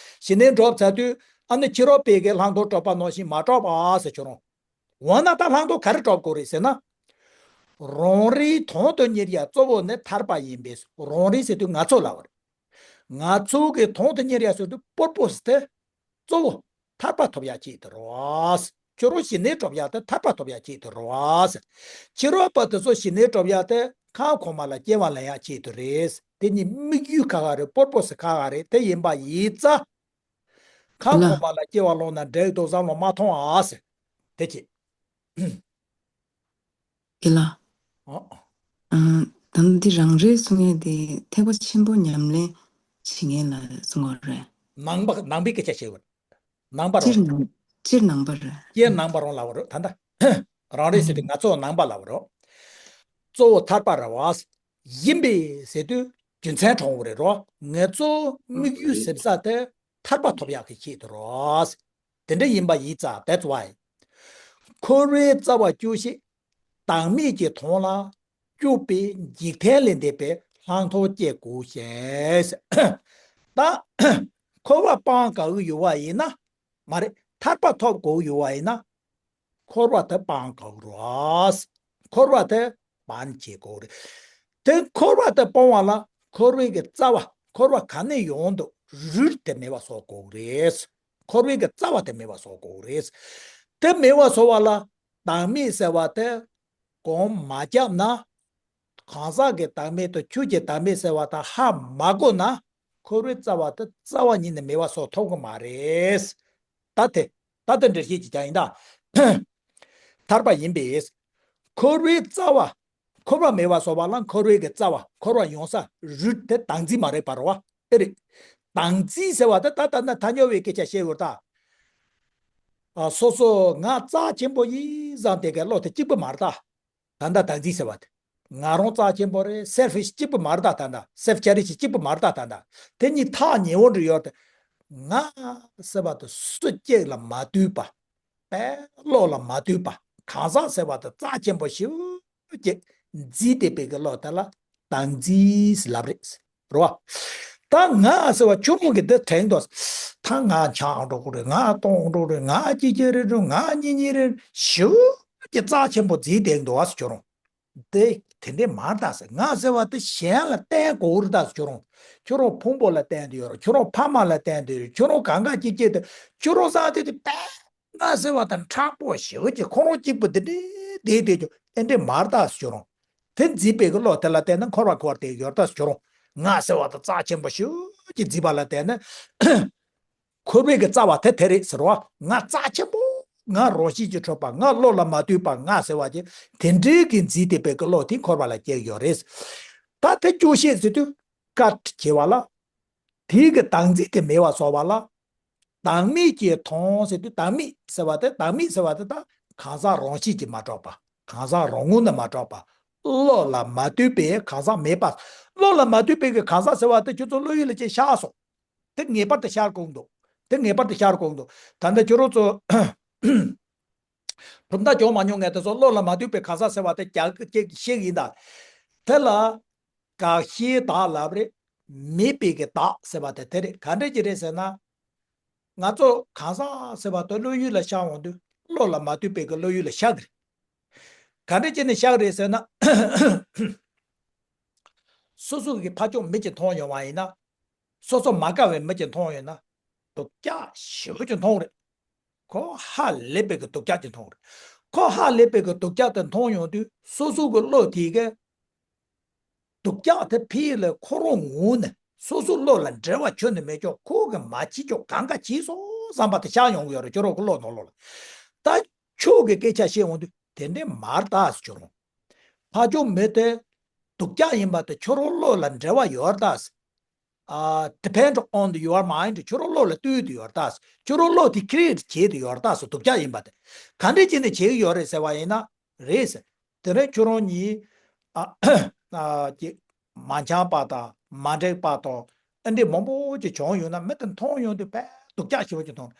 ཞི་གནས་སྒྲུབ་ཚར་དུས་ཨ་ནི་ཕྱི་རོལ་པའི་གི་ལྷག་མཐོང་སྒྲུབ་པ་ནང་བཞིན་མ་སྒྲུབ་ཨ་ཟེར་ཁྱོད་རང་། འོ་ན་ད་ལྷག་མཐོང་ག་རེ་སྒྲུབ་དགོས་རེད་ཟེར་ན། རང་རེའི་དོན་དུ་གཉེར་ཡ་གཙོ་བོ་ནི་ཐར་པ་ཡིན་པས། རང་རེའི་ཟེར་དུས་ང་ཚོ་ལབ་པ་རེད། ང་ཚོ་གི་དོན་དུ་གཉེར་ཡ་ཟེར་དུས་པུར་པོ་སི་དེ། གཙོ་བོ་ཐར་པ་ཐོབ་ཡག་ཆེད་དུ་རེད་བ། ཁྱོད་རང་ཞི་གནས་སྒྲུབ་ཡག་དེ་ཐར་པ་ཐོབ་ཡག་ཆེད་དུ་རེད་བ། ཕྱི་རོལ་པ་དེ་ཚོ་ཞི་གནས་སྒྲུབ་ཡག་དེ་ཁམས་གོང་མ་ལ་སྐྱེ་བ་ལེན་ཡག་ཆེད་དུ་རེད། དེ་གཉིས་དམིགས་ཡུལ་ཁ་ཁ་རེད། པུར་པོ་སི་ཁ་ཁ་རེད། དེ་ཡིན་པ་ཡིན་ཙང་། ཁམས་ལ། གོང་མ་ལ་སྐྱེ་བ་ལོན་ན་འགྲིག་འདུག་བསམ་བློ་མ་ཐོངས་ཨ་ཟེར། དེ་ཅི། ཨེ་ལ། ཨ། ཨ། ད་འདི་རང་རེ་གསུང་ཡས་དེ་ཐེག་པ་ཆེན་པོ་ཉམས་ལེན་བྱེད་མཁན་ལ་གསུང་བ་རེད། ནང་པ་ནང་པའི་སྐད་ཆ་བཤད་པ་རེད། ནང་པ་རང་སྤྱིར་ནང་སྤྱིར་ནང་པ་རེད། སྤྱིར་ནང་པ་རང་ལབ་པ་རེད། ད་ལྟ་རང་རེ་ཟེར་དུས་ང་ཚོ་ནང་པ་ལབ་པ་རེད། གཙོ་བོ་ཐར་པ་རེད་བ། ཡིན་པས་ཟེར་དུས་རྒྱུ་མཚན་དྲང་པོ་རེད་རོ། ང་ཚོ་དམིགས་ཡུལ་ཟེར་ས་དེ་ཐར་པ་ཐོབ་ཡག་གི་ཆེད་དུ་རོ། དེ་འདྲ་ཡིན་པ་ཡིན་ཙང་། That's why། འཁོར་བའི་རྩ་བ་བཅུ་བཞི་བདག་མེད་ཀྱི་དོན་ལ་སྤྱོད་པའི་འཇིག་རྟེན་ལས་འདས་པའི་ལྷག་མཐོང་སྐྱེ་དགོས་ཤེས། ད་འཁོར་བ་སྤང་དགོས་ཡོད་པ་ཡིན་ན། མ་རེད། ཐར་པ་ཐོབ་དགོས་ཡོད་པ་ཡིན་ན། འཁོར་བ་དེ་སྤང་དགོས་རེད། འཁོར་བ་དེ་སྤང་བྱེད་དགོས་རེད། དེ་འཁོར་བ་དེ་སྤོང་བ་ལ་འཁོར་བའི་གི་རྩ་བ། འཁོར་བ་ག་ནས་ཡོང་འདུག་རུལ་དེ་མེད་པ་བཟོ་དགོས་རེད། འཁོར་བའི་གི་རྩ་བ་དེ་མེད་པ་བཟོ་དགོས་རེད། དེ་མེད་པ་བཟོ་བ་ལ་ བདག་མེད་ཟེར་བ་དེ་སྒོམ་མ་བརྒྱབ་ན། གང་ཟག་གི་བདག་མེད་དང་ཆོས་ཀྱི་བདག་མེད་ཟེར་བ་དེ་ཧ་མ་གོ་ན། འཁོར་བའི་རྩ་བ་དེ་རྩ་བ་ཉིད་ནས་མེད་པ་བཟོ་ཐུབ་ཀྱི་མ་རེད། ད་དེ། ད་དེ་འགྲེལ་བཤད་ཅིག་ཀྱང་ཡིན་ད། ཐར་པ་ཡིན་པས། འཁོར་བའི་རྩ་བ། འཁོར་བ་མེད་པ་བཟོ་བ་ལ་འཁོར་བའི་གི་རྩ་བ། འཁོར་བ་ཡོང་ས་རུད་དེ་བདག་འཛིན་མ་རེད་པ་རེད་བ། ཨེ་རེད། བདག་འཛིན་ཟེར་བ་དེ་ད་ལྟ་ན་ཐ་སྙད་པའི་སྐད་ཆ་བཤད་ཡོད་ད། ཨ། སོ་སོ་ང་རྩ་ཆེན་པོ་ཡིན་བསམ་དེ་གའི་བློ་དེ་གཅིག་པུ་མ་རེད་ད། ད་ལྟ་བདག་འཛིན་ཟེར་བ་དེ། ང་རང་རྩ་ཆེན་པོ་རེད། སེལ་ཕིཤ་གཅིག་པུ་མ་རེད་ད། ད་ལྟ་སེལ་ཕི་ཅེ་རི་ཊི་གཅིག་པུ་མ་རེད་ད། ད་ལྟ་དེ་གཉིས་ཐག་ཉེ་བོ་འདྲ་ཡོད་དེ། ང་ཟེར་བ་དེ་སུ་གཅིག་ལ་མ་ལྟོས་པ། པའི་བློ་ལ་མ་ལྟོས་པ། གང་ཟག་ཟེར་བ་དེ་རྩ་ཆེན་པོ་ཞེ་པོ་ཅིག་འཛིན་བསྡད་པའི་གི་བློ་དེ་ལ་བདག་འཛིན་ལབ་རེད། རེད་བ། ད་ང་ཟེར་བ་ཁྱོད་རང་གི་འདི་དྲན་འདུག་ད་ང་ཆགས་འགྲོ་གི་རེད། ང་སྟོང་འགྲོ་གི་རེད། ང་གཅིག་གཅིག་རེད་འགྲོ། ང་གཉིས་གཉིས་རེད། ཞེ་པོ་ཅིག་རྩ་ཆེན་པོ་འཛིན་བསྡད་འདུག་ཨ་ཟེར། ཁྱོད་རང་དེ་དེ་འདྲས་མ་རེད་ད་ཟེར། ང་ཟེར་བ་དེ་གཞན་ལ་བརྟེན་དགོས་རེད་ད་ཟེར། ཁྱོད་རང་ཁྱོད་རང་ཕུང་པོ་ལ་བརྟེན་དུ་ཡོད་རེད། ཁྱོད་རང་ཕ་མ་ལ་བརྟེན་དུ་ཡོད་རེད། ཁྱོད་རང་གང་ག་གཅིག་གཅིག་དེ་ཁྱོད་རང་ས་དེ་དེ་པས། ང་ཟེར་བ་དང་མཁྲེགས་པོ་ཞེ་པོ་ཅིག་ཁོ་རང་གཅིག་པུ་དེ་འདྲའི་བསྡད་བསྡད་ཀྱང་ཨེ་འདྲའི་མ་རེད་ད་ཟེར། ཁྱོད་རང་དེ་འཛིན་པའི་གི་བློ་དེ་ལ་བརྟེན་ན་འཁོར་བ་འཁོར་བསྡད་ཡོད་རེད་ད་ཟེར། ཁྱོད་རང་ང་ཟེར་བ་དང་རྩ་ཆེན་པོ་ཞེ་པོ་ཅིག་འཛིན་པ་ལ་བརྟེན་ན་འཁོར་བའི་གི་རྩ་བ་དེ་དེ་རེད་ཟེར་བ། ང་རྩ་ཆེན་པོ། ང་རང་བཞིན་གྱིས་གྲུབ་པ། ང་བློ་ལ་མ་ལྟོས་པ་ང་ཟེར་བ་ཅིག་དེ་འདྲའི་གི་འཛིན་བསྡད་པའི་གི་བློ་དེ་འཁོར་བ་ལ་སྐྱེལ་ཡོད་རེད། ད་དེ་སྐྱོ་ཤས་ཟེར་དུས་བཀའ་བྱེད་པ་ལ། དེའི་གི་བདག་འཛིན་དེ་མེད་པ་བཟོ་བ་ལ། བདག་མེད་ཀྱིས་མཐོང་ཟེར་དུས་བདག་མེད་ཟེར་བ་དེ། བདག་མེད་ཟེར་བ་དེ་ད་གང་ཟག་རང་བཞིན་གྱིས་མ་གྲུབ་པ། གང་ཟག་རང་ངོས་ནས་མ་གྲུབ་པ། བློ་ལ་མ་ལྟོས་པའི་གང་ཟག་མེད་པ། བློ་ལ་མ་ལྟོས་པའི་གི་གང་ཟག་ཟེར་བ་དེ་ཁྱོད་ཚོ་བློ་ཡུལ་ལ་ཅིག་ཤར་སོང་། དེ་ངེས་པར་དུ་ཤར་དགོས་འདུག་དེ་ངེས་པར་དུ་ཤར་དགོས་འདུག་ད་ལྟ་ཁྱོད་རང་ཚོ་གྲུབ་མཐའ་སྦྱོང་མ་མྱོང་མཁན་དེ་ཚོ་བློ་ལ་མ་ལྟོས་པའི་གང་ཟག་ཟེར་བ་དེ་རྒྱག་ཅིག་ཤེས་ཀྱི་ཡིན་ད། དེ་ལ། དགག་བྱའི་བདག་ལབ་རེད། མེད་པའི་གི་བདག་ཟེར་བ་དེ་དེ་རེད། ག་འདྲ་ཅིག་རེད་ཟེར་ན། ང་ཚོ་གང་ཟག་ཟེར་བ་དེ་བློ་ཡུལ་ལ་ཤར་འོང་དུས་བློ་ལ་མ་ལྟོས་པའི་གི་བློ་ཡུལ་ལ་ཤར་གི་རེད། ག་འདྲ་ཅིག་ནས་ཤར་གི་རེད་ཟེར་ན། སོ་སོ་གི་ཕ་ཕྱོགས་མི་གཅིག་མཐོང་ཡོང་བ་ཡིན་ན། སོ་སོ་མ་དགའ་བའི་མི་གཅིག་མཐོང་ཡོང་ན། སྡུག་ཅག་ཞེ་པོ་ཅིག་མཐོང་རེད། ཁོ་ཧ་ལས་པའི་གི་སྡུག་ཅག་ཅིག་མཐོང་རེད། ཁོ་ཧ་ལས་པའི་གི་སྡུག་ཅག་དེ་མཐོང་ཡོང་དུས་སོ་སོ་གི་བློ་དེ་གི་སྡུག་ཅག་དེ་ཕི་ལ་ཁོ་རང་ངོས་ནས་སོ་སོ་བློ་ལ་འབྲེལ་བ་ཁྱོན་ནས་མེད་ཀྱོག་ཁོ་གི་མ་བྱེད་ཀྱོག་གང་ག་བྱས་སོང་བསམ་པ་དེ་ཤར་ཡོང་གི་ཡོད་རེད། ཁྱོད་རང་གི་བློ་ནང་ལོགས་ལ། ད་ཁྱོད་ཀྱི་སྐད་ཆ་བཤད་འོང་དུས་དེ་འདྲས་མ་རེད་ད་ཟེར། ཁྱོད་རང་ཕ་ཕྱོགས་མི་དེ་སྡུག་ཅག་ཡིན་པ་དེ་ཁྱོད་རང་བློ་ལ་འབྲེལ་བ་ཡོད་རེད་ད་ཟེར། ཨ། depend on your mind. ཁྱོད་རང་བློ་ལ་ལྟོས་དུ་ཡོད་རེད་ད། ཁྱོད་རང་བློ་དེ་create བྱེད་དུ་ཡོད་རེད་ད། སོ་སྡུག་ཅག་ཡིན་པ་དེ་ག་འདྲས་བྱས་ནས་བྱེད་ཀྱི་ཡོད་རེད་ཟེར་བ་ཡིན་ན་རེད་ཟེར། དེ་རིང་ཁྱོད་རང་གཉིས་ཨ་ཨ་ཅིག་མ་འཆམ་པ་དང་མ་འགྲིག་པ་དང་ཨ་འདྲས་མང་པོ་ཅིག་བྱུང་ཡོང་ན་མི་དེ་མཐོང་ཡོང་དུས་དཔེ་སྡུག་ཅག་ཞེ་པོ་ཅིག་མཐོང་།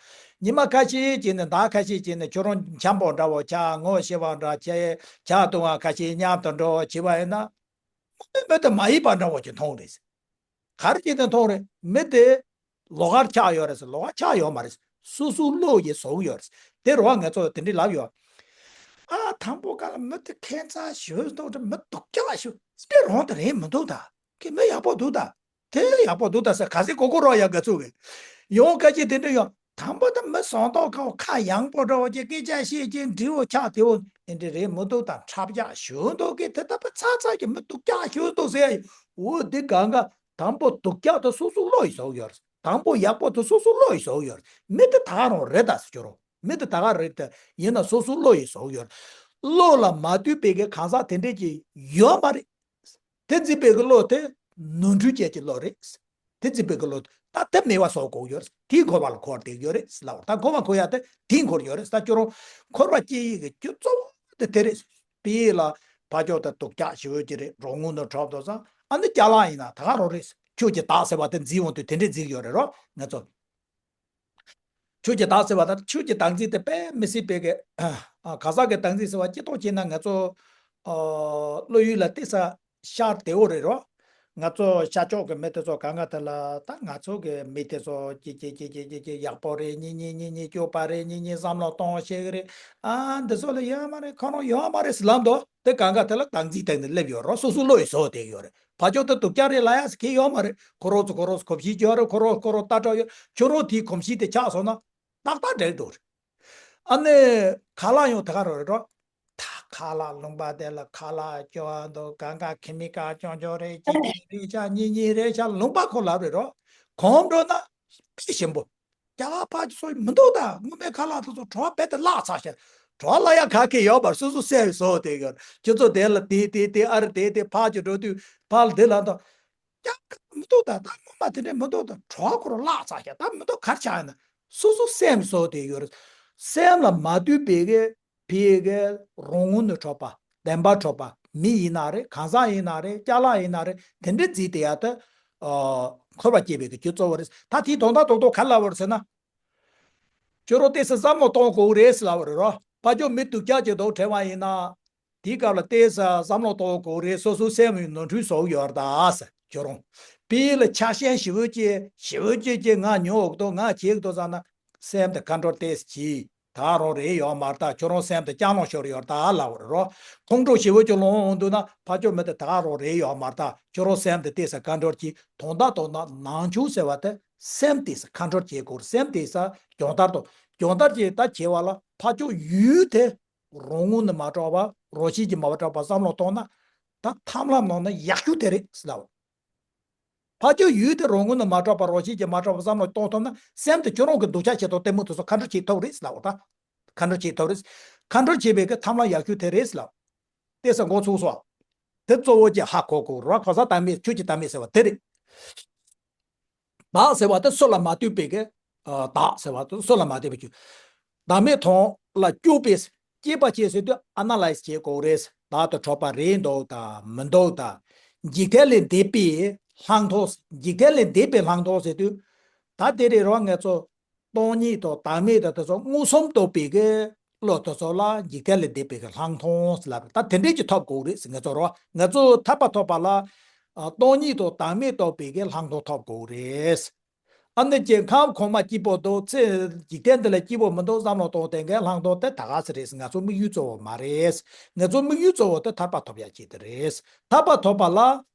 ཉི་མ་ཁ་ཤས་ཅིག་ནས་ཟླ་ཁ་ཤས་ཅིག་ནས་ཁྱོད་རང་འཆམ་པོ་འདྲ་བོ་ཆགས། ངོ་ཤེས་པ་འདྲ་ཆགས། ཆགས་དུས་ཁ་ཤས་མཉམ་དུ་འགྲོ་བྱེད་པ་ཡིན་ན། མི་དེ་མ་ཡིན་པ་འདྲ་བོ་ཅིག་མཐོང་རེད། ག་རེ་བྱས་ནས་མཐོང་རེད། མི་དེ་ལོགས་ཀར་ཆགས་ཡོད་རེད་ཟེར། ལོགས་ཀར་ཆགས་ཡོད་མ་རེད། སོ་སོའི་བློ་ཡིས་བཟོས་ཡོད་རེད། དེ་རུ་ང་ཚོ་དེ་འདྲས་ལབ་ཡོད། ཨ། དང་པོ་ག་ལ་མི་དེ་ཁྱད་མཚར་ཞེ་པོ་འདུག་མི་སྡུག་ཅག་ཞེ་པོ་དེ་རང་དེ་རེད་མི་འདུག་ད། ཁྱེད་མི་ཡག་པོ་འདུག་ད། དེ་ཡག་པོ་འདུག་ད་ཟེར་ག་ཚོད་གོ་གོ་རོགས་ཡག་ག་ཚུགས་གི། ཡང་ཁ་ཤས་དེ་འདྲ་ཡོད། དང་པོ་དེ་མི་བཟང་ཐོག་ཁ་ཁ་ཡངས་པོ་འདྲ་བོ་ཅིག་སྐད་ཆ་བཤད་ཀྱིན་འདྲི་བོ་ཆགས་དེ་བོ་དེ་འདྲ་རེད་མི་འདུག་ད། འཁྲབ་ཆགས་ཞེ་པོ་འདུག་གི། དེ་ལྟ་བུ་ཚ་ཚ་གི་མི་སྡུག་ཅག་ཞེ་པོ་འདུག་ཟེར་ཡ་ཡོད། འོ་དེ་གང་ག་དང་པོ་སྡུག་ཅག་དེ་སོ་སོའི་བློ་ཡིས་བཟོས་ཡོད་རེད། དང་པོ་ཡག་པོ་དེ་སོ་སོའི་བློ་ཡིས་བཟོས་ཡོད་རེད། མི་དེ་ད་ག་རང་རེད་ད་ཟེར་གྱི་རེད། མི་དེ་ད་ག་རེད་ད། ཡིན་ན་སོ་སོའི་བློ་ཡིས་བཟོས་ཡོད་རེད། བློ་ལ་མ་ལྟོས་པའི་གི་གང་ཟག་དེ་འདྲས་ཀྱི་ཡོད་མ་རེད། དེ་འཛིན་པའི་གི་བློ་དེ་ནོར་འཁྲུལ་ཅན་གྱི་བློ་རེད། དེ་འཛིན་པའི་གི་བློ་ད་དེ་མེད་པ་བཟོ་དགོས་ཡོད་རེད། དེའི་འཁོར་བ་ལ་འཁོར་བསྡད་ཡོད་རེད་ལབ། ད་འཁོར་བ་འཁོར་ཡ་དེ་དེའི་འཁོར་ཡོད་རེད། ད་ཁྱོད་རང་འཁོར་བ་སྐྱེ་ཡི་གི་རྒྱུ་གཙོ་བོ་དེ་དེ་རེད། དེ་ལ་ཕ་ཕྱོགས་དེ་སྡུག་ཅག་ཞེ་པོ་ཅིག་རེད། རང་ངོས་ནས་འཁྲབ་དོ་ཙང་ཨ་ནི་ཅ་ལག་ཡིན་ན་ད་ག་རང་རེད། ཆོས་ཀྱི་བདག་ཟེར་བ་དེ་འཛིན་འོང་དུས་དེ་འདྲས་འཛིན་ཡོད་རེད་རོ། ང་ཚོ་ཆོས་ཀྱི་བདག་ཟེར་བ་དང་ཆོས་ཀྱི་བདག་འཛིན་དེ་དཔེ་མི་སྲིད་པའི་གི། ཨ། གང་ཟག་གི་བདག་འཛིན་ཟེར་བ་སྤྱི་ལྡོག་བྱས་ན་ང་ཚོ་ཨ་བློ་ཡུལ་ལ་ཏོག་ཙམ་ཤར་བདེ་བོ་རེད་རོ། ང་ཚོ་ཤར་ཕྱོགས་ཀྱི་མི་དེ་ཚོ་གང་ག་དེ་ལ་ད་ང་ཚོ་གི་མི་དེ་ཚོ་ཅི་ཅི་ཅི་ཅི་ཅི་ཅི་ཡག་པོ་རེད། གཉིས་གཉིས་གཉིས་གཉིས་སྐྱོ་པ་རེད། གཉིས་གཉིས་བསམ་བློ་གཏོང་ཤེས་གི་རེད། ཨ་འདི་ཚོ་ལ་ཡོད་མ་རེད། ཁོ་རང་ཡོད་མ་རེད་ཟེར་ལབ་འདུག་དེ་གང་ག་དེ་ལ་བདག་འཛིན་བཏང་ནས་སླེབས་ཡོད་རོ། སོ་སོའི་བློ་ཡིས་བཟོ་བསྡད་ཡོད་རེད། ཕ་ཕྱོགས་དེ་སྡུག་ཅག་རེད་ལབ་ཡ་ཟེར་མཁན་ཡོད་མ་རེད། ཁོ་རང་ཚོ་ཁོ་རང་ཚོ་གོམས་གཤིས་ཅིག་ཡོད་རེད། ཁོ་རང་ཁོ་རང་ལྟ་གྲུབ་ཡོད། ཁྱོད་རང་དེའི་གོམས་གཤིས་དེ་ཆགས་སོང་ན་ཏག་ཏག་འགྲིག་འདུག་རེད། ཨ་ནི་ཁ་ལག་ཡང་དེ་ག་རང་རེད་རོ། ཁ་ལག་ལུང་པ་དེ་ལ་ཁ་ལག་སྐྱོ་བ་འདུག་གང་ག་ཁེ་མི་ཀལ་སྐྱོན་སྐྱོན་རེད། གཅིག་གཅིག་རེད་ཤག་གཉིས་གཉིས་རེད་ཤག་ལུང་པ་ཁོ་ལབ་རེད་རོ། གོམ་འགྲོ་ན་དཔེ་ཞིམ་པོ། རྒྱ་གར་ཕར་ཚུར་མི་འདུག་ད་སྔོན་མའི་ཁ་ལག་དེ་ཚོ་བྲོ་བ་རྦད་དེ་བརླག་ཚར་ཤག་བྲོ་བ་བརླག་ཡ་ག་གེ་ཡོད་པར་སོ་སོ་སེམས་བཟོ་དེ་གར་ཁྱོད་ཚོ་དེ་ལ་དེ་དེ་དེ་ཨ་རི་དེ་དེ་ཕར་གྱི་འགྲོ་དུས་ཕར་ལ་དེ་ལ་འདུག་རྒྱ་གར་མི་འདུག་ད་ད་སྔོན་མ་དེ་འདྲས་མི་འདུག་ད་བྲོ་བ་ཁོ་རང་བརླག་ཚར་ཤག་ད་མི་འདུག་གར་ཆགས་ཡིན་ན་སོ་སོ་སེམས་བཟོ་དེ་ཡོད་རེད། སེམས་ལ་མ་ལྟོས་པའི་གི་ཕི་གི་རོགས་དངུལ་ནས་འཕྲོག་པ། བདེན་པ་འཕྲོག་པ། མི་ཡིན་ན་རེད། གང་ཟག་ཡིན་ན་རེད། ཅ་ལག་ཡིན་ན་རེད། དེ་འདྲ་བརྩིས་ཏེ་ཡ་ད་ཨ་འཁོར་བ་སྐྱེ་བའི་གི་རྒྱུ་གཙོ་བོ་རེད། ད་དེའི་དོན་དག་རྡོག་རྡོག་ག་རེ་ལབ་པ་རེད་ཟེར་ན། ཁྱོད་རང་ཏོག་ཙམ་བསམ་བློ་གཏོང་དགོས་རེད་ཟེར་ལབ་པ་རེད་རོ། ཕར་ཕྱོགས་མི་སྡུག་ཅག་ཅིག་དང་བྲལ་བ་ཡིན་ན། དེའི་སྐབས་ལ་ཏོག་ཙམ་བསམ་བློ་གཏོང་དགོས་རེད། སོ་སོའི་སེམས་ནང་ནོར་འཁྲུལ་བཟོ་གི་ཡོད་རེད་ད་ཟེར། ཁྱོད་རང་ཕི་ལ་ཆགས་ཞེན་ཞེ་པོ་ཅིག་ཞེ་པོ་ཅིག་ཅིག་ང་ཉོ་འོག་ཏུ་ང་བྱེད་ཀྱི་འདུག་བསམ་ན། སེམས་དེ་ཁ་འགྲོར་ཏོག་ཙམ་གྱིས། ད་རང་རེད་ཡོད་མ་རེད་ད། ཁྱོད་རང་སེམས་དེ་ལྕགས་ལོག་ཤོར་ཡོད་རེད་ད་ལབ་པ་རེད་རོ། ཁོང་ཁྲོ་ཞེ་པོ་ཅིག་ལངས་འོང་དུས་ན་ཕར་ཕྱོགས་མི་དེ་ད་རང་རེད་ཡོད་མ་རེད་ད། ཁྱོད་རང་སེམས་དེ་ཏོག་ཙམ་ཁ་འགྲོར་གྱིས། དོན་དག་དོན་དག་ནང་ཆུང་ཟེར་བ་དེ་སེམས་ཏོག་ཙམ་ཁ་འགྲོར་བྱེད་དགོས། སེམས་ཏོག་ཙམ་སྦྱོང་བརྡར་དང་སྦྱོང་བརྡར་གྱིས་ད་བྱེད་པ་ལ་ཕར་ཕྱོགས་ཡུལ་དེ་རང་ངོས་ནས་མ་གྲུབ་པ་རང་བཞིན་གྱིས་མ་གྲུབ་པ་བསམ་བློ་གཏོང་ན། ད་ཐབས་ལམ་ནང་ན་ཡག་ཤོས་དེ་རེད་ཟེར་ལབ། ཕར་ཕྱོགས་ཡུལ་དེ་རང་ངོས་ནས་མ་གྲུབ་པ་རང་བཞིན་གྱིས་མ་གྲུབ་པ་བསམ་བློ་གཏོང་ཐུབ་ན་སེམས་དེ་ཁྱོད་རང་གི་སྡུག་ཅག་བྱེད་སྟངས་ལྟད་མོ་དེ་ཚོ་ཁ་འགྲོ་བྱེད་ཐུབ་རེད་ཟེར་ལབ་པ་ད། ཁ་འགྲོ་བྱེད་ཐུབ་རེད། ཁ་འགྲོ་བྱེད་པའི་གི་ཐབས་ལམ་ཡག་ཤོས་དེ་རེད་ཟེར་ལབ། ཏོག་ཙམ་མགོ་ཚོས་སོང་། དེ་གཙོ་བོ་གཅིག་ཧ་གོ་དགོས་རེད། གང་ཟག་བདག་མེད་ཆོས་ཀྱི་བདག་མེད་ཟེར་བ་དེ་རེད། བདག་ཟེར་བ་དེ་སུ་ལ་མ་ལྟོས་པའི་གི་ཨ་བདག་ཟེར་བ་དེ་སུ་ལ་མ་ལྟོས་པའི་ཆོས། བདག་མེད་དོན་ལ་དཔྱོད་པས་དཔྱད་པ་བྱེད་ཟེར་དུས་ཨ་ན་ལའི་སི་བྱེད་དགོས་རེད། བདག་དང་འཕྲོག་པ་རེད་འདུག་དང་མི་འདུག་དང་། འཇིག་རྟེན་ལས་འདས་པའི་ལྷག་མཐོང་། འཇིག་རྟེན་ལས་འདས་པའི་ལྷག་མཐོང་ཟེར་དུས། ད་དེ་རེད་རོ། ང་ཚོ་སྟོང་ཉིད་དང་བདག་མེད་དང་དེ་ཚོ་མངོན་སུམ་རྟོགས་པའི་གི་བློ་དེ་ཚོ་ལ་འཇིག་རྟེན་ལས་འདས་པའི་གི་ལྷག་མཐོང་ཟེར་ལབ་རེད། ད་དེ་འདྲས་ཀྱི་ཐོབ་དགོས་རེད་ཟེར། ང་ཚོ་རོ། ང་ཚོ་ཐར་པ་ཐོབ་པ་ལ་ཨ་སྟོང་ཉིད་དང་བདག་མེད་རྟོགས་པའི་གི་ལྷག་མཐོང་ཐོབ་དགོས་རེད། ཨ་ནི་ཅེ་ཁམས་གོང་མ་སྐྱིད་པོ་འདུག་ཚེ་འཇིག་རྟེན་འདི་ལ་སྐྱིད་པོ་མི་འདུག་བསམ་བློ་གཏོང་དེ་འགའི་ལྷག་མཐོང་དེ་ད་ག་ཟེ་རེད་ཟེར། ང་ཚོ་དམིགས་ཡུལ་གཙོ་བོ་མ་རེད། ང་ཚོ་དམིགས་ཡུལ་གཙོ་བོ་དེ་ཐར་པ་ཐོབ་ཡ་ཅིག་དེ་རེད། ཐར་པ་ཐོབ་པ་ལ་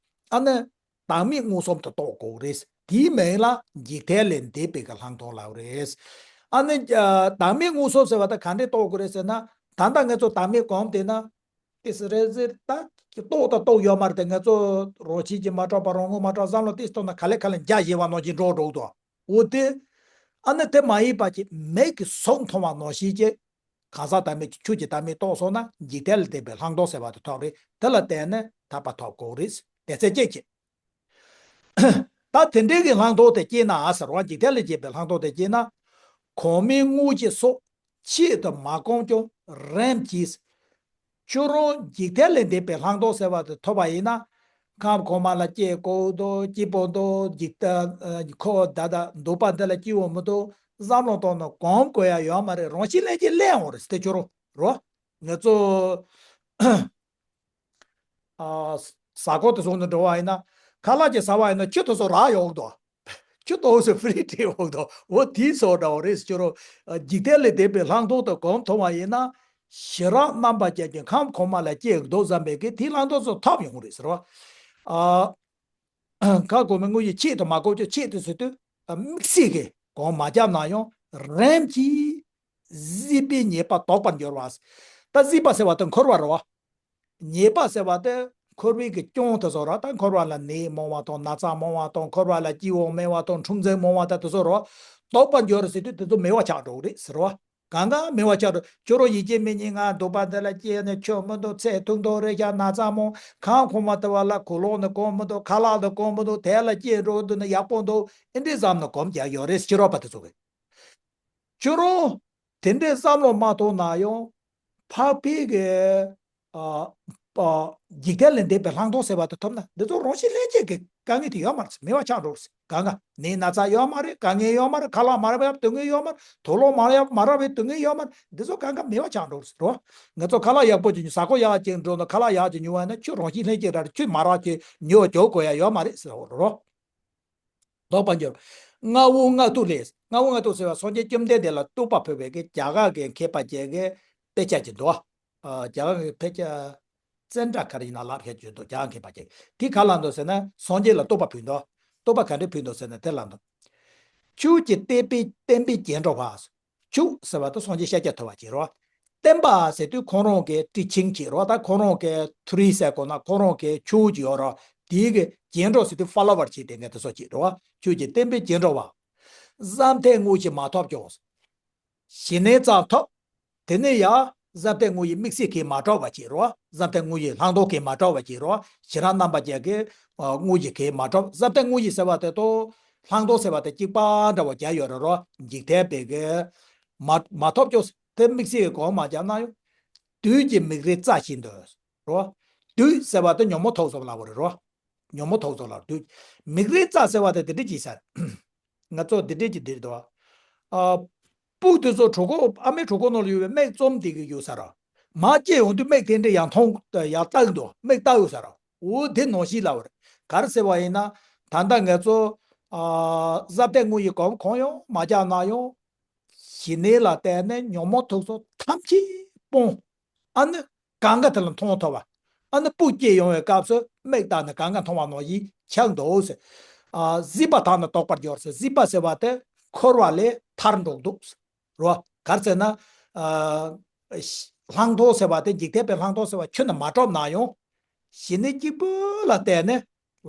ཨ་ནི་བདག་མེད་མངོན་སུམ་དུ་རྟོགས་དགོས་རེད། དེའི་མིང་ལ་འཇིག་རྟེན་ལས་འདས་པའི་གི་ལྷག་མཐོང་ལབ་རེད། ཨ་ནི་ཨ་བདག་མེད་མངོན་སུམ་ཟེར་བ་ད་ག་འདྲས་རྟོགས་དགོས་རེད་ཟེར་ན། ད་ལྟ་ང་ཚོ་བདག་མེད་གོམས་བསྡད་ན། ཏོག་ཙམ་རེ་ཟེར་ད་ཀྱི་རྟོགས་དང་རྟོགས་ཡོད་མ་རེད་དེ། ང་ཚོ་རང་བཞིན་གྱིས་མ་གྲུབ་པ་རང་ངོས་མ་གྲུབ་བསམ་བློ་ཏོག་ཙམ་གཏོང་ན་ག་ལེ་ག་ལེ་འཇའ་ཡལ་བ་ནང་བཞིན་འགྲོ་འགྲོ་འདུག་འོ་དེ། ཨ་ནི་དེ་མ་ཡིན་པ་ཀྱི་མིག་གིས་གཟུགས་མཐོང་བ་ནང་བཞིན་གྱི་གང་ཟག་བདག་མེད་ཀྱི་ཆོས་ཀྱི་བདག་མེད་རྟོགས་སོང་ན་འཇིག་རྟེན་ལས་འདས་པའི་ལྷག་མཐོང་ཟེར་བ་དེ་ཐོབ་རེད། དེ་ལ་བརྟེན་ནས་ཐར་པ་ཐོབ་དགོས་རེད། དེ་ཚེ་སྐྱེ་ཀྱི། ད་དེ་འདྲའི་གི་ལྷག་མཐོང་དེ་སྐྱེས་ན་ཨ་ཟེར་བ། འཇིག་རྟེན་ལས་འདས་པའི་ལྷག་མཐོང་དེ་སྐྱེས་ན། གོང་མའི་དངོས་གཞི་སོགས་ཆེད་དུ་མ་བསྒོམས་ཀྱང་རིམ་གྱིས། ཁྱོད་རང་འཇིག་རྟེན་ལས་འདས་པའི་ལྷག་མཐོང་ཟེར་བ་དེ་ཐོབ་པ་ཡིན་ན། ཁམས་གོང་མ་ལ་སྐྱེ་དགོས་འདུག་སྐྱིད་པོ་འདུག་འཇིག་རྟེན་ཁོ་ད་ལྟ་འདོད་པ་འདི་ལ་སྐྱིད་པོ་མི་འདུག་བསམ་བློ་གཏོང་ན་གོམས་དགོས་ཡ་ཡོད་མ་རེད། རང་བཞིན་ལྷན་སྐྱེས་སླེབས་འོང་རེད་དེ་ཁྱོད་རང་རོ། ང་ཚོ། ཨ། ཟ་ཁང་དེ་ཚོ་ནང་འགྲོ་བ་ཡིན་ན། ཁ་ལག་ཅིག་ཟ་བ་ཡིན་ན་ཆུ་དེ་ཚོ་རག་ཡོང་གི་འདུག་ཆུ་དེ་ཚོ་ཧྥི་རི་སྤྲད་ཡོང་གི་འདུག་འོ་དེའི་བཟོ་འདྲ་བོ་རེད་ཟེར་རོ། འཇིག་རྟེན་ལས་འདས་པའི་ལྷག་མཐོང་དེ་གོམས་ཐུབ་པ་ཡིན་ན། ཞི་རགས་རྣམ་པར་བཅད་ཀྱི་ཁམས་གོང་མ་ལ་སྐྱེ་གི་འདུག་བསམ་པའི་གི་དེའི་ལྷག་མཐོང་ཚོ་ཐོབ་ཡོང་གི་རེད་ཟེར་བ། ཨ། ཁམས་གོང་མའི་དངོས་གཞི་ཆེད་དུ་མ་བསྒོམས་ཀྱང་། ཆེད་དུ་ཟེར་དུས་དམིགས་བསལ་གྱི་གོམས་མ་བརྒྱབ་ན་ཡང་རིམ་གྱིས་གཟིགས་པས་ཉེས་པ་དག་པར་འགྱུར་བ། ད་གཟིགས་པ་ཟེར་བ་དེ་འཁོར་བ་རེད་བ། ཉེས་པ་ཟེར་བ་དེ་འཁོར་བའི་གི་སྐྱོན་དེ་ཚོ་རེད། ད་འཁོར་བ་ལ་ནད་མང་བ་དང་ན་ཚ་མང་བ་དང་། འཁོར་བ་ལ་སྐྱིད་པོ་མེད་པ་དང་། འཁྲུག་འཛིང་མང་བ་དང་དེ་ཚོ་རེད། དག་པར་འགྱུར་ཟེར་དུས་དེ་ཚོ་མེད་པ་ཆགས་འགྲོ་གི་རེད་ཟེར་བ། གང་ག་མེད་པ་ཆགས་འགྲོ། ཁྱོད་རང་ཡིད་ཆེས་མི་ཉན། ང་འདོད་པ་འདི་ལ་སྐྱེས་ནས་ཆོ་མི་འདུག་ཚེ་ཐུང་ཐུང་རེད་ཤག་ན་ཚ་མང་། ཁམས་གོང་མ་དེ་བ་ལ་གོས་ལོག་ནས་གོམས་མི་འདུག་ཁ་ལག་དེ་གོམས་མི་འདུག་དེ་ལ་སྐྱེས་འགྲོ་འདུག་ན་ཡག་པོ་འདུག་ཨེ་འདྲས་བསམ་ནས་གོམས་རྒྱག་ཡོད་རེད། ཕྱི་རོལ་པ་དེ་ཚོ་གིས། ཁྱོད་རང་དེ་འདྲའི་བསམ་བློ་མ་ཐོངས་ན་ཡང་། འཕགས་པའི་གི་ཨ་ཨ་འཇིག་རྟེན་ལས་འདས་པའི་ལྷག་མཐོང་ཟེར་བ་དེ་ཐོབ་ན། འདི་ཚོ་རང་བཞིན་ལྷན་སྐྱེས་ཀྱི་དཀའ་ངལ་དེ་ཡོད་མ་རེད། མེད་པ་ཆགས་འགྲོ་རེད། གང་ག་ནད་ན་ཚ་ཡོད་མ་རེད། དཀའ་ངལ་ཡོད་མ་རེད། ཁ་ལག་མ་རག་པའི་སྡུག་བསྔལ་ཡོད་མ་རེད། དུག་ལོག་མ་རག་མ་རག་པའི་སྡུག་བསྔལ་ཡོད་མ་རེད། འདི་ཚོ་གང་ག་མེད་པ་ཆགས་འགྲོ་རེད་རོ། ང་ཚོ་ཁ་ལག་ཡག་པོ་ཅིག་ཉོ། ཟ་ཁང་ཡག་ཅིག་འགྲོ་ན། ཁ་ལག་ཡག་ཅིག་ཉོ་བ་ན། ཁྱོད་རང་བཞིན་ལྷན་སྐྱེས་ར་རེད། ཁྱོད་མ་རག་ཅིག་ཉོ་རྒྱུ་དགོས་ཡ་ཡོད་མ་རེད་ཟེར་བ་རོ། ལྡོག་པར་འགྱུར། མངའ་དབང་མངའ་ཐུག་ལས། མངའ་དབང་མངའ་ཐུག་ཟེར་བ་སངས་རྒྱས་བཅོམ་ལྡན་འདས་ལ་བསྟོད་པ་ཕུལ་བའི་གི་རྒྱ་གར་གྱི་མཁས་པ་ཅིག་གི་དཔེ་ཆ་ཅིག་འདུག་ཨ། རྒྱ་གར་གྱི་དཔེ་ཆ་ཙནྡྲ་ག་རེ་ཡིན་ན་ལབ་ཡ་ཅིག་འདུག་རྒྱ་གར་མཁས་པ་ཅིག་དེ་ག་ལབ་འདུག་ཟེར་ན། སངས་རྒྱས་ལ་བསྟོད་པ་ཕུལ་འདུག་བསྟོད་པ་ག་འདྲས་ཕུལ་འདུག་ཟེར་ན་དེ་ལབ་འདུག་ཁྱོད་ཀྱི་བསྟན་པའི་བསྟན་པའི་རྒྱན་འགྲོ་བ། ཁྱོད་ཟེར་བ་དེ་སངས་རྒྱས་ཤཱཀྱ་ཐུབ་པ་ཅིག་རེད། བསྟན་པ་ཟེར་དུས་ཁོང་རང་གི་ཊི་ཆིང་བྱེད་རོགས། ད་ཁོང་རང་གི་ཐུ་རི་ཟེར་དགོས་ན་ཁོང་རང་གི་ཆོས་ཀྱི་ཡོད་རོགས། དེའི་གི་རྗེས་འགྲོ་ཟེར་དུས་ཕོ་ལོ་ཝར་བྱེད་དེ་ངས་དེ་ཚོ་བྱེད་རོགས། ཆོས་ཀྱི་བསྟན་པའི་རྗེས་འགྲོ་བ། བཟའ་ཟླའི་དངོས་གཞི་མ་ཐོབ་ཀྱང་། ཞི་གནས་ཙམ་ཐོབ། དེ་ནས་ཡང་བཟའ་ཟླའི་དངོས་གཞི་དམིགས་བསལ་གྱིས་མ་གྲུབ་པ་བྱེད་རོགས། བཟའ་ཟླའི་དངོས་གཞི་བླང་དོར་གྱིས་མ་གྲུབ་པ་བྱེད་རོགས། ཞི་རགས་རྣམ་པ་བརྒྱད་ཀྱི་དངོས་གཞི་གིས་མ་གྲུབ། བཟའ་ཟླའི་དངོས་གཞི་ཟེར་བ་དེ་དང་བླང་དོར་ཟེར་བ་དེ་གཅིག་པ་འདྲ་བོ་བརྒྱབ་ཡོད་རེད་རོགས། འཇིག་རྟེན་པའི་གི་མ་མ་ཐོབ་ཀྱང་དེ་དམིགས་བསལ་གྱི་གོང་མ་བརྒྱབ་ན་ཡང་། བདུད་ཀྱི་མིག་རིལ་རྩ་བཞིན་དུ་རོགས། བདུད་ཟེར་བ་དེ་ཉོན་མོངས་དུག་གསུམ་ལབ་པ་རེད་རོགས། ཉོན་མོངས་དུག་གསུམ་ལ་བདུད། མིག་རིལ་རྩ་ཟེར་བ་དེ་དེ་འདྲ་ཅིག་ཟེར། ང་ཚོ་འདི་འདྲས་ཀྱི་འདིར་འདུག་ཨ། སྤུ་དེ་ཚོ་གྲོད་ཁོག་ཨ་མའི་གྲོད་ཁོག་ནང་ལ་ཡོད་པའི་མིག་བཙུམ་དེ་གི་ཡོད་ས་ར། མར་སྐྱེས་ཡོང་དུས་མིག་དེ་འདྲས་ཡར་མཐོང་ཡར་བལྟ་གི་འདུག་མིག་བལྟ་ཡོད་ས་ར། འོ་དེ་ནང་བཞིན་ལབ་པ་རེད། ག་རེ་ཟེར་བ་ཡིན་ན། ད་ལྟ་ང་ཚོ་ཨ། བཟའ་ཟླའི་དངོས་ཡོད་གོམ་གང་ཡང་མ་རྒྱག་ན་ཡང་། ཞི་གནས་ལ་བརྟེན་ནས་ཉོན་མོངས་དུག་གསུམ་ཐམས་ཅད་སྤོང་། ཨ་ནི། གང་ག་དེ་ལ་མཐོང་ཐུབ་པ། ཨ་ནི་སྤུ་སྐྱེས་ཡོང་བའི་སྐབས་སུ་མིག་བལྟས་ནས་གང་ག་མཐོང་བ་ནང་བཞིན་ཆགས་འདུག་ཟེར། ཨ། གཟིགས་པ་དག་ནི་རྟོགས་པར་འགྱུར་ཟེར། གཟིགས་པ་ཟེར་བ་དེ་འཁོར་བ་ལས་ཐར་འགྲོ་འདུག་ཟེར། རོ། ག་རེ་ཟེར་ན། ཨ། བླང་དོར་ཟེར་བ་དེ་འཇིག་རྟེན་པའི་བླང་དོར་ཟེར་བ་ཁྱོན་ནས་མ་གྲུབ་ན་ཡང་། ཞི་གནས་གཅིག་པུ་ལ་བརྟེན་ནས།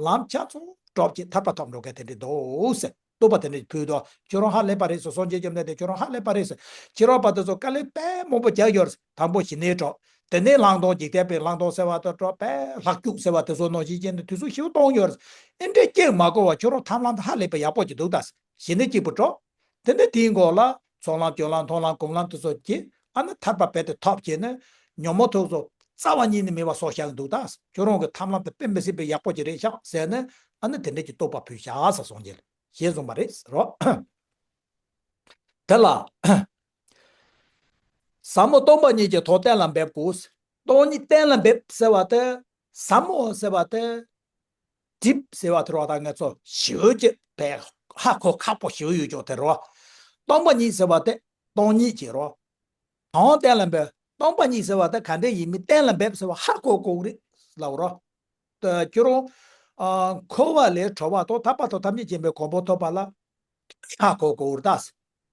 ལམ་ཆ་ཚང་གྲུབ་ཀྱི་ཐར་པ་ཐོབ་འགྲོ་མཁན་དེ་འདྲ་འདུག་ཟེར། བསྟོད་པ་དེ་འདྲ་ཕུལ་དུས་ཁྱོད་རང་ཧ་ལས་པ་རེད་ཟེར། སངས་རྒྱས་བཅོམ་ལྡན་འདས་ཁྱོད་རང་ཧ་ལས་པ་རེད་ཟེར། ཁྱེད་རང་བར་དུ་ཚོ་དཀའ་ལས་དཔེ་མང་པོ་རྒྱག་ཡོད་རེད། དང་པོ་ཞི་གནས་གྲུབ། དེ་ནས་བླང་དོར་འཇིག་རྟེན་པའི་བླང་དོར་ཟེར་བ་དང་གྲུབ་པས་ལྷག་སྐྱུག་ཟེར་བ་དེ་ཚོ་ནང་བཞིན་བྱས་ནས་དུས་ཚོད་ཞིག་གཏོང་ཡོད་རེད། ཨེ་འདྲས་སྐྱེས་མ་དགོས་པ་ཁྱོད་རང་ཐབས་ལམ་དེ་ཧ་ལས་པའི་ཡག་པོ་ཅིག་འདུག་ད། ཞི་གནས་གཅིག་པུ་གྲུབ། དེ་ནས་དེའི་འགོ་ལ་ཚོགས་ལམ་སྤྱོད་ལམ་མཐོང་ལམ་སྒོམ་ལམ་དེ་ཚོ་གྱིས་ཨ་ནི་ཐར་པ་རྦད་དེ་ཐོབ་བྱས་ནས་ཉོན་མོངས་དུག་གསུམ་རྩ་བ་ཉིད་ནས་མེད་པ་བཟོ་བཞག་གི་འདུག་ད། ཁྱོད་རང་གི་ཐབས་ལམ་དེ་དཔེ་མི་སྲིད་པའི་ཡག་པོ་ཅིག་རེད་ཤག་ཟེར་ནས་ཨ་ནི་དེ་འདྲས་ཀྱི་བསྟོད་པ་ཕུལ་བཞག་ཟེར་གསུངས་ཀྱི་ཞེས་གསུངས་པ་རེད་ཟེར་རོ། དེ་ལ། ཟབ་མོ་སྟོང་པ་ཉིད་ཀྱི་ཐོག་གཏན་ལ་འབེབས་དགོས། སྟོང་ཉིད་གཏན་ལ་འབེབས་ཟེར་བ་དེ། ཟབ་མོ་ཟེར་བ་དེ། འགྲིབ་ཟེར་བ་དེ་རོ། ད་ང་ཚོ་ཞེ་པོ་ཅིག་བས་ཧ་གོ་ཁག་པོ་ཞེ་པོ་ཡོད་ཅོག་དེ་རོ། སྟོང་པ་ཉིད་ཟེར་བ་དེ་སྟོང་ཉིད་ཀྱི་རོ། གང་གཏན་ལ་འབེབས། སྟོང་པ་ཉིད་ཟེར་བ་དེ་ག་འདྲ་ཡིན་མིན་གཏན་ལ་འབེབས་ཟེར་བ་ཧ་གོ་དགོས་རེད་ལབ་རོ། ད་ཁྱོད་རང་ཨ། འཁོར་བ་ལས་གྲོལ་བ་དང་ཐར་པ་དང་ཐམས་ཅད་མཁྱེན་པའི་གོ་འཕང་ཐོབ་པ་ལ། ཧ་གོ་དགོས་རེད་ད།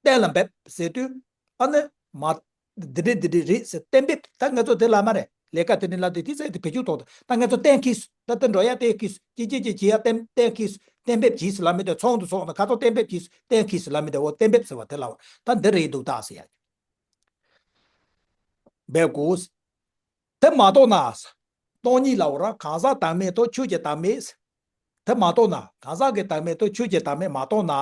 གཏན་ལ་འབེབས་ཟེར་དུས། ཨ་ནི། མ། འདི་འདྲས་འདི་འདྲས་རེད་ཟེར་གཏན་འབེབས། ད་ང་ཚོ་དེ་ལ་མ་རེད། ལས་ཀ་དེ་འདྲས་ལ་དེ་དེ་ཚད་དེ་བེད་སྤྱོད་ཐོག་ཏུ་ད་ང་ཚོ་གཏན་འཁེལ་སོང་། ད་དེ་འགྲོ་ཡ་གཏན་འཁེལ་སོང་། ཅི་ཅི་ཅི་བྱེད་ཡ་གཏན་གཏན་འཁེལ་སོང་། གཏན་འབེབས་བྱས་ཟེར་ལབ་མི་འདུག་ཚོགས་འདུ་ཚོགས་ན་ཁ་ཚོགས་གཏན་འབེབས་བྱས་སོང་། གཏན་འཁེལ་སོང་ལབ་མི་འདུག་འོ་གཏན་འབེབས་ཟེར་བ་དེ་ལ་ད་འདི་རེད་འདུག་ད་ཟེར་ཡ། འབེབས་དགོས། དེ་མ་རྟོགས་ན། སྟོང་ཉིད་ལ་འོ་ར་གང་ཟག་བདག་མེད་དང་ཆོས་ཀྱི་བདག་མེད། དེ་མ་རྟོགས་ན། གང་ཟག་གི་བདག་མེད་དང་ཆོས་ཀྱི་བདག་མེད་མ་རྟོགས་ན།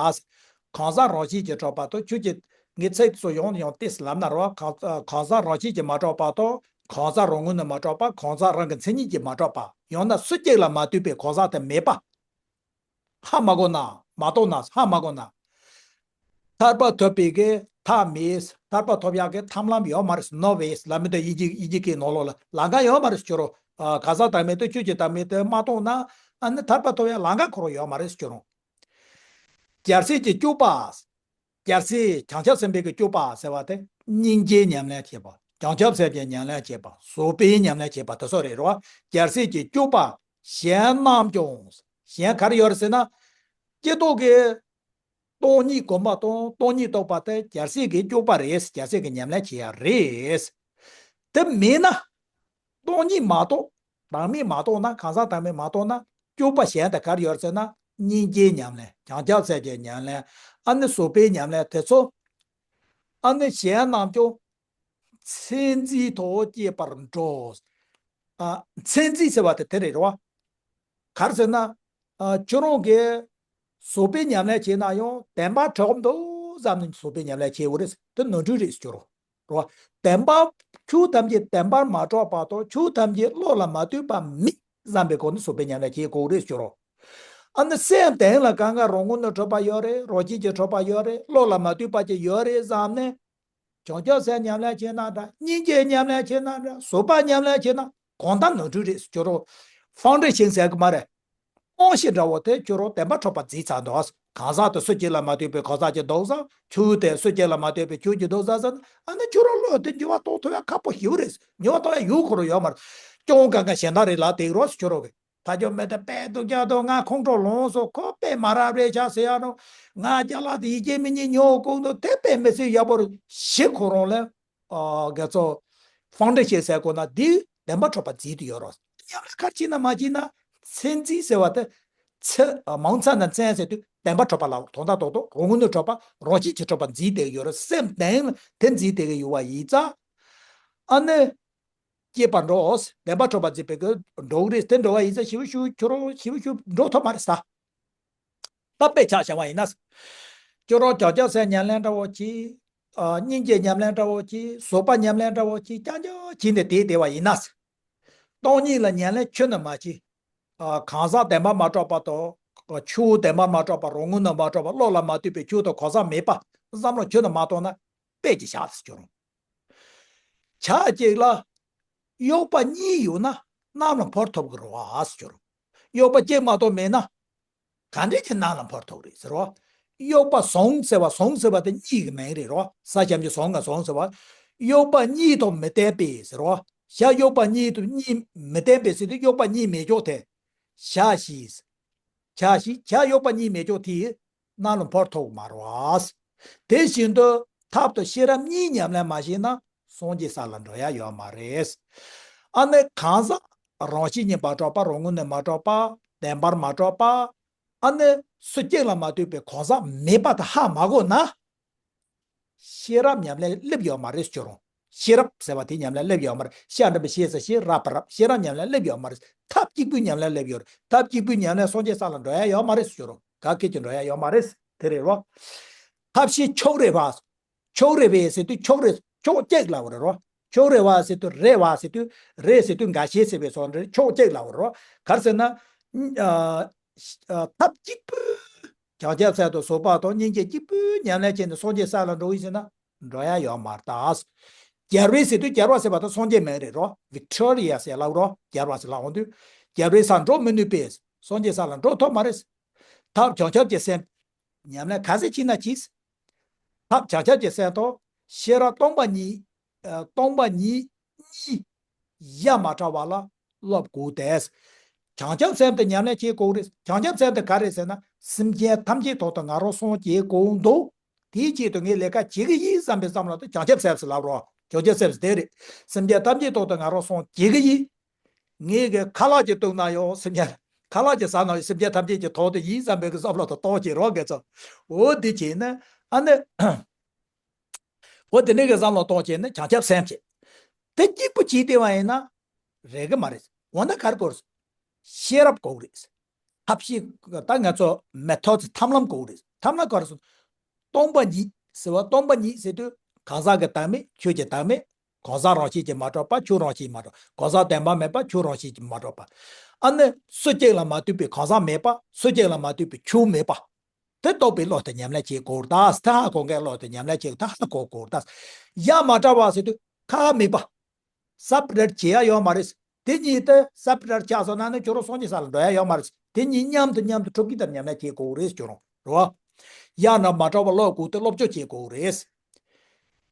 གང་ཟག་རང་བཞིན་གྱིས་གྲུབ་པ་དང་ཆོས་ཀྱི། ངས་ཚིག་ཚོ་ཡང་ཡང་ཏོག་ཙམ་ལབ་ན་རོ། གང་གང་ཟག་རང་བཞིན་གྱིས་མ་གྲུབ་པ་དང་། གང་ཟག་རང་ངོས་ནས་མ་གྲུབ་པ། གང་ཟག་རང་གི་མཚན་ཉིད་ཀྱིས་མ་གྲུབ་པ། ཡང་ན་སུ་གཅིག་ལ་མ་ལྟོས་པའི་གང་ཟག་དེ་མེད་པ། ཧ་མ་གོ་ན། མ་རྟོགས་ན། ཧ་མ་གོ་ན། ཐར་པ་ཐོབ་པའི་གི་ཐབས་མེད། ཐར་པ་ཐོབ་ཡག་གི་ཐབས་ལམ་ཡོད་མ་རེད། no way ལབ་མི་འདུག་དབྱིན་ཇི་དབྱིན་ཇི་སྐད་ནང་ལོགས་ལ་ལམ་ཁ་ཡོད་མ་རེད་ཟེར་རོ། ཨ། གང་ཟག་བདག་མེད་དང་ཆོས་ཀྱི་བདག་མེད་དེ་མ་རྟོགས་ན། ཨ་ནི་ཐར་པ་ཐོབ་ཡག་ལམ་ཁ་ཁོ་རང་ཡོད་མ་རེད་ཟེར་རོ། རྒྱལ་སྲས་ཀྱི་སྤྱོད་པ། རྒྱལ་སྲས་བྱང་ཆུབ་སེམས་དཔའི་གི་སྤྱོད་པ་ཟེར་བ་དེ་སྙིང་རྗེའི་ཉམས་ལེན་བྱེད་པ། བྱང་ཆུབ་སེམས་ཀྱི་ཉམས་ལེན་བྱེད་པ། བཟོད་པའི་ཉམས་ལེན་བྱེད་པ་དེ་ཚོ་རེད་རོ། རྒྱལ་སྲས་ཀྱི་སྤྱོད་པ། གཞན་རྣམས་ཀྱང་། གཞན་ག་རེ་ཡོད་རེད་ཟེར་ན། སྤྱིར་བཏང་གི་སྟོང་ཉིད་སྒོམ་པ་དང་སྟོང་ཉིད་རྟོགས་པ་དེ་རྒྱལ་སྲས་ཀྱི་སྤྱོད་པ་རེད། རྒྱལ་སྲས་ཀྱི་ཉམས་ལེན་བྱེད་ཡག་རེད། དེ་མིན་ན། སྟོང་ཉིད་མ་རྟོགས། བདག་མེད་མ་རྟོགས་ན། གང་ཟག་བདག་མེད་མ་རྟོགས་ན། སྤྱོད་པ་གཞན་དག་ག་རེ་ཡོད་ཟེར་ན། སྙིང་རྗེའི་ཉམས་ལེན། བྱང་ཆུབ་སེམས་ཀྱི་ཉམས་ལེན། ཨ་ནི་བཟོད་པའི་ཉམས་ལེན་དེ་ཚོ། ཨ་ནི་གཞན་རྣམས་ཀྱང་མཚན་འཛིན་དུ་སྐྱེས་པར་འགྲོ། ཨ། མཚན་འཛིན་ཟེར་བ་དེ་དེ་རེད་རོ། ག་རེ་ཟེར་ན། ཨ། ཁྱོད་རང་གིས་བཟོད་པའི་ཉམས་ལེན་བྱས་ན་ཡང་བདེན་པ་གྲུབ་འདུག་བསམ་ནས་བཟོད་པའི་ཉམས་ལེན་བྱེད་དགོས་རེད། དེ་ནོར་འཁྲུལ་རེད་ཟེར་རོ། རོ། བདེན་པ། ཆོས་ཐམས་ཅད་བདེན་པར་མ་གྲུབ་བར་དུ། ཆོས་ཐམས་ཅད་བློ་ལ་མ་ལྟོས་པ་མེད་བསམ་པའི་སྒོ་ནས་བཟོད་པའི་ཉམས་ལེན་བྱེད་དགོས་རེད་ཟེར་རོ། ཨ་ནི་སེམས་གཏན་ལ་གང་ག་རང་ངོས་ནས་གྲུབ་པ་ཡོད་རེད། རང་བཞིན་གྱིས་གྲུབ་པ་ཡོད་རེད། བློ་ལ་མ་ལྟོས་པ་ཅིག་ཡོད་རེད་བསམ་ནས། བྱང་ཆུབ་སེམས་ཉམས་ལེན་བྱེད་ན་འདྲ། སྙིང་རྗེ་ཉམས་ལེན་བྱེད་ན་འདྲ། བཟོད་པ་ཉམས་ལེན་བྱེད་ན་གང་ལྟར་ནོར་འཁྲུལ་རེད་ཟེར་རོ། ཕང་འདྲེ་ཤིང་ཟེར་གི་མ་རེད། དབང་ཤེས་འདྲ་བོ་དེ་ཁྱོད་རང་བདེན་པ་འཕྲོག་པ་བརྩིས་ཚར་འདུག་གང་ཟག་དེ་སུ་གཅིག་ལ་མ་ལྟོས་པའི་གང་ཟག་ཅིག་འདུག་བསམ། ཆོས་དེ་སུ་གཅིག་ལ་མ་ལྟོས་པའི་ཆོས་ཅིག་འདུག་བསམ་ཟེར་ན། ཨ་ནི་ཁྱོད་རང་བློ་དེ་འགྱུར་བ་གཏོང་ཐུབ་ཡ་ཁག་པོ་ཞེ་པོ་རེད། འགྱུར་བ་གཏོང་ཡ་ཡོད་ཁོ་རང་ཡོད་མ་རེད། སྐྱོན་གང་ག་གཞན་དག་རེད་ལབ་བསྡད་རོགས་ཟེར་ཁྱོད་རང་གིས། ད་ཁྱོད་མི་དེ་དཔེ་སྡུག་ཅག་འདུག་ང་ཁོང་ཁྲོ་ལངས་སོང་། ཁོ་དཔེ་མ་རབས་རེད་ཤག་ཟེར་ཡ་རོ། ང་ཅ་ལག་དེ་ཡིད་ཆེས་མི་ཉན། ཉོ་དགོས་འདུག་དེ་དཔེ་མི་སྲིད་ཡག་པོ་རེད། ཞེ་ཁོ་རང་ལ། ཨ། རྒྱ་མཚོ། ཕའུན་ཌེ་ཤན་ཟེར་དགོས་ན་འདི་བདེན་པ་གྲུབ་པ་འཛིན་དུ་ཡོད་རོགས། ཉམས་ལེན་ག་རེ་བྱས་ན་མ་བྱས་ན་མཚན་འཛིན་ཟེར་བ་དེ་ཚེ་མང་ཚ་ན་མཚན་ཟེར་དུས་བདེན་པ་གྲུབ་པ་ལ་དོན་དག་རྡོག་རྡོག་རོ་དངོས་ནས་གྲུབ་པ་རང་བཞིན་གྱིས་གྲུབ་པ་འཛིན་བསྡད་ཀྱི་ཡོད་རེད། སེམས་གཏན་ལ་དེ་འཛིན་བསྡད་ཀྱི་ཡོད་པ་ཡིན་ཙང་། ཨ་ནི། སྐྱེས་པ་འགྲོ། བདེན་པ་གྲུབ་པ་འཛིན་པའི་གི་འགྲོ་གི་རེད། དེ་འགྲོ་བ་ཡིན་ཙང་ཞིབ་ཞུ་ཁྱོད་རང་ཞིབ་ཞུ་འགྲོ་ཐུབ་མ་རེད་ས། ད་དཔེ་ཆ་བཞག་པ་ཡིན་ན། ཁྱོད་རང་བྱང་ཆུབ་སེམས་ཉམས་ལེན་འདྲ་བོ་གྱིས། ཨ། སྙིང་རྗེ་ཉམས་ལེན་འདྲ་བོ་གྱིས། བཟོད་པ་ཉམས་ལེན་འདྲ་བོ་གྱིས་རྐྱང་རྐྱང་བྱས་ནས་དེ་བསྡད་པ་ཡིན་ན། སྟོང་ཉིད་ལ་ཉམས་ལེན་ཁྱོན་ནས་མ་བྱས། ཨ། གང་ཟག་བདེན་པར་མ་གྲུབ་པ་དང་། ཆོས་བདེན་པར་མ་གྲུབ་པ། རང་ངོས་ནས་མ་གྲུབ་པ། བློ་ལ་མ་ལྟོས་པའི་ཆོས་དང་གང་ཟག་མེད་པ་བསམ་བློ་ཁྱོན་ནས་མ་གཏོང་ན། དཔེ་ཅིག་བཞག་ཟེར་ཁྱོད་རང་། བྱ་གཅིག་ལ་གཡོགས་པ་གཉིས་ཡོད་ན་གནམ་ལ་འཕུར་ཐུབ་ཀྱི་རེད་བ་ཟེར་ཁྱོད་རང་། གཡོགས་པ་གཅིག་མ་གཏོགས་མེད་ན་ག་འདྲས་ཀྱི་གནམ་ལ་འཕུར་ཐུབ་རེད་ཟེར་བ། གཡོགས་པ་ཟུང་ཟེར་བ། ཟུང་ཟེར་བ་དེ་གཉིས་ཀྱི་མིང་རེད་རོ། ས་ཞབས་ཀྱུ་ཟུང་ང་ཟུང་ཟེར་བ། གཡོགས་པ་གཉིས་དང་མི་ལྡན་པའི་ཟེར་རོ། བྱ་གཡོགས་པ་གཉིས་དང་གཉིས་མི་ལྡན་པའི་ཟེར་དུས་གཡོགས་པ་གཉིས་མེད་ཀྱོག་དེ། བྱ་ཞིག་བྱ་ཞིག་བྱ་གཡོགས་པ་གཉིས་མེད་ཀྱོག་དེ། གནམ་ལ་འཕུར་ཐུབ་མ་རེད་བ། དེ་བཞིན་དུ་ཐབས་དང་ཤེས་རབ་གཉིས་ཉམས་ལེན་མ་བྱས་ན་སངས་རྒྱས་ས་ལ་འགྲོ་ཡ་ཡོད་མ་རེད། ཨ་ནི་གང་ཟག་རང་བཞིན་གྱིས་མ་གྲུབ་པ། རང་ངོས་ནས་མ་གྲུབ་པ། བདེན་པར་མ་གྲུབ་པ། ཨ་ནི་སུ་གཅིག་ལ་མ་ལྟོས་པའི་གང་ཟག་མེད་པ་དེ་ཧ་མ་གོ་ན། ཤེས་རབ་ཉམས་ལེན་སླེབས་ཡོད་མ་རེད་ཟེར་ཁྱོད་རང་། ཤེས་རབ་ཟེར་བ་དེ་ཉམས་ལེན་སླེབས་ཡོད་མ་རེད། ཤ་འགྲེང་བུ་ཤེ་ས་ཤེས་རབ་པ་རབ། ཤེས་རབ་ཉམས་ལེན་སླེབས་ཡོད་མ་རེད། ཐབས་གཅིག་པུའི་ཉམས་ལེན་སླེབས་ཡོད་རེད། ཐབས་གཅིག་པུའི་ཉམས་ལེན་སངས་རྒྱས་ས་ལ་འགྲོ་ཡ་ཡོད་མ་རེད་ཟེར་ཁྱོད་རང་། ག་གེ་ཅིག་འགྲོ་ཡ་ཡོད་མ་རེད། དེ་རེད་རོ། ཐབས་ཤེས་ཕྱོགས་རེ་བ། ཕྱོགས་རེ་བས་ཟེར་དུས་ཕྱོགས་རེ་ཕྱོགས་གཅིག་ལབ་པ་རེད་རོ། ཕྱོགས་རེ་བ་ཟེར་དུས་རེ་བ་ཟེར་དུས་རེ་ཟེར་དུས་འགའ་ཤས་ཟེར་བའི་སོགས་རེད། ཕྱོགས་གཅིག་ལབ་པ་རེད་རོ། ག་རེ་ཟེར་ན། ཨ། ཨ། ཐབས་གཅིག་པུ། བྱང་ཆུབ་སེམས་དང་བཟོད་པ་དང་སྙིང་རྗེ་གཅིག་པུ་ཉམས་ལེན་བྱས་ནས་སངས་རྒྱས་ས་ལ་འགྲོ་གི་ཟེར་ན་འགྲོ་ཡ་ཡོད་མ་རེད་ད། རྒྱལ་བའི་ཟེར་དུས་རྒྱལ་བ་ཟེར་བ་དང་སངས་རྒྱས་མིང་རེད་རོ། ཝིག་ཊོ་རི་ཡ་ཟེར་ལབ་རོ། རྒྱལ་བ་ཟེར་ལབ་འོང་དུས། རྒྱལ་བའི་སར་འགྲོ་མི་ནུས་པས། སངས་རྒྱས་ས་ལ་འགྲོ་ཐུབ་མ་རེད། ཐབས་བྱང་ཆུབ་ཀྱི་སེམས། ཉམས་ལེན་ག་ཚད་བྱས་ན་གྱིས། ཐབས་བྱང་ཆུབ་ཀྱི་སེམས་དང་ཤེས་རབ་སྟོང་པ་ཉིད། ཨ། སྟོང་པ་ཉིད་གཉིས་ཡ་མ་བྲལ་བ་ལ་སློབ་དགོས་ཏེ། བྱང་ཆུབ་སེམས་དེ་ཉམས་ལེན་བྱེད་དགོས་རེད། བྱང་ཆུབ་སེམས་དེ་ག་རེ་ཟེར་ན། སེམས་ཅན་ཐམས་ཅད་ཐོག་ཏུ་ང་རང་སངས་རྒྱས་དགོས་འདུག་དེའི་ཆེད་དུ་ངས་ལས་ཀ་བྱེད་ཀྱི་ཡིན་བསམ་པའི་བསམ་བློ་དེ་བྱང་ཆུབ་སེམས་སུ་ལབ་རོགས། བྱང་ཆུབ་སེམས་སུ་དེ་རེད། སེམས་ཅན་ཐམས་ཅད་ཐོག་ཏུ་ང་རང་སངས་རྒྱས་ཀྱི་ཡིན། ངས་གི་ཁ་ལག་ཅིག་བཏུང་ན་ཡང་སེམས་ཅན། ཁ་ལག་ཅིག་ཟ་ན་ཡང་སེམས་ཅན་ཐམས་ཅད་ཀྱི་དོན་དུ་ཡིན་བསམ་པའི་གི་བསམ་བློ་དང་རྟོགས་ཀྱི་རོགས་དགེ་ཚོ། འོ་འདི་བྱས་ན་ཨ་ནི། འོ་དེ་འདྲའི་གི་བསམ་བློ་གཏོང་བྱས་ན་བྱང་ཆུབ་སེམས་བྱེད། དེ་གཅིག་པུ་བྱས་བསྡད་པ་ཡིན་ན་རེད་གི་མ་རེད། འོ་ན་ག་རེ་དགོས་རེད། ཤེས་རབ་དགོས་རེད། ཐབས་ཤེས། ད་ང་ཚོ་མེ་ཐོད་ཐབས་ལམ་དགོས་རེད། ཐབས་ལམ་ག་རེ་སོང་། སྟོང་པ་ཉིད་ཟེར་བ། སྟོང་པ་ཉིད་ཟེར་དུས་གང་ཟག་གི་བདག་མེད། ཆོས་ཀྱི་བདག་མེད། གང་ཟག་རང་བཞིན་གྱིས་མ་གྲུབ་པ། ཆོས་རང་བཞིན་མ་གྲུབ། གང་ཟག་བདེན་པ་མེད་པ། ཆོས་རང་བཞིན་གྱིས་མ་གྲུབ་པ། ཨ་ནི་སུ་གཅིག་ལ་མ་ལྟོས་པའི་གང་ཟག་མེད་པ། སུ་གཅིག་ལ་མ་ལྟོས་པའི་ཆོས་མེད་པ། དེ་རྟོགས་པའི་བློ་དེ་ཉམས་ལེན་བྱེད་དགོས་རེད་ད། དེ་ཧ་གོ་མཁན་བློ་དེ་ཉམས་ལེན་བྱེད་དེ་ཧ་གོ་དགོས་རེད་ད། ཡ་མ་བྲལ་བ་ཟེར་དུས་ཁ་མེད་པ། སེ་པ་རེཊ་བྱེད་ཡ་ཡོད་མ་རེད། དེ་གཉིས་དེ་སེ་པ་རེཊ་ཆགས་སོང་ན་ནི་ཁྱོད་རང་སངས་རྒྱས་ས་ལ་འགྲོ་ཡ་ཡོད་མ་རེད། དེ་གཉིས་མཉམ་དུ་མཉམ་དུ་གྲུབ་ཀྱི་དེར་ཉམས་ལེན་བྱེད་དགོས་རེད་ཟེར་རོ། རེད་བ། ཡ་ན་མ་བྲལ་བ་སློབ་དགོས་ཏེ་སློབ་སྦྱོང་བྱེད་དགོས་རེད།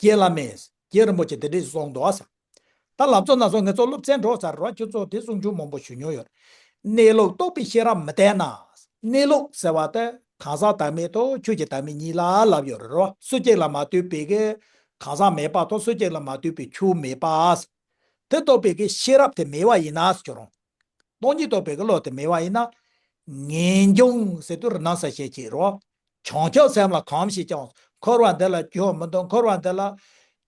རྗེ་བླ་མས། རྗེ་རིན་པོ་ཆེ་དེ་འདྲས་གསུངས་འདུག་ཨ་ས། ད་ལམ་གཙོ་ན་སོང་ངེད་ཚོ་སློབ་ཚན་འགྲོ་ཚར་རོ། ཁྱོད་ཚོ་དེ་གསུང་ཆོས་མང་པོ་ཞུ་མྱོང་ཡོད། གནས་ལུགས་རྟོགས་པའི་ཤེས་རབ་མི་ལྡན་ན། གནས་ལུགས་ཟེར་བ་དེ་གང་ཟག་བདག་མེད་དང་ཆོས་ཀྱི་བདག་མེད་གཉིས་ལ་ལབ་ཡོད་རེད་རོ། སུ་གཅིག་ལ་མ་ལྟོས་པའི་གི་གང་ཟག་མེད་པ་དང་སུ་གཅིག་ལ་མ་ལྟོས་པའི་ཆོས་མེད་པ། དེ་རྟོགས་པའི་གི་ཤེས་རབ་དེ་མེད་པ་ཡིན་ན་ཟེར་རོ། སྟོང་ཉིད་རྟོགས་པའི་གི་བློ་དེ་མེད་པ་ཡིན་ན། ངེས་འབྱུང་ཟེར་དུས་རི་ནང་ས་ཞེས་བྱེད་རོ། བྱང་ཆུབ་སེམས་ལ་གོམས་ཤིག་ཀྱང་། འཁོར་བ་འདི་ལ་སྐྱོ་མི་འདུག་འཁོར་བ་འདི་ལ་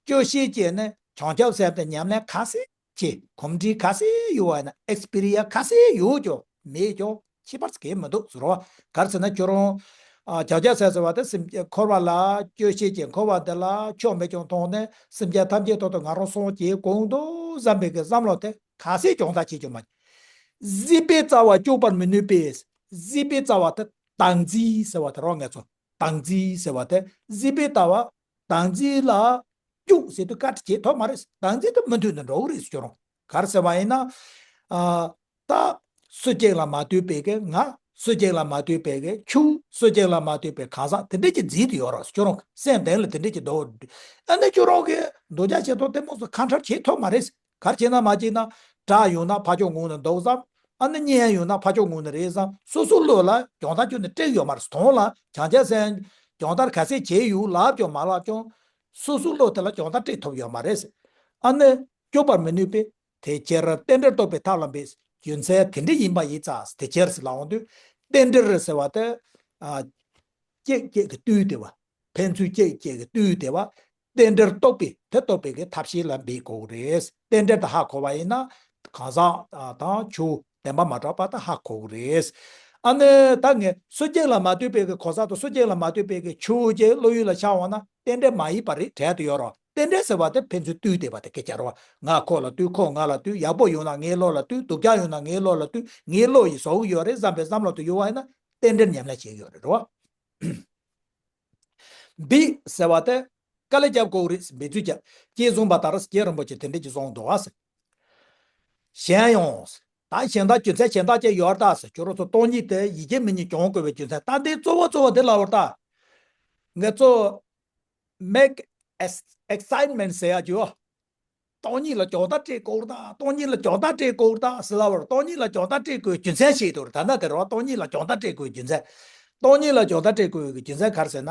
སྐྱོ་ཤས་ཀྱིས་ནི་བྱང་ཆུབ་སེམས་དེ་ཉམས་ལེན་ག་ཚད་བྱེད། གོམས་འདྲིས་ག་ཚད་ཡོད་པ་ན། ཨེག་སི་པི་རི་ཡན་སི་ག་ཚད་ཡོད་ཀྱང་མེད་ཀྱང་ཁྱད་པར་གང་མི་འདུག་ཟེར་རོ། ག་རེ་ཟེར་ན་ཁྱོད་རང་། ཨ། བྱང་ཆུབ་སེམས་ཟེར་བ་དེ་སེམས་འཁོར་བ་ལ་སྐྱོ་ཤས་ཀྱིས་འཁོར་བ་འདི་ལ་ཆོ་མེད་ཀྱང་མཐོང་ནས་སེམས་ཅན་ཐམས་ཅད་ཐོག་ཏུ་ང་རང་སངས་རྒྱས་དགོས་འདུག་བསམ་པའི་གི་བསམ་བློ་དེ་ག་ཚད་སྦྱོང་བརྡར་བྱེད་ཀྱང་མ། གཟིགས་པའི་རྩ་བ་གཅོད་པར་མི་ནུས་པས། གཟིགས་པའི་རྩ་བ་དེ་བདག་འཛིན་ཟེར་བ་དེ་རང་ངེད་ཚོ་བདག་འཛིན་ཟེར་བ་དེ་གཟིགས་པའི་ལྟ་བ་བདག་འཛིན་ལ་གཅོད་ཟེར་དུས་བཀག་སྒྲིག་བྱེད་ཐུབ་མ་རེད། བདག་འཛིན་དེ་མུ་མཐུད་ནས་འགྲོ་གི་རེད་ཟེར་ཁྱོད་རང་། ག་རེ་ཟེར་བ་ཡིན་ན། ཨ། ད་སུ་གཅིག་ལ་མ་ལྟོས་པའི་གི་ང་། སུ་གཅིག་ལ་མ་ལྟོས་པའི་གི་ཆོས། སུ་གཅིག་ལ་མ་ལྟོས་པའི་གང་ཟག་དེ་འདྲས་ཀྱི་འཛིན་དུ་ཡོད་རེད་ཟེར་ཁྱོད་རང་། སེམས་གཏན་ལ་དེ་འདྲས་ཀྱི་འདུག་ཨ་ནི་ཁྱོད་རང་གི་འདོད་ཆགས་ཞེ་སྡང་དེ་མོ་ཚོ་ཁ་འཕྲལ་བྱེད་ཐུབ་མ་རེད། ག་རེ་བྱས་ན་མ་བྱས་ན་དགྲ་ཡོང་ན་ཕར་ཕྱོགས་ངོས་ནས་འདུག་བསམ། ཨ་ནི་གཉེན་ཡོང་ན་ཕར་ཕྱོགས་ངོས་ནས་རེད་བསམ། སོ་སོའི་བློ་ལ་སྦྱོང་བརྡར་ཁྱོན་ནས་སྤྲད་ཡོད་མ་རེད། དོན་ལ་བྱང་ཆུབ་སེམས་སྦྱོང་བརྡར་ག་ཚད་བྱས་ཡོད་ལབ་ཀྱང་མ་ལབ་ཀྱང་། སོ་སོའི་བློ་དེ་ལ་སྦྱོང་བརྡར་སྤྲད་ཐུབ་ཡོད་མ་རེད། ཨ་ནི། སྐྱོབ་པར་མི་ནུས་པས། དེ་ཕྱིར་རྟེན་འབྲེལ་རྟོགས་པའི་ཐབས་ལ་འབད། རྒྱུ་མཚན་དེ་འདྲ་ཡིན་པ་ཡིན་ཙང་། དེ་ཕྱིར་ཟེར་ལབ་འོང་དུས། རྟེན་འབྲེལ་ཟེར་བ་དེ། ཨ། གཅིག་གཅིག་གིས་བཏུལ་བསྡད་པ། ཕན་ཚུན་གཅིག་གཅིག་གིས་བཏུལ་བསྡད་པ། རྟེན་འབྲེལ་རྟོགས་པའི་དེ་རྟོགས་པའི་གི་ཐབས་ཤེས་ལ་འབད་དགོས་ཀྱི་རེད། རྟེན་འབྲེལ་དེ་ཧ་གོ་བ་ཡིན་ན། གང་ཟག་དང་ཆོས་བདེན་པ་མ་གྲུབ་པ་དེ་ཧ་གོ་གི་རེད། ཨ་ནི་ད་ངས་སུ་གཅིག་ལ་མ་ལྟོས་པའི་གི་གང་ཟག་དང་སུ་གཅིག་ལ་མ་ལྟོས་པའི་གི་ཆོས་ཀྱི་བློ་ཡུལ་ལ་ཤར་བ་ན་རྟེན་འབྲེལ་མ་ཡིན་པ་རེད་དྲན་དུ་ཡོད་རོགས། རྟེན་འབྲེལ་ཟེར་བ་དེ་ཕན་ཚུན་བཏུལ་བསྡད་པ་དེ་སྐད་ཆ་རེད་བ། ང་ཁོ་ལ་བཏུལ། ཁོ་ང་ལ་བཏུལ། ཡག་པོ་ཡོང་ན་ངའི་བློ་ལ་བཏུལ། སྡུག་ཅག་ཡོང་ན་ངའི་བློ་ལ་བཏུལ། ངའི་བློ་ཡིས་བཟོ་གི་ཡོད་རེད་བསམ་པའི་བསམ་བློ་དེ་ཡོད་པ་ཡིན་ན་རྟེན་འབྲེལ་ཉམས་ལེན་བྱེད་ཀྱི་ཡོད་རེད་རོ། འབད་ཟེར་བ་དེ་དཀའ་ལས་རྒྱབ་དགོས་རེད། འབད་རྩོལ་རྒྱབ། ཅེས་གསུངས་པ་ལྟར་རྗེ་རིན་པོ་ཆེ་དེ་འདྲ་ཅིག་གསུངས་འདུག་ཨ་ཟེར། གཞན་ཡང་། ད་གཞན་དག་རྒྱུ་མཚན་གཞན་དག་ཅིག་ཡོད་ད་ཟེར། ཁྱོད་རང་ཚོ་སྟོང་ཉིད་དེ་ཡིད་ཀྱི་མི་གཉིས་སྦྱོང་དགོས་པའི་རྒྱུ་མཚན། ད་འདི་གཙོ་བོ་གཙོ་བོ་དེ་ལབ་པ་རེད་ད། ངེད་ཚོ་make ex- excitement ཟེར་ཡག་ཅིག་ཡོད། སྟོང་ཉིད་ལ་རྒྱང་ལྟ་སྤྲད་དགོས་རེད་ད། སྟོང་ཉིད་ལ་རྒྱང་ལྟ་སྤྲད་དགོས་རེད་ད་ཟེར་ལབ་པ་རེད། སྟོང་ཉིད་ལ་རྒྱང་ལྟ་སྤྲད་དགོས་རྒྱུ་མཚན་ཤེས་ཐུབ་རེད། ད་ལྟ་དེ་རེད་བ། སྟོང་ཉིད་ལ་རྒྱང་ལྟ་སྤྲད་དགོས་རྒྱུ་མཚན། སྟོང་ཉིད་ལ་རྒྱང་ལྟ་སྤྲད་དགོས་རྒྱུ་མཚན་ག་རེ་ཟེར་ན།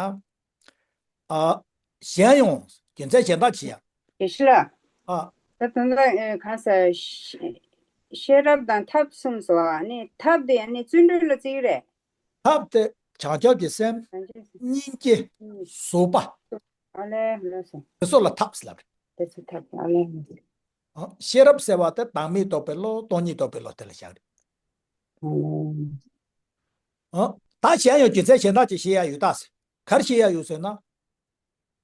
ཨ། གཞན་ཡང་རྒྱུ་མཚན་གཞན་དག་ཅིག་ཡང་། དགེ་བཤེས་ལགས། ཨ། ད་དོན་དག་ཨེ་གང་ཟེར། ཤེས་རབ་དང་ཐབས་གསུམ་ཟེར་བ་ནི་ཐབས་དེ་ནི་བརྩོན་འགྲུས་ལ་བརྩི་གི་རེད། ཐབས་དེ་བྱང་ཆུབ་ཀྱི་སེམས། བྱང་ཆུབ་སེམས། སྙིང་རྗེ། སྙིང་རྗེ། བཟོད་པ། ཨ་ལས་ལགས་སོ། དེ་ཚོ་ལ་ཐབས་ཟེར་ལབ་རེད། དེ་ཚོ་ཐབས་ཨ་ལས་ལགས་སོ། ཨ། ཤེས་རབ་ཟེར་བ་དེ་བདག་མེད་རྟོགས་པའི་བློ། སྟོང་ཉིད་རྟོགས་པའི་བློ་དེ་ལ་བཞག་རེད། ཨ་ལས། ཨ། ད་གཞན་ཡང་རྒྱུ་མཚན་གཞན་དག་ཅིག་བཤད་ཡག་ཡོད་ད་ཟེར། ག་རེ་བཤད་ཡག་ཡོད་ཟེར་ན།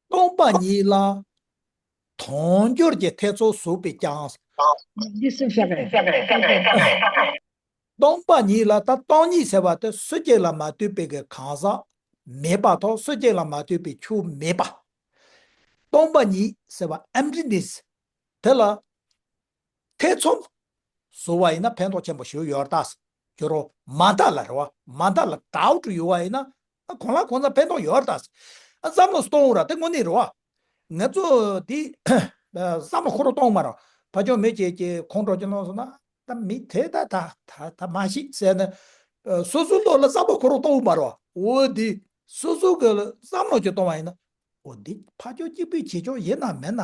སྟོང་པ་ཉིད་ལ་དོན་སྦྱོར་གྱི་ཐེ་ཚོམ་ཟུག་པས་ཀྱང་། འདི་སུ་བཤད་པ་རེད། སྟོང་པ་ཉིད་ལ། ད་སྟོང་ཉིད་ཟེར་བ་དེ་སུ་གཅིག་ལ་མ་ལྟོས་པའི་གི་གང་ཟག་མེད་པ་དང་། སུ་གཅིག་ལ་མ་ལྟོས་པའི་ཆོས་མེད་པ། སྟོང་པ་ཉིད་ཟེར་བ་emptiness དེ་ལ་ཐེ་ཚོམ་ཟུག་པ་ཡིན་ན་ཕན་ཐོགས་ཆེན་པོ་ཞིག་ཡོད་རེད་ད་ཟེར། ཁྱོད་རང་མ་མཐའ་ལ་རེད་བ། མ་མཐའ་ལ་doubt ཡོད་པ་ཡིན་ན། ཨ། གང་ལ་གང་འཚམ་ཕན་ཐོགས་ཡོད་རེད་ད་ཟེར། ཨ། བསམ་བློ་གཏོང་ར་དེ་དངོས་གནས་རེད་བ། ང་ཚོ་དེ་བསམ་བློ་ཁོ་རང་གཏོང་མ་རེད། ཕ་ཆོས་མི་གཅིག་གིས་ཁོང་ཁྲོ་ཅིག་གནང་སོང་ན། ད་མི་དེ་ད་ད་ད་ད་མ་ཤི་ཟེར་ནས། ཨ། སོ་སོའི་བློ་ལ་བསམ་བློ་ཁོ་རང་གཏོང་མ་རེད་བ། འོ་དེ་སོ་སོ་གི་བསམ་བློ་ཅིག་གཏོང་བ་ཡིན་ན། འོ་འདི་ཕ་ཆོས་གཅིག་པུའི་བྱེད་ཕྱོགས་ཡིན་ན་མིན་ན།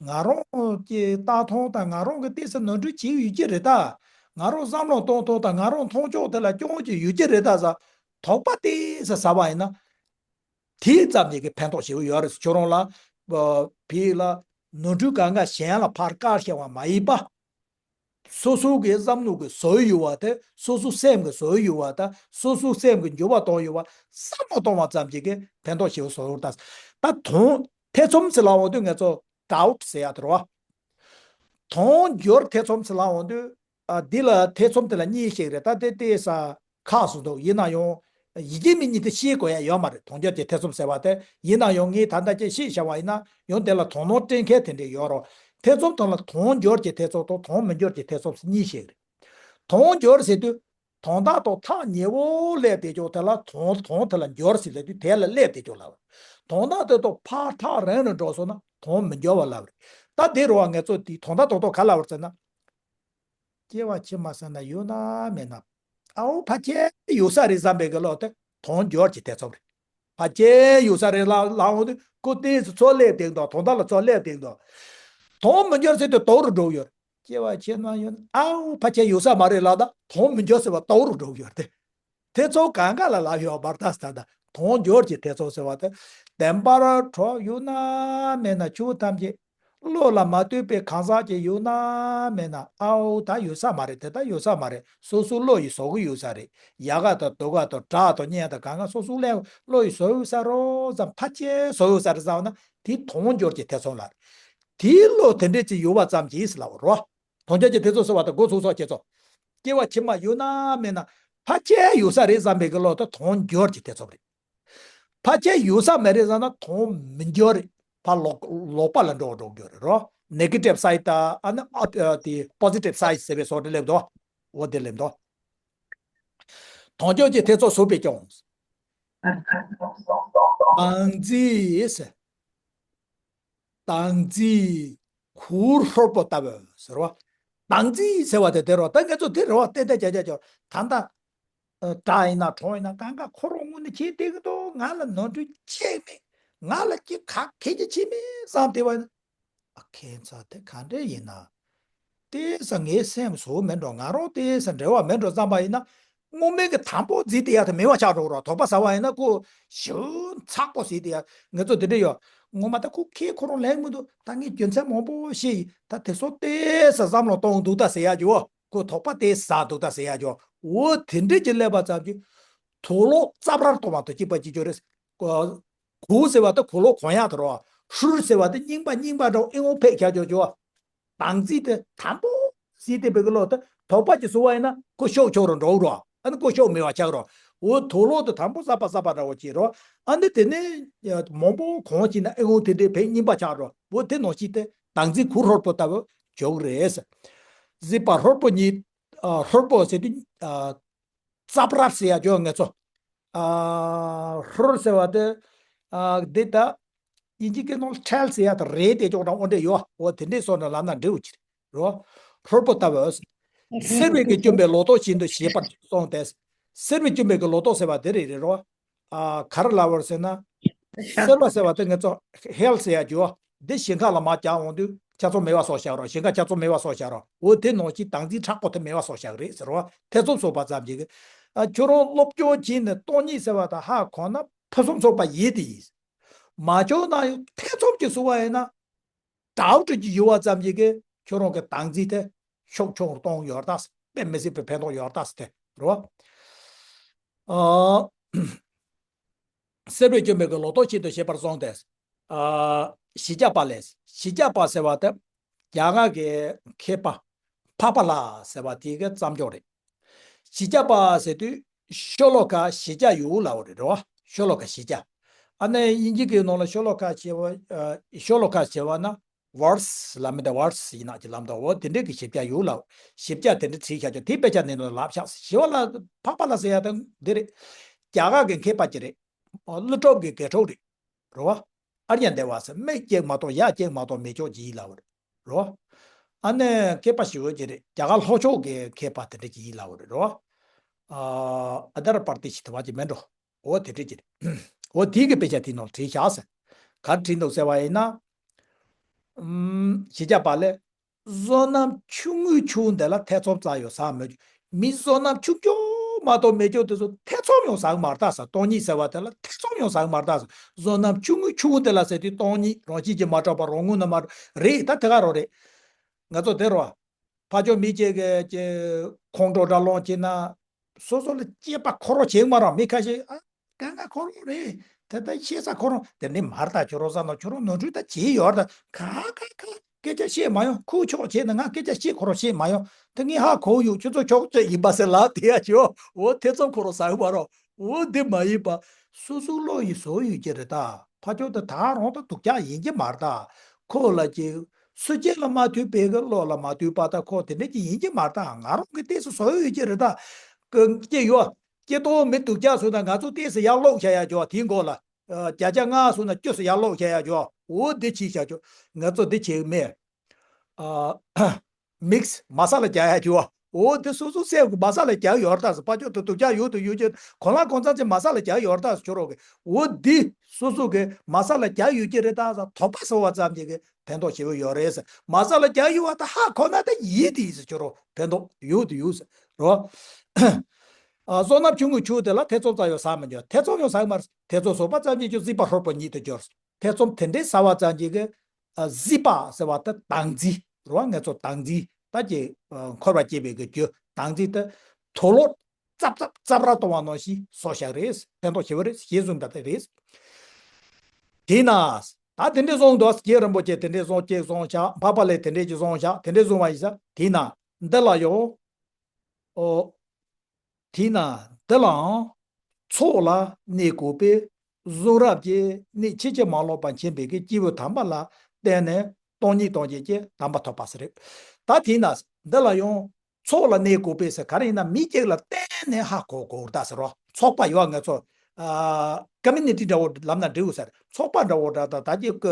ང་རང་གི་ལྟ་སྟངས་དང་ང་རང་གི་ཏོག་ཙམ་ནོར་འཁྲུལ་བྱེད་ཡོད་ཀྱི་རེད་ད། ང་རང་བསམ་བློ་གཏོང་སྟངས་དང་ང་རང་མཐོང་ཕྱོགས་དེ་ལ་སྐྱོན་ཅིག་ཡོད་ཀྱི་རེད་ད་ཟེར། དོགས་པ་ཏོག་ཙམ་ཟ་བ་ཡིན་ན། དེ་ཙམ་གྱིས་ཀྱི་ཕན་ཐོགས་ཞེ་པོ་ཡོད་རེད། ཁྱོད་རང་ལ། ཨ། ཕི་ལ་ནོར་འཁྲུལ་གང་ག་གཞན་ལ་ཕར་བཀར་བཞག་པ་མ་ཡིན་པ། སོ་སོ་གི་བསམ་བློ་གི་བཟོ་ཡུལ་བ་དེ། སོ་སོ་སེམས་ཀྱི་བཟོ་ཡུལ་བ་དང་། སོ་སོ་སེམས་ཀྱི་འགྱུར་བ་གཏོང་ཡུལ་བ། བསམ་བློ་གཏོང་བ་ཙམ་གྱིས་ཀྱི་ཕན་ཐོགས་ཞེ་པོ་བཟོ་ཡོད་ད། ད་དོན་ཐེ་ཚོམ་ཟེར་ལབ་འོང་དུས་ང་ཚོ་doubt ཟེར་ཡག་དེ་རེད་བ། དོན་སྦྱོར་ཐེ་ཚོམ་ཟེར་ལབ་འོང་དུས། ཨ། འདི་ལ་ཐེ་ཚོམ་དེ་ལ་གཉིས་ཤིག་རེད། ད་དེ་ཏོག་ཙམ་ཁག་སོང་འདུག་ཡིན་ན་ཡང་ཡིད་ཀྱི་མི་གཉིས་དེ་ཤེས་དགོས་ཡག་ཡོད་མ་རེད། དོན་སྦྱོར་གྱི་ཐེ་ཚོམ་ཟེར་བ་དེ། ཡིན་ན་ཡང་ངས་ད་ལྟ་ཅིག་ཤེས་བྱ་བ་ཡིན་ན་ཡང་དེ་ལ་དོ་སྣང་སྤྲད་མཁན་དེ་འདྲ་ཡོད་རེད། ཐེ་ཚོམ་དེ་ལ་དོན་སྦྱོར་གྱི་ཐེ་ཚོམ་དང་དོན་མི་སྦྱོར་གྱི་ཐེ་ཚོམ་ཟེར་གཉིས་ཤིག་རེད། དོན་སྦྱོར་ཟེར་དུས། དོན་དག་དང་ཐག་ཉེ་བོ་སླེབས་བསྡད་ཀྱང་དེ་ལ་དོན། དོན་དེ་ལ་སྦྱོར་ཟེར་ལབ་དུས་དེ་ལ་སླེབས་བསྡད་ཀྱང་ལབ་རེད། དོན་དག་དེ་དང་ཕར་ཐག་རིང་རུ་འགྲོ་སོང་ན་དོན་མི་སྦྱོར་བ་ལབ་རེད། ད་དེ་རུ་བ་ང་ཚོ་དེ་དོན་དག་ཏོག་ཏོག་ག་ལབ་རེད་ཟེར་ན། སྐྱེ་བ་ཕྱི་མ་ཟེར་ན་ཡོད་ན་མེད་ན། ཨའོ་ཕལ་ཆེར་ཡོད་ས་རེད་བསམ་པའི་གི་བློ་དེ་དོན་སྦྱོར་གྱི་ཐེ་ཚོམ་རེད། ཕལ་ཆེར་ཡོད་ས་རེད་ལབ་ལབ་འོང་དུས་ཁོ་ཏོག་ཙམ་ཚོར་སླེབས་བསྡད་འདུག་དོན་དག་ལ་ཚོར་སླེབས་བསྡད་འདུག་དོན་མི་སྦྱོར་ཟེར་དུས་དོགས་རུ་འགྲོ་གི་ཡོད་རེད། སྐྱེ་བ་ཕྱི་མ་ཡོད་ན། ཨའོ་ཕལ་ཆེར་ཡོད་ས་མ་རེད་ལབ་ད་དོན་མི་སྦྱོར་ཟེར་བ་དོགས་རུ་འགྲོ་གི་ཡོད་རེད་དེ། ཐེ་ཚོམ་གང་ག་ལ་ལབ་ཡོད་པར་ཐལ་ཟེར། ད་དོན་སྦྱོར་གྱི་ཐེ་ཚོམ་ཟེར་བ་དེ། བདེན་པར་གྲོགས་ཡོད་ན་མེད་ན། ཆོས་ཐམས་ཅད་བློ་ལ་མ་ལྟོས་པའི་གང་ཟག་ཅིག་ཡོད་ན་མེད་ན། ཨའོ་ད་ཡོད་ས་མ་རེད། དེ་ད་ཡོད་ས་མ་རེད། སོ་སོའི་བློ་ཡིས་བཟོ་གི་ཡོད་ས་རེད། ཡག་ག་དང་སྡུག་ག་དང་དྲག་དང་སྙན་དང་གང་ག་སོ་སོའི་བློ་ཡིས་བཟོ་ཡོད་ས་རོ་ཙམ། ཕལ་ཆེར་བཟོ་ཡོད་ས་རེད་བསམ་ན་དེ་དོན་སྦྱོར་གྱི་ཐེ་ཚོམ་ལ་རེད། དེའི་བློ་དེ་འདྲ་ཅིག་ཡོད་པ་ཙམ་གྱིས་ལབ་རོ། དོན་སྦྱོར་གྱི་ཐེ་ཚོམ་ཟེར་བ་དང་མགོ་ཚོས་སོ་ཁྱེད་ཚོ། སྐྱེ་བ་ཕྱི་མ་ཡོད་ན་མེད་ན། ཕལ་ཆེར་ཡོད་ས་རེད་བསམ་པའི་གི་བློ་དེ་དོན་སྦྱོར་གྱི་ཐེ་ཚོམ་རེད། ཕལ་ཆེར་ཡོད་ས་མ་རེད་བསམ་ན་དོན་མི་སྦྱོར་རེད། ཕར་ལོག་ལོག་པ་ལ་འགྲོ་འགྲོ་རྒྱུ་རེད་རོ། negative side ད་ཨ་ནི་ཨ་དེ་positive side ཟེར་བའི་བཟོ་འདྲ་སླེབས་འདུག་འོ་དེ་སླེབས་འདུག་དོན་སྦྱོར་གྱི་ཐེ་ཚོམ་ཟུག་པས་ཀྱང་། སྡང་རྩིས། སྡང་རྩིས་གུར་ཧྲོལ་པོ་ལྟ་བུ་ཟེར་བ། སྡང་རྩིས་ཟེར་བ་དེ་དེ་རེད་བ། ད་ང་ཚོ་དེ་རེད་བ། ཏན་ཏན་བྱ་བྱ་བྱ་ད་ལྟ། དགྲ་ཡིན་ན་གྲོགས་ཡིན་ན་གང་ག་ཁོ་རང་ངོས་ནས་བྱེད་བསྡད་ཀྱི་འདུག་ང་ལ་ནོར་འཁྲུལ་བྱས་མེད། ང་ལ་ཅི་ག་གེ་ཅི་བྱས་མེད་བསམ་བསྡད་པ་ཡིན་ན། ཨ། ཁྱད་མཚར་དེ་ག་འདྲས་ཡིན་ན། ཏོག་ཙམ་ངའི་སེམས་བཟོ་མེད་འགྲོ། ང་རང་ཏོག་ཙམ་འབྲེལ་བ་མེད་འགྲོ་བསམ་པ་ཡིན་ན། སྔོན་མའི་གི་དང་པོ་རྫིག་དེ་ཡག་དེ་མེད་པ་ཆགས་འགྲོ་རོགས། དོགས་པ་ཟ་བ་ཡིན་ན་ཁོ་ཞིབ་ཚགས་པོ་ཟིག་དེ་ཡག་ང་ཚོ་དེ་འདྲས་ཡོད། ངོ་མ་ད་ཁོ་ཁས་ཁོ་རང་ལེན་མི་འདུག་ད་ངས་རྒྱུ་མཚན་མང་པོ་ཤེས་ཡིན། ད་དེ་ཚོ་ཏོག་ཙམ་བསམ་བློ་གཏོང་འདུག་ད་ཟེར་ཡག་ཡོད། ཁོ་དོགས་པ་ཏོག་ཙམ་ཟ་འདུག་ད་ཟེར་ཡག་ཡོད། འོ་དེ་འདྲས་ཀྱི་སླེབས་པ་ཙམ་གྱིས་དུག་ལོག་རྩབ་རལ་གཏོང་བ་དང་གཅིག་པ་གཅིག་རྐྱང་རེད། གུ་ཟེར་བ་དེ་གུ་ལོག་གོན་ཡག་དེ་རེད་བ། ཧྲུལ་ཟེར་བ་དེ་རྙིང་པ་རྙིང་པ་འདྲ་བོ་ཨེ་འོང་ཕེབས་ཁྱག་ཅོག་ཅོག་དང་རྫིག་དེ་དང་པོ་རྫིག་དེ་བོད་ཀྱི་ལོག་དེ་དོགས་པ་ཅིག་བཟོ་བ་ཡིན་ན་ཁོ་ཤོག་ཆོག་རུ་འགྲོ་རོགས། ཨ་ནི་ཁོ་ཤོག་མེད་པ་ཆགས་རོགས། འོ་དུག་ལོག་དེ་དང་པོ་གསར་པ་གསར་པ་འདྲ་བོ་ཅིག་རོགས། ཨ་ནི་དེ་ནས་མང་པོ་གོན་ཅིག་ན་ཨེ་འོང་དེ་འདྲའི་བོད་རྙིང་པ་ཆགས་རོགས། འོ་དེ་ནང་བཞིན་དེ་དང་རྫིག་གུ་ཧྲོལ་པོ་ལྟ་བུ་ཅོག་རེད། རྫིག་པ་ཧྲོལ་པོ་གཉིས། ཨ། ཧྲོལ་པོ་ཟེར་དུས། ཨ། རྩབ་རལ་ཟེར་ཡག་ཅོག་ང་ཚོ། ཨ། ཧྲོལ་ཟེར་བ་དེ། ཨ། འདི་ད། དབྱིན་ཇི་སྐད་ནང་ཁྲལ་ཟེར་ཡག་དེ་རེད་དེ་ཅོག་འདྲ་འོ་འདྲ་ཡོད། འོ་དེ་འདྲས་སོགས་ནས་ལབ་ན་འགྲིག་གི་རེད་རོ། ཧྲོལ་པོ་ལྟ་བུ། སེར་བས་ཀྱིས་བསྐྱོན་པའི་ལོ་ཏོག་བཞིན་དུ་ཞེས་པར་གསུངས་ཏེ། སེར་བས་བསྐྱོན་པའི་གི་ལོ་ཏོག་ཟེར་བ་དེ་རེད་རེད་རོ། ཨ། ག་རེ་ལབ་པ་རེད་ཟེར་ན། སེར་བ་ཟེར་བ་དེ་ང་ཚོ་ཧེལ་ཟེར་ཡག་ཅོག་འདི་ཞིང་ཁ་ལ་མར་རྒྱག་འོང་དུས་ཆ་ཚང་མེད་པ་བཟོ་བཞག་རོགས། ཞིང་ཁ་ཆ་ཚང་མེད་པ་བཟོ་བཞག་རོགས། འོ་དེ་ནང་བཞིན་དང་རྫིག་མཁྲེགས་པོ་དེ་མེད་པ་བཟོ་བཞག་རེད་ཟེར་རོ། ཐེ་ཚོམ་ཟ་བ་ཙམ་གྱིས། ཨ། ཁྱོད་རང་སློབ་སྦྱོང་བྱས་ནས་སྟོང་ཉིད་ཟེར་བ་དང་ཧ་གོ་ན་ཕུན་སུམ་ཚོགས་པ་ཡིན་དེ་ཡིན། མ་ཁྱོད་ན་ཡང་ཐེ་ཚོམ་གྱིས་ཟ་བ་ཡིན་ན། དགྲ་བོ་གཅིག་ཡོད་པ་ཙམ་གྱིས་ཁྱོད་རང་གི་དང་རྫིག་དེ་ཤོག་ཆོག་གཏོང་ཡོད་ད། དཔེ་མི་སྲིད་པའི་ཕན་ཐོགས་ཡོད་ད་ཟེར་ཏེ་རོ། ཨ། སེར་བས་བསྐྱོན་པའི་གི་ལོ་ཏོག་བཞིན་དུ་ཞེས་པར་གསུངས་ཏེ། ཨ། གཞིས་ཆགས་པ་ལས། གཞིས་ཆགས་པ་ཟེར་བ་དེ་རྒྱ་གར་གྱི་མཁས་པ་ཕག་པ་ལ་ཟེར་བ་དེ་གི་བརྩམས་ཆོས་རེད། གཞིས་ཆགས་པ་ཟེར་དུས་ཤོ་ལོ་ཀ་གཞིས་ཆགས་ཡུལ་ལབ་པ་རེད་རོ། ཤོ་ལོ་ཀ་གཞིས་ཆགས། ཨ་ནི་དབྱིན་ཇི་གི་ནང་ལ་ཤོ་ལོ་ཀ་ཞེས་པ། ཨ། ཤོ་ལོ་ཀ་ཞེས་པ་ན། ཝར་སི་ལབ་མི་འདུག་ཝར་སི་ཡིན་ན་ཅི་ལབ་འདུག་འོ་དེ་འདྲས་ཀྱི་ཞིབ་ཆ་ཡོད་ལ། ཞིབ་ཆ་དེ་འདྲས་བྲིས་བཞག་ཅོག་དེ་དཔེ་ཆ་ནས་ནོར་ལབ་ཤག་ཞི་བ་ལྷ་ཕག་པ་ལ་ཟེར་ཡ་དང་འདི་རེད། རྒྱ་གར་གྱི་མཁས་པ་ཅིག་རེད། ཀླུ་སྒྲུབ་ཀྱི་དགེ་ཕྲུག་རེད། རོ། ཨརྱ་དེ་བ་ཟེར་སྨད་ཅིག་མ་གཏོགས་ཡ་གཅིག་མ་གཏོགས་མེད་ཅོག་ཅིག་ཡིན་ལབ་རེད། རོ། ཨ་ནི་མཁས་པ་ཞི་བ་ཅིག་རེད། རྒྱ་གར་ལྷོ་ཕྱོགས་ཀྱི་མཁས་པ་དེ་འདྲས་ཅིག་ཡིན་ལབ་རེད་རོ། ཨ། ཨ་དར་པར་ཏི་ཞི་དེ་བ་ཅིག་མེད་འགྲོ། འོ་དེ་འདྲས་ཅིག་རེད། འོ་དེའི་གི་དཔེ་ཆ་དེའི་ནང་བྲིས་བཞག་ཟེར། ག་རེ་བྲིས་འདུག་ཟེར་བ་ཡིན་ན། ཨུམ། གཞིས་ཆགས་པ་ལས། བསོད་ནམས་ཆུང་ངུའི་ཆུ་བོ་འདི་ལ་ཐེ་ཚོམ་ཙམ་ཡང་ཟ་མི་བྱེད། མི་བསོད་ནམས་ཆུང་ཆུང་མ་གཏོགས་མེད་ཅོག་དེ་ཚོ་ཐེ་ཚོམ་ཡང་ཟ་གི་མ་རེད་ད་ཟེར། སྟོང་ཉིད་ཟེར་བ་དེ་ལ་ཐེ་ཚོམ་ཡང་ཟ་གི་མ་རེད་ད་ཟེར། བསོད་ནམས་ཆུང་ངུའི་ཆུ་བོ་འདི་ལ་ཟེར་དུས་སྟོང་ཉིད་རང་བཞིན་གྱིས་མ་གྲུབ་པ་རང་ངོས་ནས་མ་རེད་ད་དེ་ག་རང་རེད། ང་ཚོ་དེ་རོ། ཕར་ཕྱོགས་མི་གཅིག་གིས་ཀྱི་ཁོང་ཁྲོ་འདྲ་སློང་བྱེད་ན། སོ་སོ་ལ་སྐྱེས་པ་ཁོ་རང་བྱེད་མ་རང་མི་ཁ་ཤས་ཨ། དཀའ་ངལ་ཁོ་རང་རེད། དེ་ལྟར་ཤེས་ས་ཁོ་རང་དེ་ནི་མར་ལྟ་ཁྱོད་རང་བསམ་ན་ཁྱོད་རང་ནོར་འཁྲུལ་ད་བྱེད་ཡོད་ད་ཁ་ཁ་ཁ་སྐད་ཆ་བཤད་མ་ཡོང་ཁུག་ཆོག་བྱས་ན་ང་སྐད་ཆ་བཤད་ཁོ་རང་བཤད་མ་ཡོང་དེ་ངས་ཧ་གོ་ཡོད་ཁྱོད་ཚོ་ཆོག་ཅེས་ཡིན་པ་ཟེར་ལབ་དེ་ཡ་ཁྱོད་འོ་ཐེ་ཚོམ་ཁོ་རང་ཟ་གི་མ་རང་འོ་འདི་མ་ཡིན་པ་སོ་སོའི་བློ་ཡིས་བཟོ་ཡོད་ཀྱི་རེད་ད་ཕ་ཆོག་དེ་ད་རང་ད་སྡུག་ཅག་ཡིན་གྱི་མ་རེད་ད་ཁོ་ལ་ཀྱི་སུ་གཅིག་ལ་མ་ཐུག་པའི་གི་བློ་ལ་མ་ཐུག་པ་ད་ཁོ་དེ་འདྲ་ཅིག་ཡིན་གྱི་མ་རེད་ད་ང་རང་གི་ཏོག་ཙམ་བཟོ་ཡོད་ཀྱི་རེད་ད་ཀྱི་ཡོད། སྐྱེ་སྟོབས་མི་སྡུག་ཅག་སོང་ན་ང་ཚོ་ཏོག་ཙམ་ཡར་ལོག་བྱ་ཡ་ཅོག་དེའི་མགོ་ལ། བརྒྱ་ཆ་ལྔ་སོང་ན་བཅུ་ཙམ་ཡར་ལོག་བྱ་ཡ་ཅོག་འོ་འདི་བྱེད་བྱ་ཅོག་ང་ཚོ་འདི་བྱེད་མེད། མིག་སི་མ་ས་ལ་རྒྱག་ཡ་ཅོག་འོ་འདི་སོ་སོ་སེམས་ཀྱི་མ་ས་ལ་རྒྱག་ཡོད་ད་ཟེར་ཕ་ཆོག་ཏུ་སྡུག་ཅག་ཡོད་དུ་ཡོད་ཅེ་གོ་ལ་གོ་ཚང་ཅེ་མ་ས་ལ་རྒྱག་ཡོད་ད་ཟེར་ཁྱོད་རོག་གི་འོ་འདི་སོ་སོ་གི་མ་ས་ལ་རྒྱག་ཡོད་ཀྱི་རེད་ད་ཟེར་དོགས་པ་ཟ་བ་ཙམ་གྱིས་གི་ཕན་ཐོགས་ཞེ་པོ་ཡོད་རེད་ཟེར། མ་ས་ལ་རྒྱག་ཡོད་བ་ད་ཧ་གོ་ན་ད་ཡིད་དེ་ཡིད་ཟེར་ཁྱོད་རོ་ཕན་ཐོགས་ཡོད་དུ་ཡོད་ཟེར་རོ། ཨ། བསོད་ནམས་ཆུང་ངུའི་ཆུ་དེ་ལ་ཐེ་ཚོམ་ཙམ་ཡང་ཟ་མི་འགྱུར། ཐེ་ཚོམ་ཡང་ཟ་གི་མ་རེད། ཐེ་ཚོམ་ཟ་བ་ཙམ་གྱིས་ཁྱོད་གཟིགས་པ་ཧྲོལ་པོ་ཉིད་དུ་འགྱུར། ཐེ་ཚོམ་དེ་འདྲའི་ཟ་བ་ཙམ་གྱིས་གི་ཨ། གཟིགས་པ་ཟེར་བ་དེ་དང་རྫིག་རེད་བ། ང་ཚོ་དང་རྫིག་ད་ཀྱི་འཁོར་བ་སྐྱེ་བའི་གི་རྒྱུ་དང་རྫིག་དེ་དུག་ལོག་རྩབ་རྩབ་རྩབ་རལ་གཏོང་བ་ནང་བཞིན་བཟོ་བཞག་རེད། ཕན་ཐོགས་ཞེ་པོ་རེད། ཞེས་གསུངས་པ་དེ་རེད། དེས་ན། ད་དེ་འདྲས་གསུངས་འདུག་རྗེ་རིན་པོ་ཆེ་དེ་འདྲས་གསུངས་ཅེས་གསུངས་བཞག་འཕགས་པ་ལས་དེ་འདྲས་ཀྱི་གསུངས་བཞག་དེ་འདྲས་གསུངས་པ་ཡིན་ས་དེས་ན་འདི་ལ་ཡང་། ཨོ། དེས་ན་འདི་ལའང་ཚོགས་ལ་གནས་དགོས་པས་གཟུང་རབ་ཀྱི་གནད་ཕྱིན་ཅི་མ་ལོག་པར་མཁྱེན་པའི་གི་སྐྱེས་བུ་དམ་པ་ལ་བརྟེན་ནས་སྟོང་ཉིད་སྟོང་བྱེད་ཀྱི་དམ་པ་ཐོབ་པ་ཟེར་རེད། ད་དེས་ན་འདི་ལ་ཡང་ཚོགས་ལ་གནས་དགོས་པས་ཟེར་ག་རེ་ཡིན་ན་མི་གཅིག་ལ་བརྟེན་ནས་ཧ་གོ་དགོས་ད་ཟེར་རོ། ཚོགས་པ་ཡོད་ང་ཚོ། ཀ་མི་ནི་ཊི་འདྲ་བོ་ལབ་ན་འགྲིག་ཟེར། ཚོགས་པ་འདྲ་བོ་འདྲ་དང་ད་ཅི་ཀ་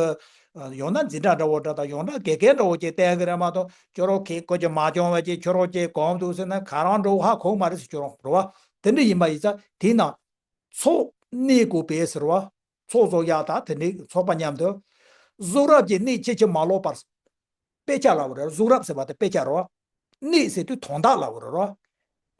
ཡང་ན་འཛིན་གྲྭ་འདྲ་བོ་འདྲ་དང་ཡང་ན་དགེ་རྒན་འདྲ་བོ་ཅིག་བསྟེན་གི་རེད་མ་གཏོགས་ཁྱོད་རང་གིས་ཁོ་ཅིག་མ་སྦྱོང་བ་ཅིག་ཁྱོད་རང་ཅིག་གོམས་འདུག་ཟེར་ན་ག་རང་འགྲོ་ཧ་གོ་མ་རེད་ཟེར་ཁྱོད་རང་རེད་བ། དེ་འདྲ་ཡིན་པ་ཡིན་ཙང་དེས་ན་ཚོགས་གནས་དགོས་པས་ཟེར་བ། ཚོགས་རྫོགས་ཡག་དང་དེ་འདྲའི་ཚོགས་པ་མཉམ་དུ། གཟུང་རབ་ཀྱི་གནད་ཕྱིན་ཅི་མ་ལོག་པར། དཔེ་ཆ་ལབ་པ་རེད། གཟུགས་རབ་ཟེར་བ་དེ་དཔེ་ཆ་རེད་བ། གནས་ཟེར་དུས་དོན་དག་ལབ་པ་རེད་བ།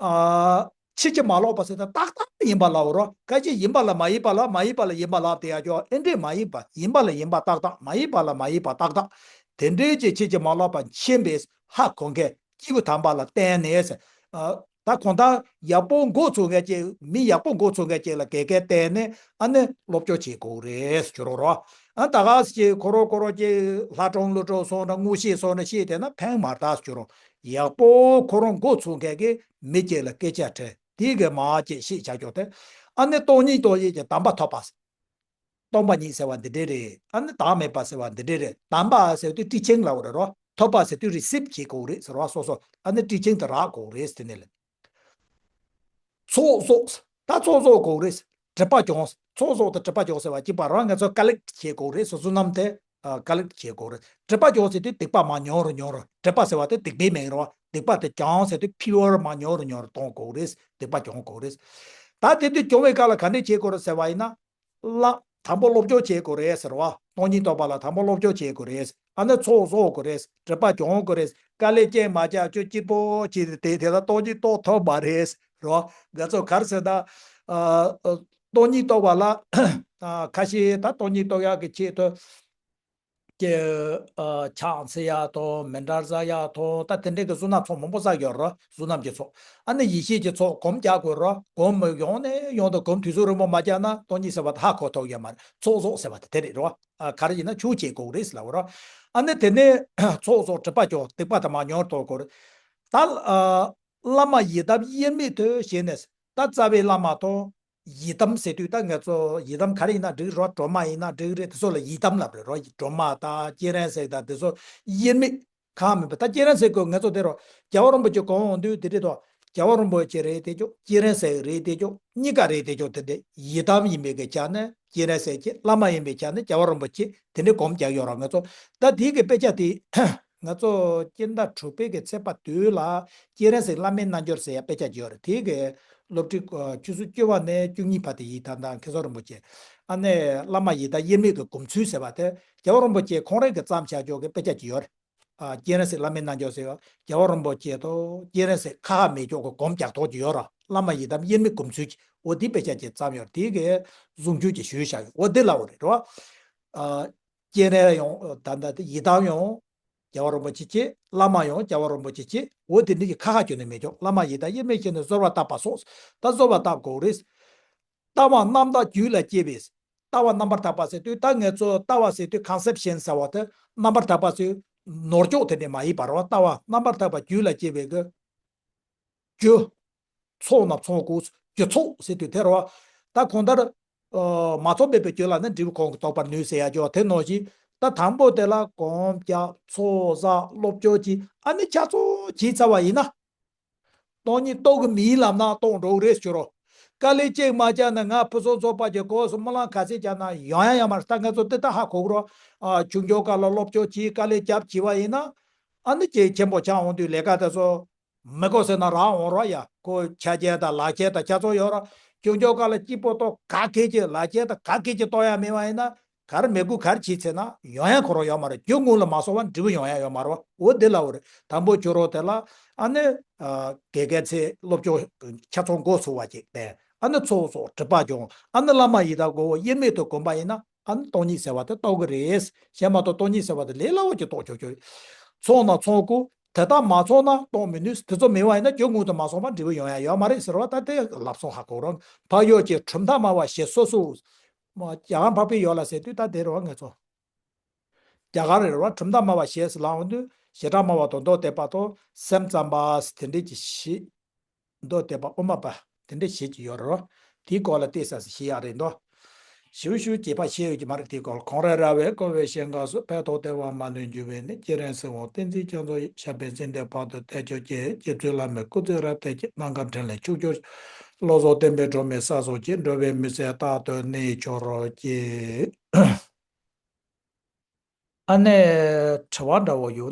ཨ། ཕྱིན་ཅི་མ་ལོག་པ་ཟེར་ད་ཏག་ཏག་ཡིན་པ་ལབ་པ་རེད་བ། ཁ་ཅིག་ཡིན་པ་ལ་མ་ཡིན་པ་ལབ། མ་ཡིན་པ་ལ་ཡིན་པ་ལབ་དེ་ཡ་ཅོ་ཨེ་འདྲས་མ་ཡིན་པ། ཡིན་པ་ལ་ཡིན་པ་ཏག་ཏག་མ་ཡིན་པ་ལ་མ་ཡིན་པ་ཏག་ཏག་དེ་འདྲས་ཀྱི་ཕྱིན་ཅི་མ་ལོག་པ་མཁྱེན་པས་ཧ་གོ་མཁན། སྐྱེས་བུ་དམ་པ་ལ་བརྟེན་ནས་ཟེར། ཨ། ད་གང་ལྟར་ཡག་པོ་འགོ་ཚུགས་མཁན་ཅིག་མི་ཡག་པོ་འགོ་ཚུགས་མཁན་ཅིག་ལ་དགེ་རྒན་བསྟེན་ནས་ཨ་ནི་སློབ་སྦྱོང་བྱེད་དགོས་རེད་ཟེར་རོ་རོ། ཨ། ད་ག་ཟེ་ཅིག་ཁོ་རོ་ཁོ་རོ་ཅིག་ལྷ་གྲོང་ཀླུ་གྲོང་སོང་ན་དངོས་གཞི་སོང་ན་ཤེས་དེ་ན་ཕན་མ་ཐོགས་ཟེར་རོ། ཡག་པོ་ཁོ་རང་འགོ་ཚུགས་མཁན་གྱི་མི་ཅིག་ལ་སྐད་ཆ་དྲིས། དེ་གི་མ་ཅིག་ཤེས་བྱ་ཆོག་དེ། ཨ་ནི་སྟོང་ཉིད་རྟོགས་ཡས་ཀྱི་དམ་པ་ཐོབ་པ། སྟོང་པ་ཉིད་ཟེར་བ་འདི་འདྲས་རེད། ཨ་ནི་བདག་མེད་པ་ཟེར་བ་འདི་འདྲས་རེད། དམ་པ་ཟེར་དུས་ཊི་ཆིང་ལབ་པ་རེད་རོ། ཐོབ་པ་ཟེར་དུས་རི་སིབ་བྱེད་དགོས་རེད་ཟེར་བ་སོ་སོ། ཨ་ནི་ཊི་ཆིང་དེ་རག་དགོས་རེད་དེ་ནས་ལ། ཚོགས་རྫོགས། ད་ཚོགས་རྫོགས་དགོས་རེད། སྒྲིབ་པ་སྦྱོང་། ཚོགས་རྫོགས་དང་སྒྲིབ་པ་སྦྱོང་ཟེར་བ་གཅིག་པ་རང་ང་ཚོ་ཀ་ལེག་བྱེད་དགོས་རེད། སོ་སོ་རྣམས་དེ་ཀ་ལེག་བྱེད་དགོས་རེད། སྒྲིབ་པ་སྦྱོང་ཟེར་དུས་སྡིག་པ་མ་ཉུང་རུ་ཉུང་རུ། སྒྲིབ་པ་ཟེར་བ་དེ་སྡིག་པའི་མིང་རེད་བ། སྡིག་པ་དེ་སྦྱང་ཟེར་དུས་ཕི་ཡོར་མ་ཉུང་རུ་ཉུང་རུ་གཏོང་དགོས་རེད། སྡིག་པ་སྦྱོང་དགོས་རེད། ད་དེ་དུས་སྦྱོང་བའི་སྐབས་ལ་ག་འདྲས་བྱེད་དགོས་རེད་ཟེར་བ་ཡིན་ན། ལ། དང་པོ་སློབ་སྦྱོང་བྱེད་དགོས་རེད་ཟེར་བ། སྟོང་ཉིད་རྟོགས་པ་ལ་དང་པོ་སློབ་སྦྱོང་བྱེད་དགོས་རེད། ཨ་ནི་ཚོགས་རྫོགས་དགོས་རེད། སྒྲིབ་པ་སྦྱོང་དགོས་རེད། དཀའ་ལས་ཁྱེད་མ་བྱ་ཁྱོད་སྐྱིད་པོ་བྱེད་དེ་དེ་ལ་སྟོང་ཉིད་རྟོགས་ཐུབ་མ་རེད་རོ། ང་ཚོ་ག་རེ་ཟེར་ད། ཨ། སྟོང་ཉིད་རྟོགས་པ་ལ། ཨ། ཁ་ཤས་ད་སྟོང་ཉིད་རྟོགས་ཡག་གི་ཆེད་དུ། ཀྱི། ཨ། ཕྱག་འཚལ་ཡག་དང་མཎྜལ་བསགས་ཡག་དང་ད་དེ་འདྲའི་གི་བསོད་ནམས་ཚོགས་མང་པོ་བསགས་ཡོད་རོ། བསོད་ནམས་ཀྱི་ཚོགས། ཨ་ནི་ཡེ་ཤེས་ཀྱི་ཚོགས་སྒོམ་རྒྱག་དགོས་རོ། སྒོམ་ཡོང་ནས་ཡོང་དུ་སྒོམ་དུས་ཚོད་རིང་པོ་མ་རྒྱག་ན་སྟོང་ཉིད་ཟེར་བ་དེ་ཧ་གོ་ཐུབ་ཡོད་མ་རེད། ཚོགས་རྫོགས་ཟེར་བ་དེ་དེ་རེད་རོ། ཨ། ག་རེ་ཡིན་ན་ཆུང་བྱེད་དགོས་རེད་ལབ་རོ། ཨ་ནི་དེ་ནས་ཚོགས་རྫོགས་སྒྲིབ་པ་སྦྱོང་། སྡིག་པ་དེ་མ་ཉུང་རུ་གཏོང་དགོས་རེད། ད། ཨ། བླ་མ་ཡི་དམ་དབྱེར་མེད་དུ་ཞེན་ནས། ད་རྩ་བའི་བླ་མ་དང་། ཡི་དམ་ཟེར་དུས་ད་ང་ཚོ་ཡི་དམ་ག་རེ་ཡིན་ན་འགྲིག་རོ། སྒྲོལ་མ་ཡིན་ན་འགྲིག་རེད། དེ་ཚོ་ལ་ཡི་དམ་ལབ་རེད་རོ། སྒྲོལ་མ་དང་སྤྱན་རས་གཟིགས་དང་དེ་ཚོ་དབྱེར་མེད་ཁག་མེད་པ། ད་སྤྱན་རས་གཟིགས་ཀྱི་ང་ཚོ་དེ་རོ། རྒྱལ་བ་རིན་པོ་ཆེ་གོང་འོང་དུས་དེ་རེད་དོ། རྒྱལ་བ་རིན་པོ་ཆེ་རེད་དེ་ཅོ། སྤྱན་རས་གཟིགས་རེད་དེ་ཅོ། གཉིས་ཀ་རེད་དེ་ཅོ། དེ་འདྲ་ཡི་དམ་ཡིན་པའི་གི་ཆ་ནས་སྤྱན་རས་གཟིགས་ཀྱི། བླ་མ་ཡིན་པའི་ཆ་ནས་རྒྱལ་བ་རིན་པོ་ཆེ། དེ་འདྲའི་སྒོམ་རྒྱག་ཡོད་རོ་ང་ཚོ། ད་དེའི་གི་དཔེ་ཆ་དེ། ང་ཚོ་སྤྱི་ཟླ་དྲུག་པའི་གི་ཚེས་པ་བདུན་ལ་སྤྱན་རས་གཟིགས་བླ་མའི་རྣལ་འབྱོར་ཟེར་ཡ་དཔེ་ཆ་ཅིག་ཡོད་རེད། དེའི་གི་སློབ་ཁྲིད་ཆུ་ཚོད་བཅུ་པ་ནས་བཅུ་གཉིས་བར་དུ་ཡིན། ད་ལྟ་མཁན་ཟུར་རིན་པོ་ཆེ། ཨ་ནི་བླ་མ་ཡི་དམ་དབྱེར་མེད་ཀྱི་སྒོམ་ཚུལ་ཟེར་བ་དེ་རྒྱལ་བ་རིན་པོ་ཆེ་ཁོང་རང་གིས་བརྩམས་བཞག་ཆོག་གི་དཔེ་ཆ་ཅིག་ཡོད་རེད། ཨ། སྤྱན་རས་གཟིགས་བླ་མའི་རྣལ་འབྱོར་ཟེར་བ། རྒྱལ་བ་རིན་པོ་ཆེ་དང་སྤྱན་རས་གཟིགས་ཁ་ཁ་མེད་ཆོག་གི་སྒོམ་རྒྱག་ཐོག་ཅིག་ཡོད་ར། བླ་མ་ཡི་དམ་དབྱེར་མེད་སྒོམ་ཚུལ་གྱི། འོ་དེ་དཔེ་ཆ་ཅིག་བརྩམས་ཡོད་རེད། དེའི་གི་གཟུངས་ཆུ་ཅིག་ཞུས་བཞག་ཡོད། འོ་དེ་ལབ་པ་རེད་རོ། ཨ། སྤྱན་རས་ཡང་ད་ལྟ་དེ་ཡི་དམ་ཡང་རྒྱལ་བ་རིན་པོ་ཆེ་བྱེད། བླ་མ་ཡང་རྒྱལ་བ་རིན་པོ་ཆེ་བྱེད། འོ་དེ་འདྲ་གི་ཁ་ཁ་གྱོན་ནས་མེད་ཀྱོག་བླ་མ་ཡི་དམ་དབྱེར་མེད་ཅན་ནི་བཟོད་པ་བཏབ་པ་སོགས། ད་བཟོད་པ་བཏབ་དགོས་རེད། ལྟ་བ་རྣམ་དག་རྒྱུད་ལ་སྐྱེས་པས། ལྟ་བ་རྣམ་པར་དག་པ་ཟེར་དུས་ད་ང་ཚོ་ལྟ་བ་ཟེར་དུས་ཀོན་སེབ་ཤན་ཟེར་བ་དེ་རྣམ་པར་དག་པ་ཟེར། ནོར་ཅོག་དེ་འདྲ་མ་ཡིན་པ་རོ། ལྟ་བ་རྣམ་པར་དག་པ་རྒྱུད་ལ་སྐྱེས་པའི་གི་རྒྱུ། ཚོགས་རྣམས་ཚོགས་དགོས། རྒྱུ་ཚོགས་ཟེར་དུས་དེ་རེད་བ། ད་གང་ལྟར། ཨ། མ་ཚོགས་མེད་པའི་རྒྱུ་ལ་ནི་འབྲས་བུ་གང་གིས་རྟོགས་པར་ནུས་ཟེར་ཡ་ཅོ་དེ་ནང་བཞིན། ད་དང་པོ་དེ་ལ་སྒོམ་རྒྱག་ཚོགས་བསགས་སློབ་སྦྱོང་གྱིས་ཨ་ནི་ཆ་ཚང་བྱས་ཚར་བ་ཡིན་ན། སྟོང་ཉིད་རྟོགས་ཀྱི་མིན་ལབ་ན་རྟོགས་འགྲོ་གི་རེད་ཟེར་རོ། དཀའ་ལས་གཅིག་མ་བརྒྱབ་ན་ང་ཕུན་སུམ་ཚོགས་པ་གྱི་སྒོ་སུ་སྨོན་ལམ་ག་ཚད་བརྒྱབ་ན་ཡོང་ཡ་ཡོད་མ་རེད། ད་ང་ཚོ་དེ་ལྟར་ཧ་གོ་གི་རོ། ཨ། ཆུང་ཆུང་སྐབས་ལ་སློབ་སྦྱོང་གྱིས་དཀའ་ལས་བརྒྱབ་བྱས་པ་ཡིན་ན། ཨ་ནི་ཅིག་ཆེན་པོ་ཆགས་འོང་དུས་ལས་ཀ་དེ་ཚོ། མི་དགོས་ཟེར་ན་རག་འོང་རོགས་ཡ། ཁོ་ཆ་རྐྱེན་དང་ལག་ཁྱེར་དང་ཆ་ཚང་ཡོད་རོགས། ཆུང་ཆུང་སྐབས་ལ་སྐྱིད་པོ་ཏོ་ག་གེ་ཅི་ལག་ཁྱེར་དང་ག་གེ་ཅི་གཏོང་ཡ་མེད་པ་ཡིན་ན། ག་རེ་མི་དགོས་ག་རེ་བྱེད་ཚེ་ན་ཡོང་ཡ་ཁོ་རང་ཡོད་མ་རེད། རྒྱུ་དངོས་ལ་མ་སོང་བ་འབྲས་བུ་ཡོང་ཡ་ཡོད་མ་རེད་བ། འོ་དེ་ལ་འོ་རེད། དང་པོ་ཁྱོད་རོགས་དེ་ལ་ཨ་ནི། ཨ། དགེ་རྒན་ཚེ་སློབ་སྦྱོང་ཆ་ཚང་འགོ་ཚུགས་པ་ཅིག་དེ། ཨ་ནི་ཚོགས་སོགས་སྒྲིབ་པ་སྦྱོང་། ཨ་ནི་བླ་མ་ཡི་དམ་གོ་བོ་དབྱེར་མེད་དུ་བསྒོམ་པ་ཡིན་ན། ཨ་ནི་སྟོང་ཉིད་ཟེར་བ་དེ་རྟོགས་ཀྱི་རེད། གཞན་མ་གཏོགས་སྟོང་ཉིད་ཟེར་བ་དེ་ལས་སླ་བོ་ཅིག་རྟོགས་ཆོག་ཆོག་ཚོགས་ན་ཚོགས་དགོས། དེ་དག་མ་ཚོགས་ན་རྟོགས་མི་ནུས། དེ་ཚོ་མེད་པ་ཡིན་ན་རྒྱུ་དངོས་དུ་མ་སོང་བར་འབྲས་བུ་ཡོང་ཡ་ཡོད་མ་རེད་ཟེར་བ་ད་དེ་ལབ་སོང་ཧ་གོ་རོགས། འཕགས་ཡུལ་གྱི་གྲུབ་མཐའ་སྨྲ་བ་ཞེས་སོ་སོ། རྒྱ་གར་འཕགས་པའི་ཡུལ་ལ་ཟེར་དུས་ད་དེ་རེད་བ་ང་ཚོ། རྒྱ་གར་རེད་བ། གྲུབ་མཐའ་སྨྲ་བ་ཞེས་ལབ་འོང་དུས་བྱེ་བྲག་སྨྲ་བ་དང་མདོ་སྡེ་པ་དང་སེམས་ཙམ་པ་དེ་འདྲས་ཀྱི་ཞིག་མདོ་སྡེ་པ་དབུ་མ་པ་དེ་འདྲ་ཞིག་ཅིག་ཡོད་རེད་རོ། དེའི་སྐོར་ལ་ཏོག་ཙམ་ཞིག་ཞུ་ཡག་རེད་འདུག་ཞིབ་ཞིབ་རྒྱས་པ་བཤད་ཡོད་ཀྱི་མ་རེད། དེའི་སྐོར་ལ། གངས་རི་ར་བས་བསྐོར་བའི་ཞིང་ཁམས་སུ། ཕན་འདོགས་བདེ་བ་མ་ལུས་འབྱུང་བའི་གནས། སྤྱན་རས་གཟིགས་དབང་བསྟན་འཛིན་རྒྱ་མཚོ་ཡི། ཞབས་པད་སྲིད་མཐའི་བར་དུ་བརྟན་གྱུར་ཅིག་རྗེ་བཙུན་བླ་མའི་སྐུ་ཚེ་རབ་བརྟན་ཅིག་རྣམ་དཀར་འཕྲིན་ལས་ཕྱུག་གྱུར་ཅིག་བློ་བཟང་བསྟན་པའི་སྒྲོན་མེ་ས་སོགས་ཀྱིས། འགྲོ་བའི་མུན་སེལ་རྟག་ཏུ་གནས་གྱུར་ཅིག་ཨ་ནེ། དྲི་བ་འདྲ་བོ་ཡོད།